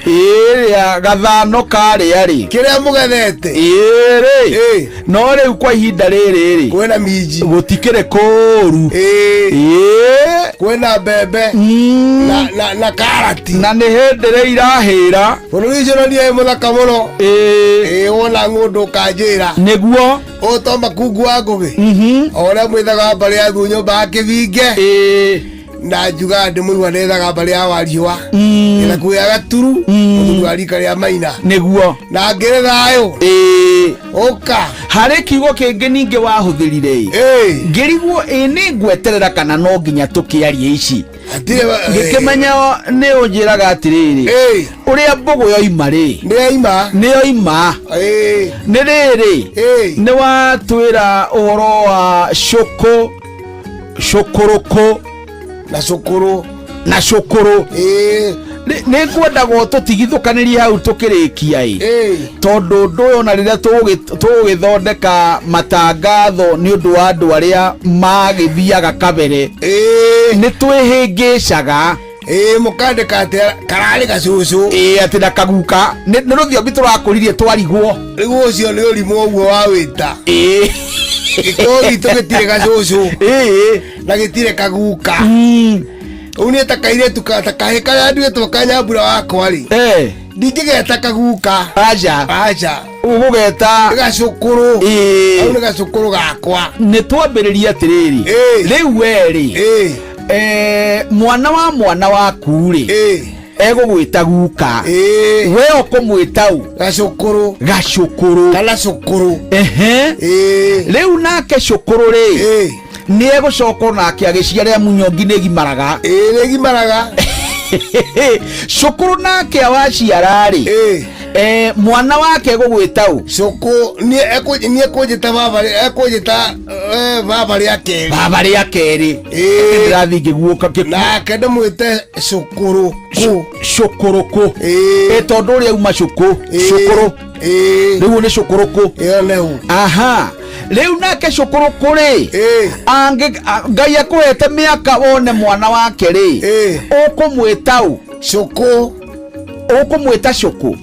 ĩrĩa gathano karĩa rĩ
kĩrĩa mũgethete
ĩrĩ no rĩu kwa ihinda rĩrĩ rĩ
kwĩna minji
gũtikĩrĩ kũũru ĩĩ
kwĩna mbembe na karati
na nĩ hĩndĩ rĩ irahĩra
bũrũri ũcio no niĩ mũthaka mũno ĩĩ wona ng'ũndũ ũkanjĩra
nĩguo
ũyũ to makungu wa ngũgĩ o ũrĩa mwĩthaga wa mbarĩ ya thuo nyũmba ya kĩbinge na njugaga ndĩmũigua ndĩthaga mbarĩ ya wariũa ĩthaku ya gaturu mũthuri wa rika rĩa maina
nĩguo
na ngĩrĩ thayũ
ĩĩ
ũka
harĩ kiugo kĩngĩ ningĩ wahũthĩrire ĩ ngĩrigwo ĩ nĩ ngweterera kana no nginya tũkĩarie ici ngĩkĩmenya nĩ ũnjĩraga atĩrĩrĩ ũrĩa mbũgũ yoima rĩ
nĩ
yoima nĩ rĩrĩ nĩ watwĩra ũhoro wa cũkũ cũkũrũkũ
na cũkũrũ
na cũkũrũ nĩ ngwendagwo tũtigithũkanĩrie hau tũkĩrĩkia ĩ tondũ ũndũ ũyũ ona rĩrĩa tũgũgĩthondeka matangatho nĩ ũndũ wa andũ arĩa magĩthiaga kabere nĩ twĩhĩngĩcaga
ĩĩ mũkandĩka atĩ kararĩ gacũcũ
ĩĩ atĩ na kaguka nĩ rũthiomi tũrakũririe twarigwo
rĩu ũcio nĩ ũrimũ ũguo wa wĩta
ĩĩ
gĩkũyũ gitũ gĩtirĩ gacũcũ na gĩtirĩ kaguka ũu nĩ ta kairĩtu ta kahĩ karĩa nduĩtwo kanyambura wakwa rĩ ndingĩgeta kaguka
aca
aca
ũgũgeta
nĩ gacũkũrũ
ĩĩ
hau nĩ gacũkũrũ gakwa
nĩ twambĩrĩrie atĩrĩrĩ rĩu we rĩ mwana wa mwana waku rĩ egũgwĩta guka we ũkũmwĩta ũ
gacũkũrũ
gacũkũrũ
kana cũkũrũ
ehe rĩu nake cũkũrũ rĩ nĩ egũcoka onake agĩciara munyongi nĩ gimaraga
ĩĩ nĩ gimaraga
cũkũrũ nake awaciara rĩ mwana wake egũgwĩta ũ
cũkũ niĩ ekũnjĩta baba ekũnjĩta baba rĩa kerĩ
baba rĩa kerĩ ndĩrathiĩ ngĩguũka
nake ndĩmwĩte cũkũrũ
kũ cũkũrũ kũ ĩ tondũ ũrĩa uma cũkũ cũkũrũ rĩu nĩ cũkũrũ kũ aha rĩu nake cũkũrũ kũ rĩ ngai akũhete mĩaka wone mwana wake rĩ ũkũmwĩta ũ
cũkũ
ũkũmwĩta cũkũ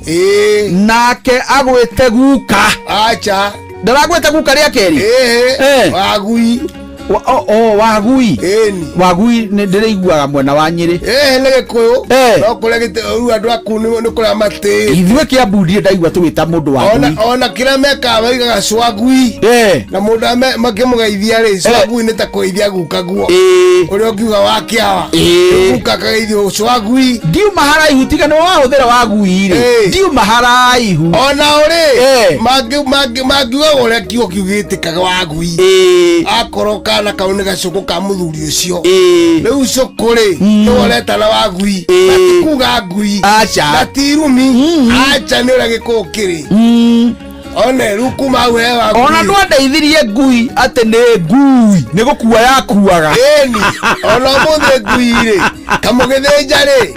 nake agwĩte guka
acha
ndaragwĩta guka rĩa kerĩ
wagui
O wagui.
Ĩni.
Wagui nĩ ndĩrĩiguaga mwena wa Nyĩrĩ.
Ĩĩ nĩ Gĩkũyũ. No kũrĩa gĩtĩ rĩu andũ aku nĩ kũrĩa matĩĩte.
Ithuĩ Kĩambu ndirĩ ndaigua tũgĩta mũndũ wagui.
Ona kĩrĩa mekaga maigaga cwagui. Na mũndũ makĩmũgeithia rĩ, cwagui nĩ ta kũgeithia guka guo. Ũrĩa ũngiuga wa kĩawa. Guka akageithio cwagui.
Ndiuma haraihu tiga nĩ wahũthĩra wagui rĩ. Ndiuma haraihu.
Ona ũrĩ mangiuga ũrĩa kiugo kiu gĩtĩkaga wagui. Akorwo kana kau nĩ gacũkũ ka mũthuri ũcio. Rĩu cũkũ rĩ nĩwe ũretana wagui. Na ti kuga ngui.
Aca.
Na ti irumi. Aca nĩ ũrĩa gĩkũyũ kĩrĩ. One rĩu kuma hau he wagui.
Ona ndwandeithirie ngui atĩ nĩ ngui nĩ gũkua yakuaga.
Ĩni ona ũmũthĩ ngui rĩ kamũgĩthĩnja rĩ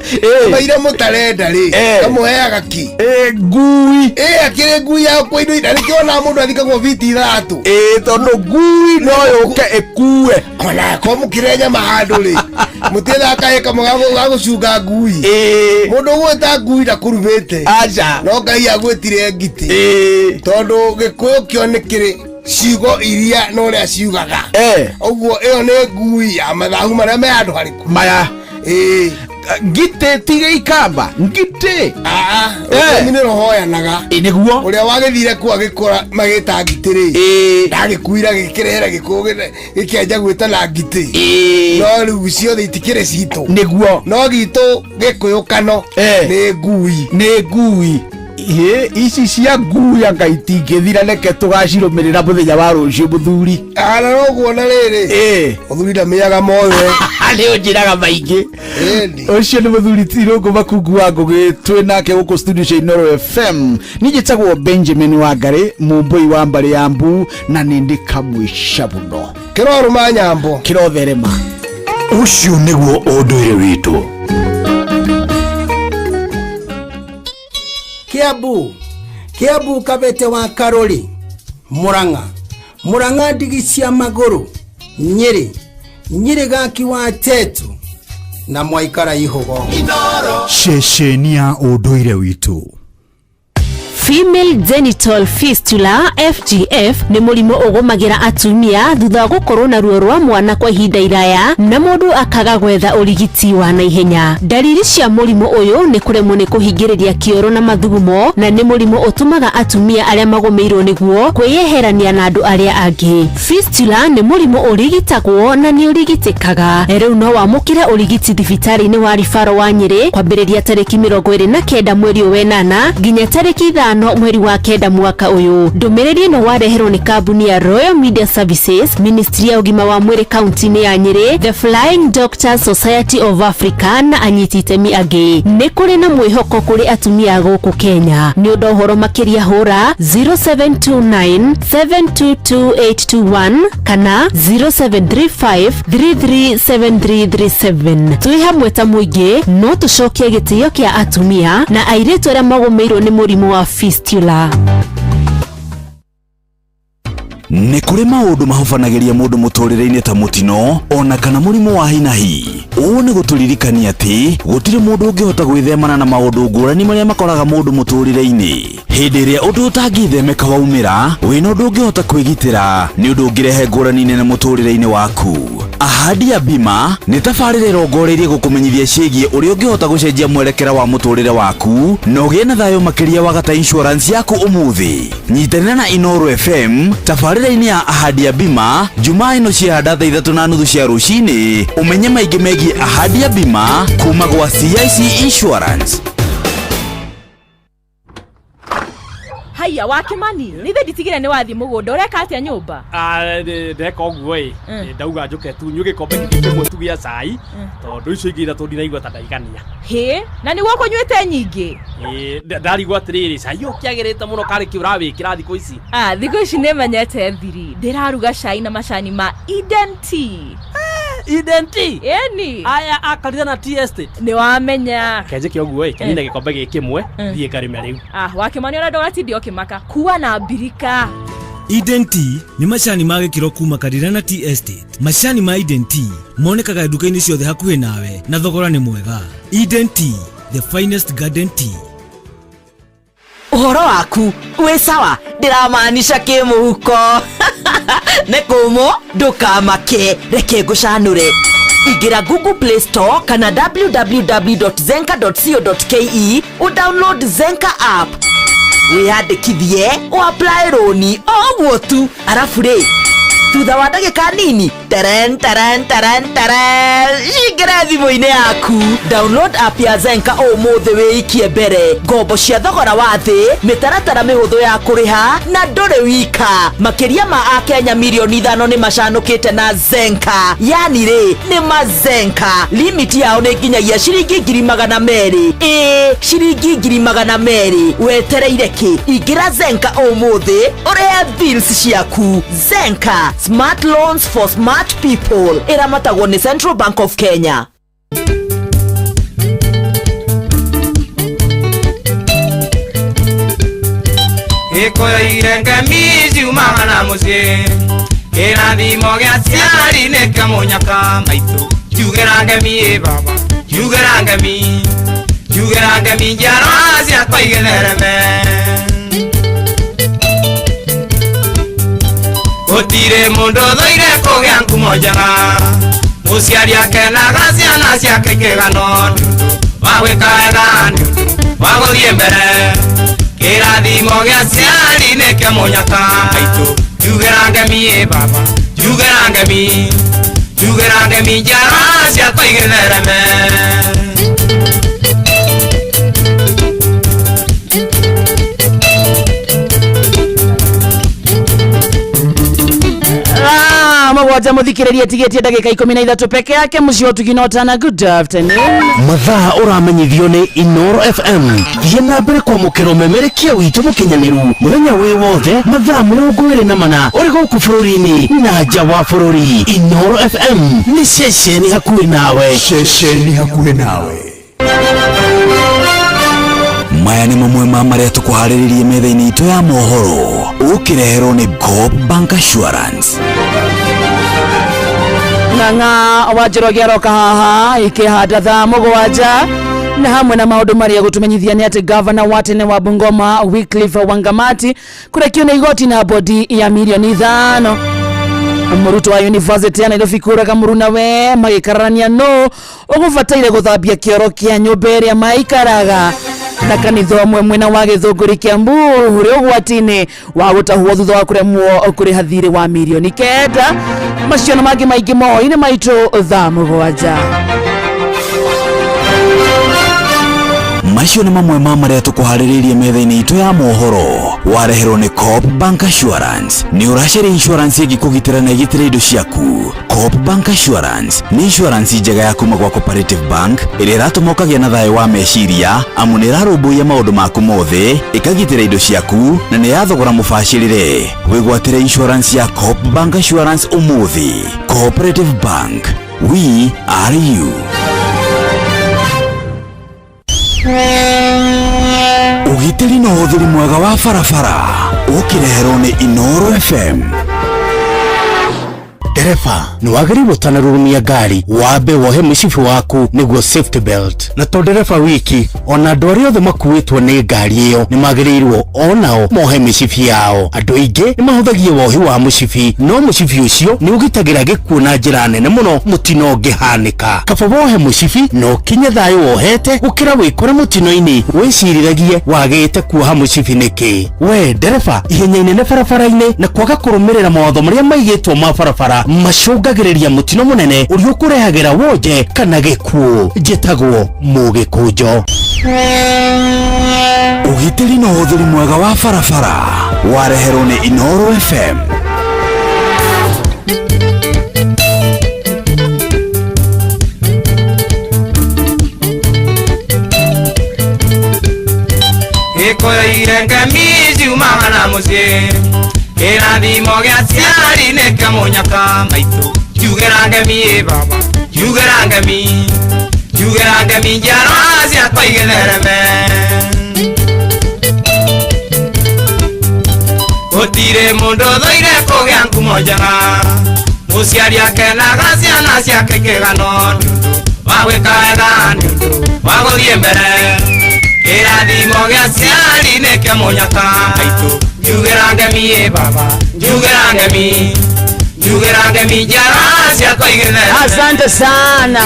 maire mũtarenda rĩ kamũheaga ki.
Ngui.
Ĩ akĩrĩ ngui ya kũindu na nĩkĩo ona mũndũ athikagwo biti ithatũ.
Ĩ tondũ ngui no yũke ĩkue.
Ona ko mũkĩrĩa nyama handũ rĩ mũtiethaga kahĩ kamwe ga gũcunga ngui. Mũndũ ũgwĩta ngui ndakũrumĩte.
Aca.
No Ngai agwĩtire ngitĩ. Tondũ Gĩkũyũ kĩo nĩ kĩrĩ ciugo iria na ũrĩa ciugaga. Ũguo ĩyo nĩ ngui ya mathahu marĩa me handũ harĩkũ.
Maya.
Ĩĩ.
Ngitĩ ti gĩikamba ngitĩ.
Rũthiomi nĩ rũhoyanaga.
Ĩ nĩguo.
Ũrĩa wagĩthire kuo agĩkũra magĩta ngitĩ rĩ. Ndagĩkuire agĩkĩrehera Gĩkũyũ gĩkĩanjia gwĩtana ngitĩ. No rĩu ciothe itikĩrĩ citũ.
Nĩguo.
No gitũ Gĩkũyũ kano nĩ ngui.
Nĩ ngui. Ĩ ici cia ngui anga itingĩthira reke tũgacirũmĩrĩra mũthenya wa rũciũ mũthuri.
Ana noguo na rĩrĩ. Mũthuri ndamĩaga mothe.
Nĩ ũnjĩraga maingĩ. Ũcio nĩ mũthuri Tirũngũ Makungu wa Ngũgĩ twĩ nake gũkũ studio cia Inooro FM. Niĩ njĩtagwo Benjamin Wangarĩ mũmbũi wa mbarĩ ya Mbu na nĩ ndĩ kamwĩca mũno.
Kĩrorũma nyambo.
Kĩrotherema.
Ũcio nĩguo ũndũire witũ.
Kiambu Kiambu Kabete wa Karori Murang'a Murang'a ndigi cia magũrũ Nyĩrĩ Nyĩrĩ gaki wa Tetu na mwaikara ihũgo.
Ceceni ya ũndũire witũ.
Female genital fistula FGF nĩ mũrimũ ũgũmagĩra atumia thutha wa gũkorwo na ruo rwa mwana kwa ihinda iraya na mũndũ akaga gwetha ũrigiti wa naihenya. Ndariri cia mũrimũ ũyũ nĩ kũremwo nĩ kũhingĩrĩria kĩoro na mathugumo na nĩ mũrimũ ũtũmaga atumia arĩa magũmĩirwo nĩguo kwĩyeherania na andũ arĩa angĩ. Fistula nĩ mũrimũ ũrigitagwo na nĩ ũrigitĩkaga. Rĩu no wamũkĩre ũrigiti thibitarĩ-inĩ wa Rifaro wa Nyĩrĩ kwambĩrĩria tarĩki 29 mweri ũyũ wenana nginya tarĩki 5 mweri wa 9 mwaka ũyũ. Ndũmĩrĩri ĩno wareherwo nĩ kambuni ya Royal Media Services, Ministry ya ũgima wa mwĩrĩ kaunti-inĩ ya Nyĩrĩ, The Flying Doctors Society of Africa na anyiti itemi angĩ. Nĩ kũrĩ na mwĩhoko kũrĩ atumia gũkũ Kenya. Nĩ ũndũ ũhoro makĩria hũra 0729 722821 kana 0735 337337. Twĩ hamwe ta mũingĩ no tũcokie gĩtĩo kĩa atumia na airĩtu arĩa magũmĩirwo nĩ mũrimũ wa fistula.
Nĩ kũrĩ maũndũ mahobanagĩria mũndũ mũtũrĩre-inĩ ta mũtino ona kana mũrimũ wa hinahi. Ũũ nĩ gũtũririkania atĩ gũtirĩ mũndũ ũngĩhota gwĩthemana na maũndũ ngũrani marĩa makoraga mũndũ mũtũrĩre-inĩ. Hĩndĩ ĩrĩa ũndũ ũtangĩthemeka waumĩra, wĩna ũndũ ũngĩhota kwĩgitĩra nĩ ũndũ ũngĩrehe ngũrani nene mũtũrĩre-inĩ waku. Ahadi ya Bima nĩ tabarĩra ĩrongoreirie gũkũmenyithia ciĩgiĩ ũrĩa ũngĩhota gũcenjia mwerekera wa mũtũrĩre waku na ũgĩe na thayũ makĩria wagata insurance yaku ũmũthĩ. Nyitanĩra na Inooro FM tabarĩra-inĩ ya Ahadi ya Bima Jumaa ĩno ciahanda thaa 3:30 cia rũcinĩ ũmenye maingĩ megiĩ Ahadi ya Bima kuma gwa CIC Insurance.
Haiya wa Kimani, nithe nditigire nĩ wathiĩ mũgũnda ũreka atĩa nyũmba?
Ndeka ũguo ĩ, ndauga njũke tu nyue gĩkombe gĩkĩ kĩmwe tu gĩa cai tondũ icio ingĩ ithatũ ndinaigua ta ndaigania.
Hĩ, na nĩguo kũnyuĩte nyingĩ?
Ĩ, ndarigwo atĩrĩrĩ, cai ũyũ ũkĩagĩrĩte mũno karĩ kĩ ũrawĩkĩra thikũ ici?
Thikũ ici nĩmenyete thiri, ndĩraruga cai na macani ma Eden Tea.
Eden Tea?
Ĩni.
Aya akarire na tea estate.
Nĩwamenya.
Kenjĩke ũguo ĩ, kenyine gĩkombe gĩkĩ kĩmwe, thiĩ ngarĩme rĩu.
Wa Kimani ona ndũgatinde ũkĩmaka, kua na mbirika.
Eden Tea nĩ macani ma gĩkĩro kuma Karirana Tea Estate. Macani ma Eden Tea monekaga nduka-inĩ ciothe hakuhĩ nawe na thogora nĩ mwega. Eden Tea, the finest garden tea.
Ũhoro waku wĩ sawa, ndĩramaanisha kĩmũhuko. Nĩ kũmũ, ndũkamake, reke ngũcanũre. Ingĩra Google Play Store kana www.zenka.co.ke ũdownload Zenka app, wĩyandĩkithie, ũapply rũni o ũguo tu, arabu rĩ, thutha wa ndagĩka nini, teren teren teren teren, cingĩre thimũ-inĩ yaku. Download app ya Zenka ũmũthĩ, wĩikie mbere ngombo cia thogora wa thĩ, mĩtaratara mĩhũthũ ya kũrĩha, na ndũrĩ wika. Makĩria ma akenya mirioni 5 nĩ macanũkĩte na Zenka. Yani rĩ, nĩ mazenka. Limit yao nĩ nginyagia ciringi 200,000. Ĩĩ, ciringi 200,000. Wetereire kĩ? Ingĩra Zenka ũmũthĩ ũrĩhe bills ciaku. Zenka, smart loans for smart people. Ĩramatagwo nĩ Central Bank of Kenya.
Gĩkũyũ ngemi ciumaga na mũciĩ, kĩrathimo gĩa ciari nĩkĩo mũnyaka maitũ. Njugĩra ngemi ĩ baba, njugĩra ngemi, njugĩra ngemi, njiarwa ciakwa igĩthereme. Gũtirĩ mũndũ ũthũire kũgĩa ngumo njega, mũciari akenaga ciana ciake ikĩgano nĩ ũndũ wa gwĩka wega, nĩ ũndũ wa gũthiĩ mbere. Kĩrathimo gĩa ciari nĩkĩo mũnyaka maitũ. Njugĩra ngemi ĩ baba, njugĩra ngemi, njugĩra ngemi, njiarwa ciakwa igĩthereme.
7 muthikiririe tigetie ndagika 13 peke yake. Muciĩ ũtugina. Good afternoon.
Mathaa ũramenyithio nĩ Inoro FM. Thiĩ na mbere kwamũkĩra ũmemerekia witũ mũkinyanĩru mũthenya wĩ wothe, mathaa 24, ũrĩ gũkũ bũrũri-inĩ na nja wa bũrũri. Inoro FM nĩ ceceni hakuhĩ nawe.
Ceceni hakuhĩ nawe.
Maya nĩ mamwe ma marĩa tũkũharĩrĩrie metha-inĩ itũ ya mohoro, ũkĩreherwo nĩ Coop Bank Assurance.
Ng'ang'a wa Njoroge aroka haha ikĩhanda thaa 7, na hamwe na maũndũ marĩa gũtũmenyithia nĩ atĩ gavana wa tene wa Bungoma Wycliffe Wangamati kũrekio nĩ igoti na bodi ya mirioni 5. Mũrutwo wa University ya Nairobi kũraga mũrunawe magĩkararania no ũgũbataire gũthambia kĩoro kĩa nyũmba ĩrĩa maikaraga, na kanitha ũmwe mwena wa Gĩthũngũri Kiambu ũrĩ ũgwati-inĩ wa gũtahwo thutha wa kũremwo kũrĩha thirĩ wa mirioni 9. Macio na mangĩ maingĩ mohoro-inĩ maitũ thaa 7.
Macio nĩ mamwe ma marĩa tũkũharĩrĩirie metha-inĩ itũ ya mohoro, wareherwo nĩ Coop Bank Assurance. Nĩ ũracaria insurance ĩngĩkũgitĩra na ĩgitĩre indo ciaku? Coop Bank Assurance nĩ insurance njega ya kuma gwa Cooperative Bank ĩrĩa ĩratũma ũkagĩa na thayũ wa meciria, amu nĩ ĩrarũmbũiya maũndũ maku mothe, ĩkagitĩra indo ciaku, na nĩ ya thogora mũbacĩrĩre. Wĩgwatĩre insurance ya Coop Bank Assurance ũmũthĩ. Cooperative Bank, we are you. Ũgitĩri na ũhũthĩri mwega wa barabara, ũkĩreherwo nĩ Inoro FM.
Ndereba, nĩ wagĩrĩirwo ũtanarurumia ngari wambe wohe mũcibi waku, nĩguo safety belt. Na to ndereba wiki, ona andũ arĩa othe makuĩtwo nĩ ngari ĩyo nĩ magĩrĩirwo onao mohe mĩcibi yao. Andũ aingĩ nĩ mahũthagia wohi wa mũcibi, no mũcibi ũcio nĩ ũgitagĩra gĩkuũ na njĩra nene mũno mũtino ũngĩhanĩka. Kaba wohe mũcibi na ũkinye thayũ wohete, gũkĩra wĩkore mũtino-inĩ wĩcirithagie wagĩte kuoha mũcibi nĩkĩ. We ndereba, ihenya inene barabara-inĩ na kwaga kũrũmĩrĩra mawatho marĩa maigĩtwo ma barabara macũngagĩrĩria mũtino mũnene ũrĩa ũkũrehagĩra wonje kana gĩkuũ. Njĩtagwo Mũgĩkũnjo.
Ũgitĩri na ũhũthĩri mwega wa barabara, wareherwo nĩ Inoro FM.
Gĩkũyũ ngemi ciumaga na mũciĩ, kĩrathimo gĩa ciari nĩkĩo mũnyaka maitũ. Njugĩra ngemi ĩ baba, njugĩra ngemi, njugĩra ngemi, njiarwa ciakwa igĩthereme. Gũtirĩ mũndũ ũthũire kũgĩa ngumo njega, mũciari akenaga ciana ciake ikĩgano nĩ ũndũ wa gwĩka wega, nĩ ũndũ wa gũthiĩ mbere. Kĩrathimo gĩa ciari nĩkĩo mũnyaka maitũ. Njugĩra ngemi ĩ baba, njugĩra ngemi, njugĩra ngemi njiarwa ciakwa igĩthere.
Asante sana.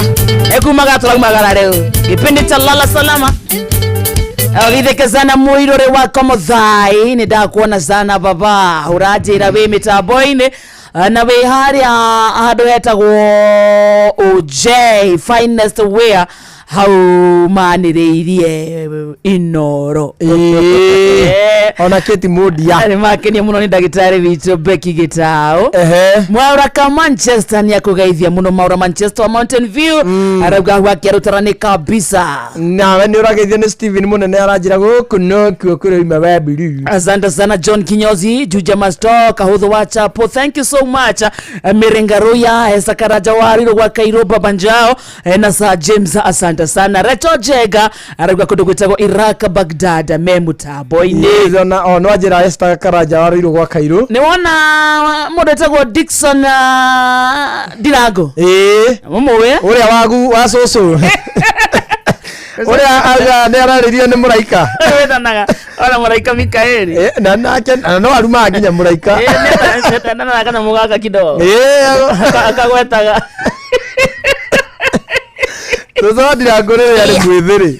Ekumaga turaumagara riu. Kipindi cha lala salama. Ogitheke sana muirore wako muthai ni ndakuona sana baba uranjira wi mitambo-ini na wi haria handu hetagwo OJ finest wear hau manĩrĩirie Inoro.
Ona Kate Mundia.
Nĩ makenia mũno nĩ ndagĩtarĩ witũ Becky Gĩtaũ. Mwaura ka Manchester nĩ akũgeithia mũno Mwaura Manchester wa Mountain View arauga hau akĩarutara nĩ kabisa.
Nawe nĩ ũrageithio nĩ Steven mũnene aranjĩra gũkũ nokuo kũroima wa blue.
Asante sana John Kinyozi, Juja Masto, Kahuthu wa Chapo. Thank you so much. Mirengaruya, Esa Karaja Wariro wa Kairo Baba Njao, na Sir James asante sana. Recho Jega arauga kũndũ gwĩtagwo Iraq Baghdad me mũtambo-inĩ.
Yes, ona o no anjĩra Esther Karanja warĩirwo gwa Kairũ.
Nĩ wona mũndũ wĩtagwo Dickson Ndirango?
Ĩĩ.
Mũmũĩ?
Ũrĩa wagu wa cũcũ. Ũrĩa auga nĩ ararĩrio nĩ mũraika.
Wĩtanaga ona mũraika Mikaeli.
Na nake na no arumaga nginya mũraika.
Nĩetanaga kanyamũ gaka kidogo.
Ĩĩ.
Akagwetaga.
Cũcũ wa Ndirango rĩrĩa arĩ mwĩthĩ rĩ.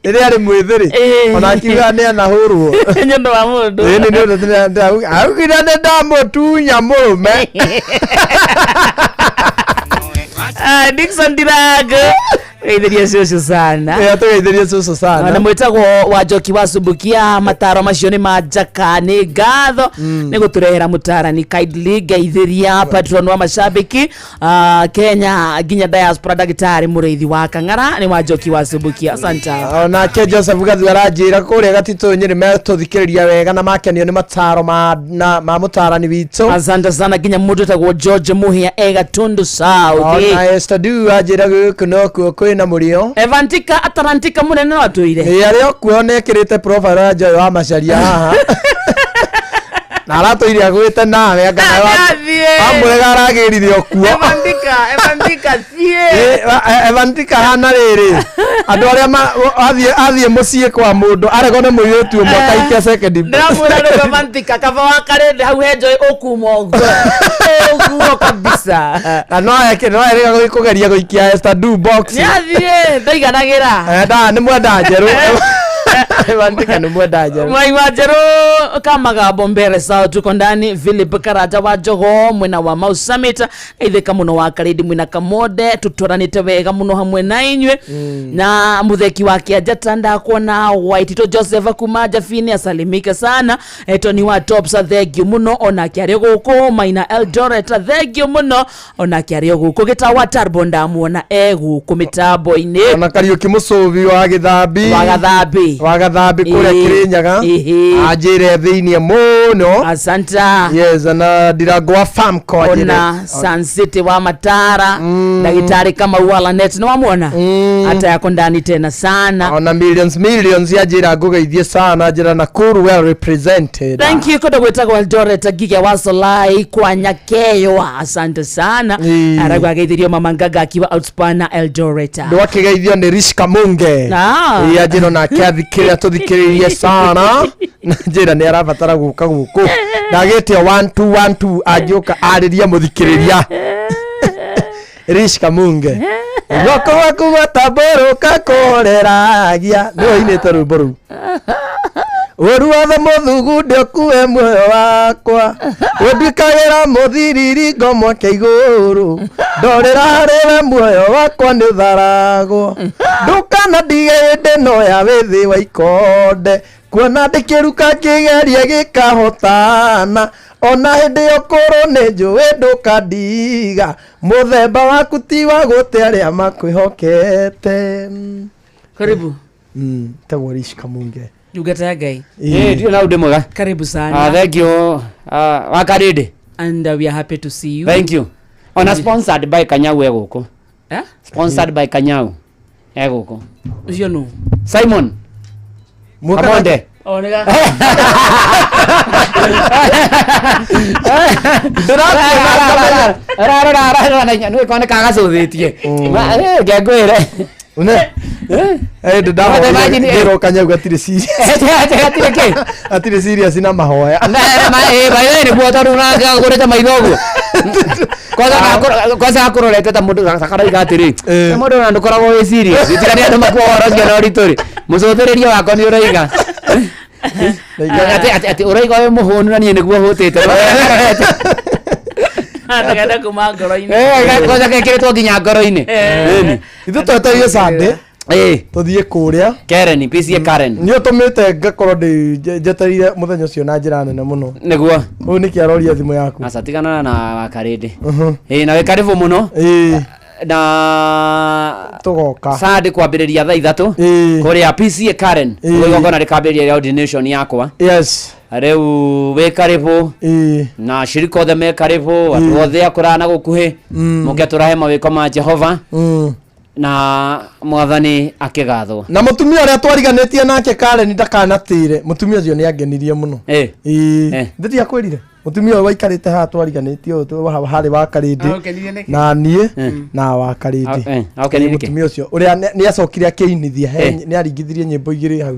Rĩrĩa arĩ mwĩthĩ rĩ. Ona akiuga nĩ anahũrwo.
Nĩ ũndũ wa mũndũ.
Ĩĩ nĩ ũndũ augire nĩ ndamũtunya mũrũme.
Dickson Ndirango geithĩria cũcũ sana.
Ĩĩ atũgeithĩrie cũcũ sana.
Na mwĩtagwo wa Njoki wa Sumbukia mataro macio nĩ ma njaka nĩ ngatho nĩ gũtũrehera mũtarani kindly ngeithĩria patron wa mashabiki Kenya nginya diaspora ndagĩtarĩ mũrĩithi wa Kang'ara nĩ wa Njoki wa Sumbukia asante.
Onake Joseph Gathu aranjĩra kũrĩa Gatitũ Nyĩrĩ metũthikĩrĩria wega na makenio nĩ mataro ma na ma mũtarani witũ.
Asante sana nginya mũndũ wĩtagwo George Muhia e Gatundu South.
Ona Esther Du anjĩra gũkũ nokuo kwĩna mũrĩo.
Evantika Atarantika mũnene no atũire.
Ĩĩ arĩ o kuo nĩ ekĩrĩte profile ya Joy wa Macharia haha. Na aratũire agwĩte nawe anga nawe wamũrega aragĩrire o kuo.
Evantika Evantika thiĩ.
Ĩĩ, Evantika hana rĩrĩ andũ arĩa athiĩ mũciĩ kwa mũndũ aregwo nĩ mũirĩtu ũmwe akaikia second.
Ndĩramwĩra rĩu Evantika kaba wa karĩndĩ hau he Joy ũkuma ũguo ũguo kabisa.
Na no eke no erĩga gũthiĩ kũgeria gũikia Esther Du box.
Nĩ athiĩ ndaiganagĩra.
Nda nĩ mwenda njerũ. Evantika nĩ mwenda njerũ.
Mwai wa njerũ kamagambo mbere sao tuko ndani Philip Karanja wa Jogo mwena wa Mau Summit ithika muno wa Karindi mwina Kamode tutwaranite wega muno hamwe na inywe na mutheki wa Kĩanjata ndakuona Waitito Joseph kuma Jafini asalimike sana Tony wa Tops thengio muno onake arĩ gũkũ Maina Eldoret thengio muno onake arĩ gũkũ Gĩtawa Tarbo ndamuona e gũkũ mĩtambo-inĩ
Ona Kariũki Mũcũvi wa Gĩthambi
wa Gathambi
wa Gathambi kũrĩa Kĩrĩnyaga anjĩre thĩiniĩ mũno.
Asanta.
Yes na Ndirango wa Famco anjĩre.
Ona Sun City wa Matara ndagĩtarĩ Kamau wa Lanet nĩ wamwona hata yako ndani tena sana.
Ona millions millions anjĩra ngũgeithie sana anjĩra Nakuru well represented.
Thank you kũndũ gwĩtagwo Eldoret Ngige wa Solai kwa Nyakeyo asante sana arauga ageithirio mama Ngaga akiwa Outspana Eldoret.
Ndwakĩgeithio nĩ Rish Kamunge. Ĩĩ anjĩra onake athikĩrĩria tũthikĩrĩrie sana na njĩra nĩ arabatara gũka gũkũ ndagĩte 1212 angĩũka arĩrie mũthikĩrĩria Rish Kamunge guoko gwaku gũtambũrũka kũhoreragia nĩwe ũinĩte rwĩmbo rũu. Ũru wothe mũthugunde ũkue muoyo wakwa ũnduĩkagĩra mũthiriringo mwake igũrũ ndorĩra harĩwe muoyo wakwa nĩ ũtharagwo ndũkanandige hĩndĩ ĩno ya wĩthĩ wa ikonde kuona ndĩkĩruka kĩgeria gĩkahotana ona hĩndĩ ya ũkũrũ nĩ njũĩ ndũkandiga mũthemba waku ti wa gũte arĩa makwĩhokete.
Karibu.
Tagwo Rish Kamunge.
Ndungata ya Ngai.
Ndio na ũndũ mwega.
Karibu sana.
Thank you. Wa Karindi.
And we are happy to see you.
Thank you. Ona sponsored by Kanyau e gũkũ.
Eh?
Sponsored by Kanyau e gũkũ.
Ũcio nũ?
Simon. Kamonde.
O nĩga.
Ararora nĩ koneka gacũthĩtie. Ngengwĩre.
Ne. Eh
What imagine, eh.
ndĩrahoire kanyau gatirĩ serious.
Gatirĩ kĩ?
Gatirĩ serious na mahoya.
By nĩguo tondũ nagũrĩte maitho ũguo kwanza kwanza akũrorete ta mũndũ karaiga atĩrĩ "Nĩ mũndũ ona ndũkoragwo wĩ serious tiga nĩ andũ makuo ũhoro ũcio na ũritũ rĩ mũcũthĩrĩrio wakwa nĩ ũraiga atĩ atĩ ũraiga wĩ mũhũnu na niĩ nĩguo hũtĩte
ndagenda kuma ngoro-inĩ
Eh, kwanza gekĩrĩtwo nginya ngoro-inĩ
Eh.
Ithuĩ twetereire Sunday. Tũthiĩ kũrĩa.
Karen, PCA Karen.
Nĩ ũtũmĩte ngakorwo ndĩ njetereire mũthenya ũcio na njĩra nene mũno.
Nĩguo.
Ũyũ nĩkĩ aroria thimũ yaku.
Aca tigana na wakarĩndĩ. Ĩĩ na wĩ karibu mũno. Na
tũgoka.
Sunday kwambĩrĩria thaa ithatũ. Kũrĩa PCA Karen.
Ĩĩ.
Igongona rĩkambĩrĩria rĩa ordination yakwa.
Yes.
Rĩu wĩ karibu. Na ashirika othe me karibu, andũ othe akũraya na gũkuhĩ. Mũke tũrahe mawĩko ma Jehova. Na mwathani akĩgathwo.
Na mũtumia ũrĩa twariganĩtie nake Karen ndakanatĩre. Mũtumia ũcio nĩ angenirie mũno.
Ĩĩ.
Ĩĩ. Ndĩtiakwĩrire. Mũtumia ũyũ waikarĩte haha twariganĩtie ũyũ harĩ wa Karĩndĩ.
Agũkenirie nĩkĩ?
Na niĩ na wa Karĩndĩ.
Agũkenirie nĩkĩ?
Mũtumia ũcio ũrĩa nĩ acokire akĩinithia nĩ aringithirie nyĩmbo igĩrĩ hau.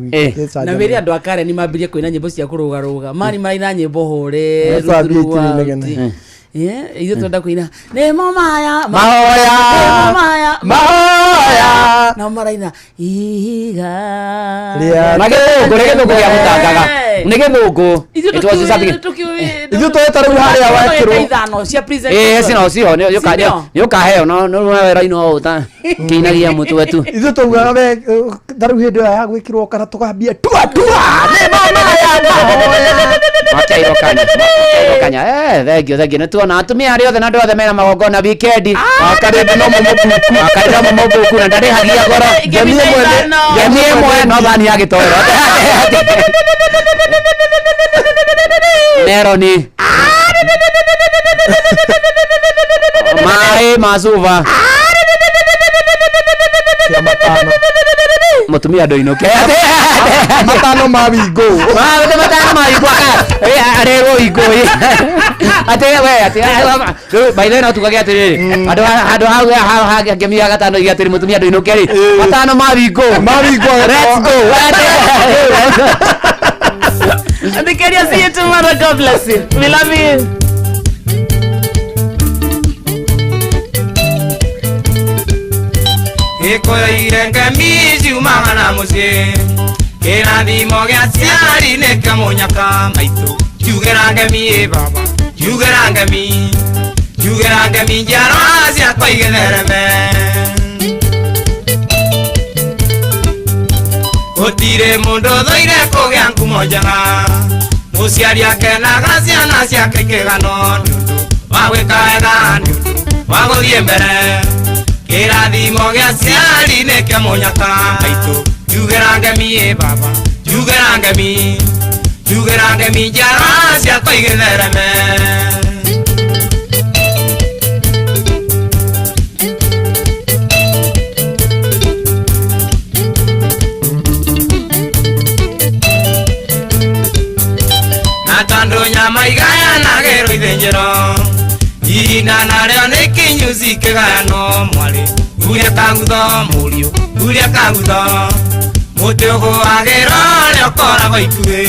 Na wĩre andũ a Karen mambirie kũina nyĩmbo cia kũrũgarũga mani maraina nyĩmbo hũre
Twambie itirĩ inegene.
ithuĩ twenda kũina nĩmo maya
Mahoya.
nĩmo maya
Mahoya.
nao maraina ihiga
Na gĩthũngũ nĩ gĩthũngũ gĩa gũtangaga. Nĩ gĩthũngũ.
Ithuĩ
It was something-
Ithuĩ tweta rĩu harĩa wekĩrwo.
ithano cia
Ĩĩ cino cio nĩ ũkaheo no no wĩra-inĩ o ũta kĩinagia mũtwe tu.
Ithuĩ twaugaga we ta rĩu hĩndĩ ĩyo ya gwĩkĩrwo kana tũgambia tua tua nĩmo maya mahoya.
Makairwo kanya. Makairwo kanya. Eh, thengio thengio nĩ tuona atumia arĩa othe na andũ othe mena magongona wikendi.
Wakarĩndĩ no mũmũbuku.
Wakarĩndĩ no mũmũbuku na ndarĩhagia goro.
Ngemie mwene.
Ngemie ĩmwe no thani ya gĩtoero. Meroni. Maĩ ma cuba.
Cia matano.
Mũtumia ndũinũke.
Matano ma wingũ.
Matano ma wingũ. Arerwo wingũ. Atĩ we atĩ by the way no tugage atĩrĩrĩ andũ handũ hau ngemi ya gatano iga atĩrĩ mũtumia ndũinũke rĩ matano ma wingũ.
Ma wingũ.
Let's go.
Andikeria, see you tomorrow. God bless you. We love you.
Gĩkũyũ irengemi ciumaga na mũciĩ kĩrathimo gĩa ciari nĩkĩo mũnyaka maitũ kiugĩra ngemi ĩ baba kiugĩra ngemi kiugĩra ngemi njiarwa ciakwa igĩthereme gũtirĩ mũndũ ũthũire kũgĩa ngumo njega mũciari akenaga ciana ciake ikĩgano nĩ ũndũ wa gwĩka wega nĩ ũndũ wa gũthiĩ mbere kĩrathimo gĩa ciari nĩkĩo mũnyaka maitũ kiugĩra ngemi ĩ baba kiugĩra ngemi kiugĩra ngemi njiarwa ciakwa igĩthereme. Na tondũ nyama igayanagĩrwo ithĩnjĩro ihinda narĩo nĩ kĩnyuci kĩgayano mwarĩ huria kangutho mũriũ huria kangutho mũtĩ ũgũagĩrwo ũrĩa ũkoragwo ikuhĩ.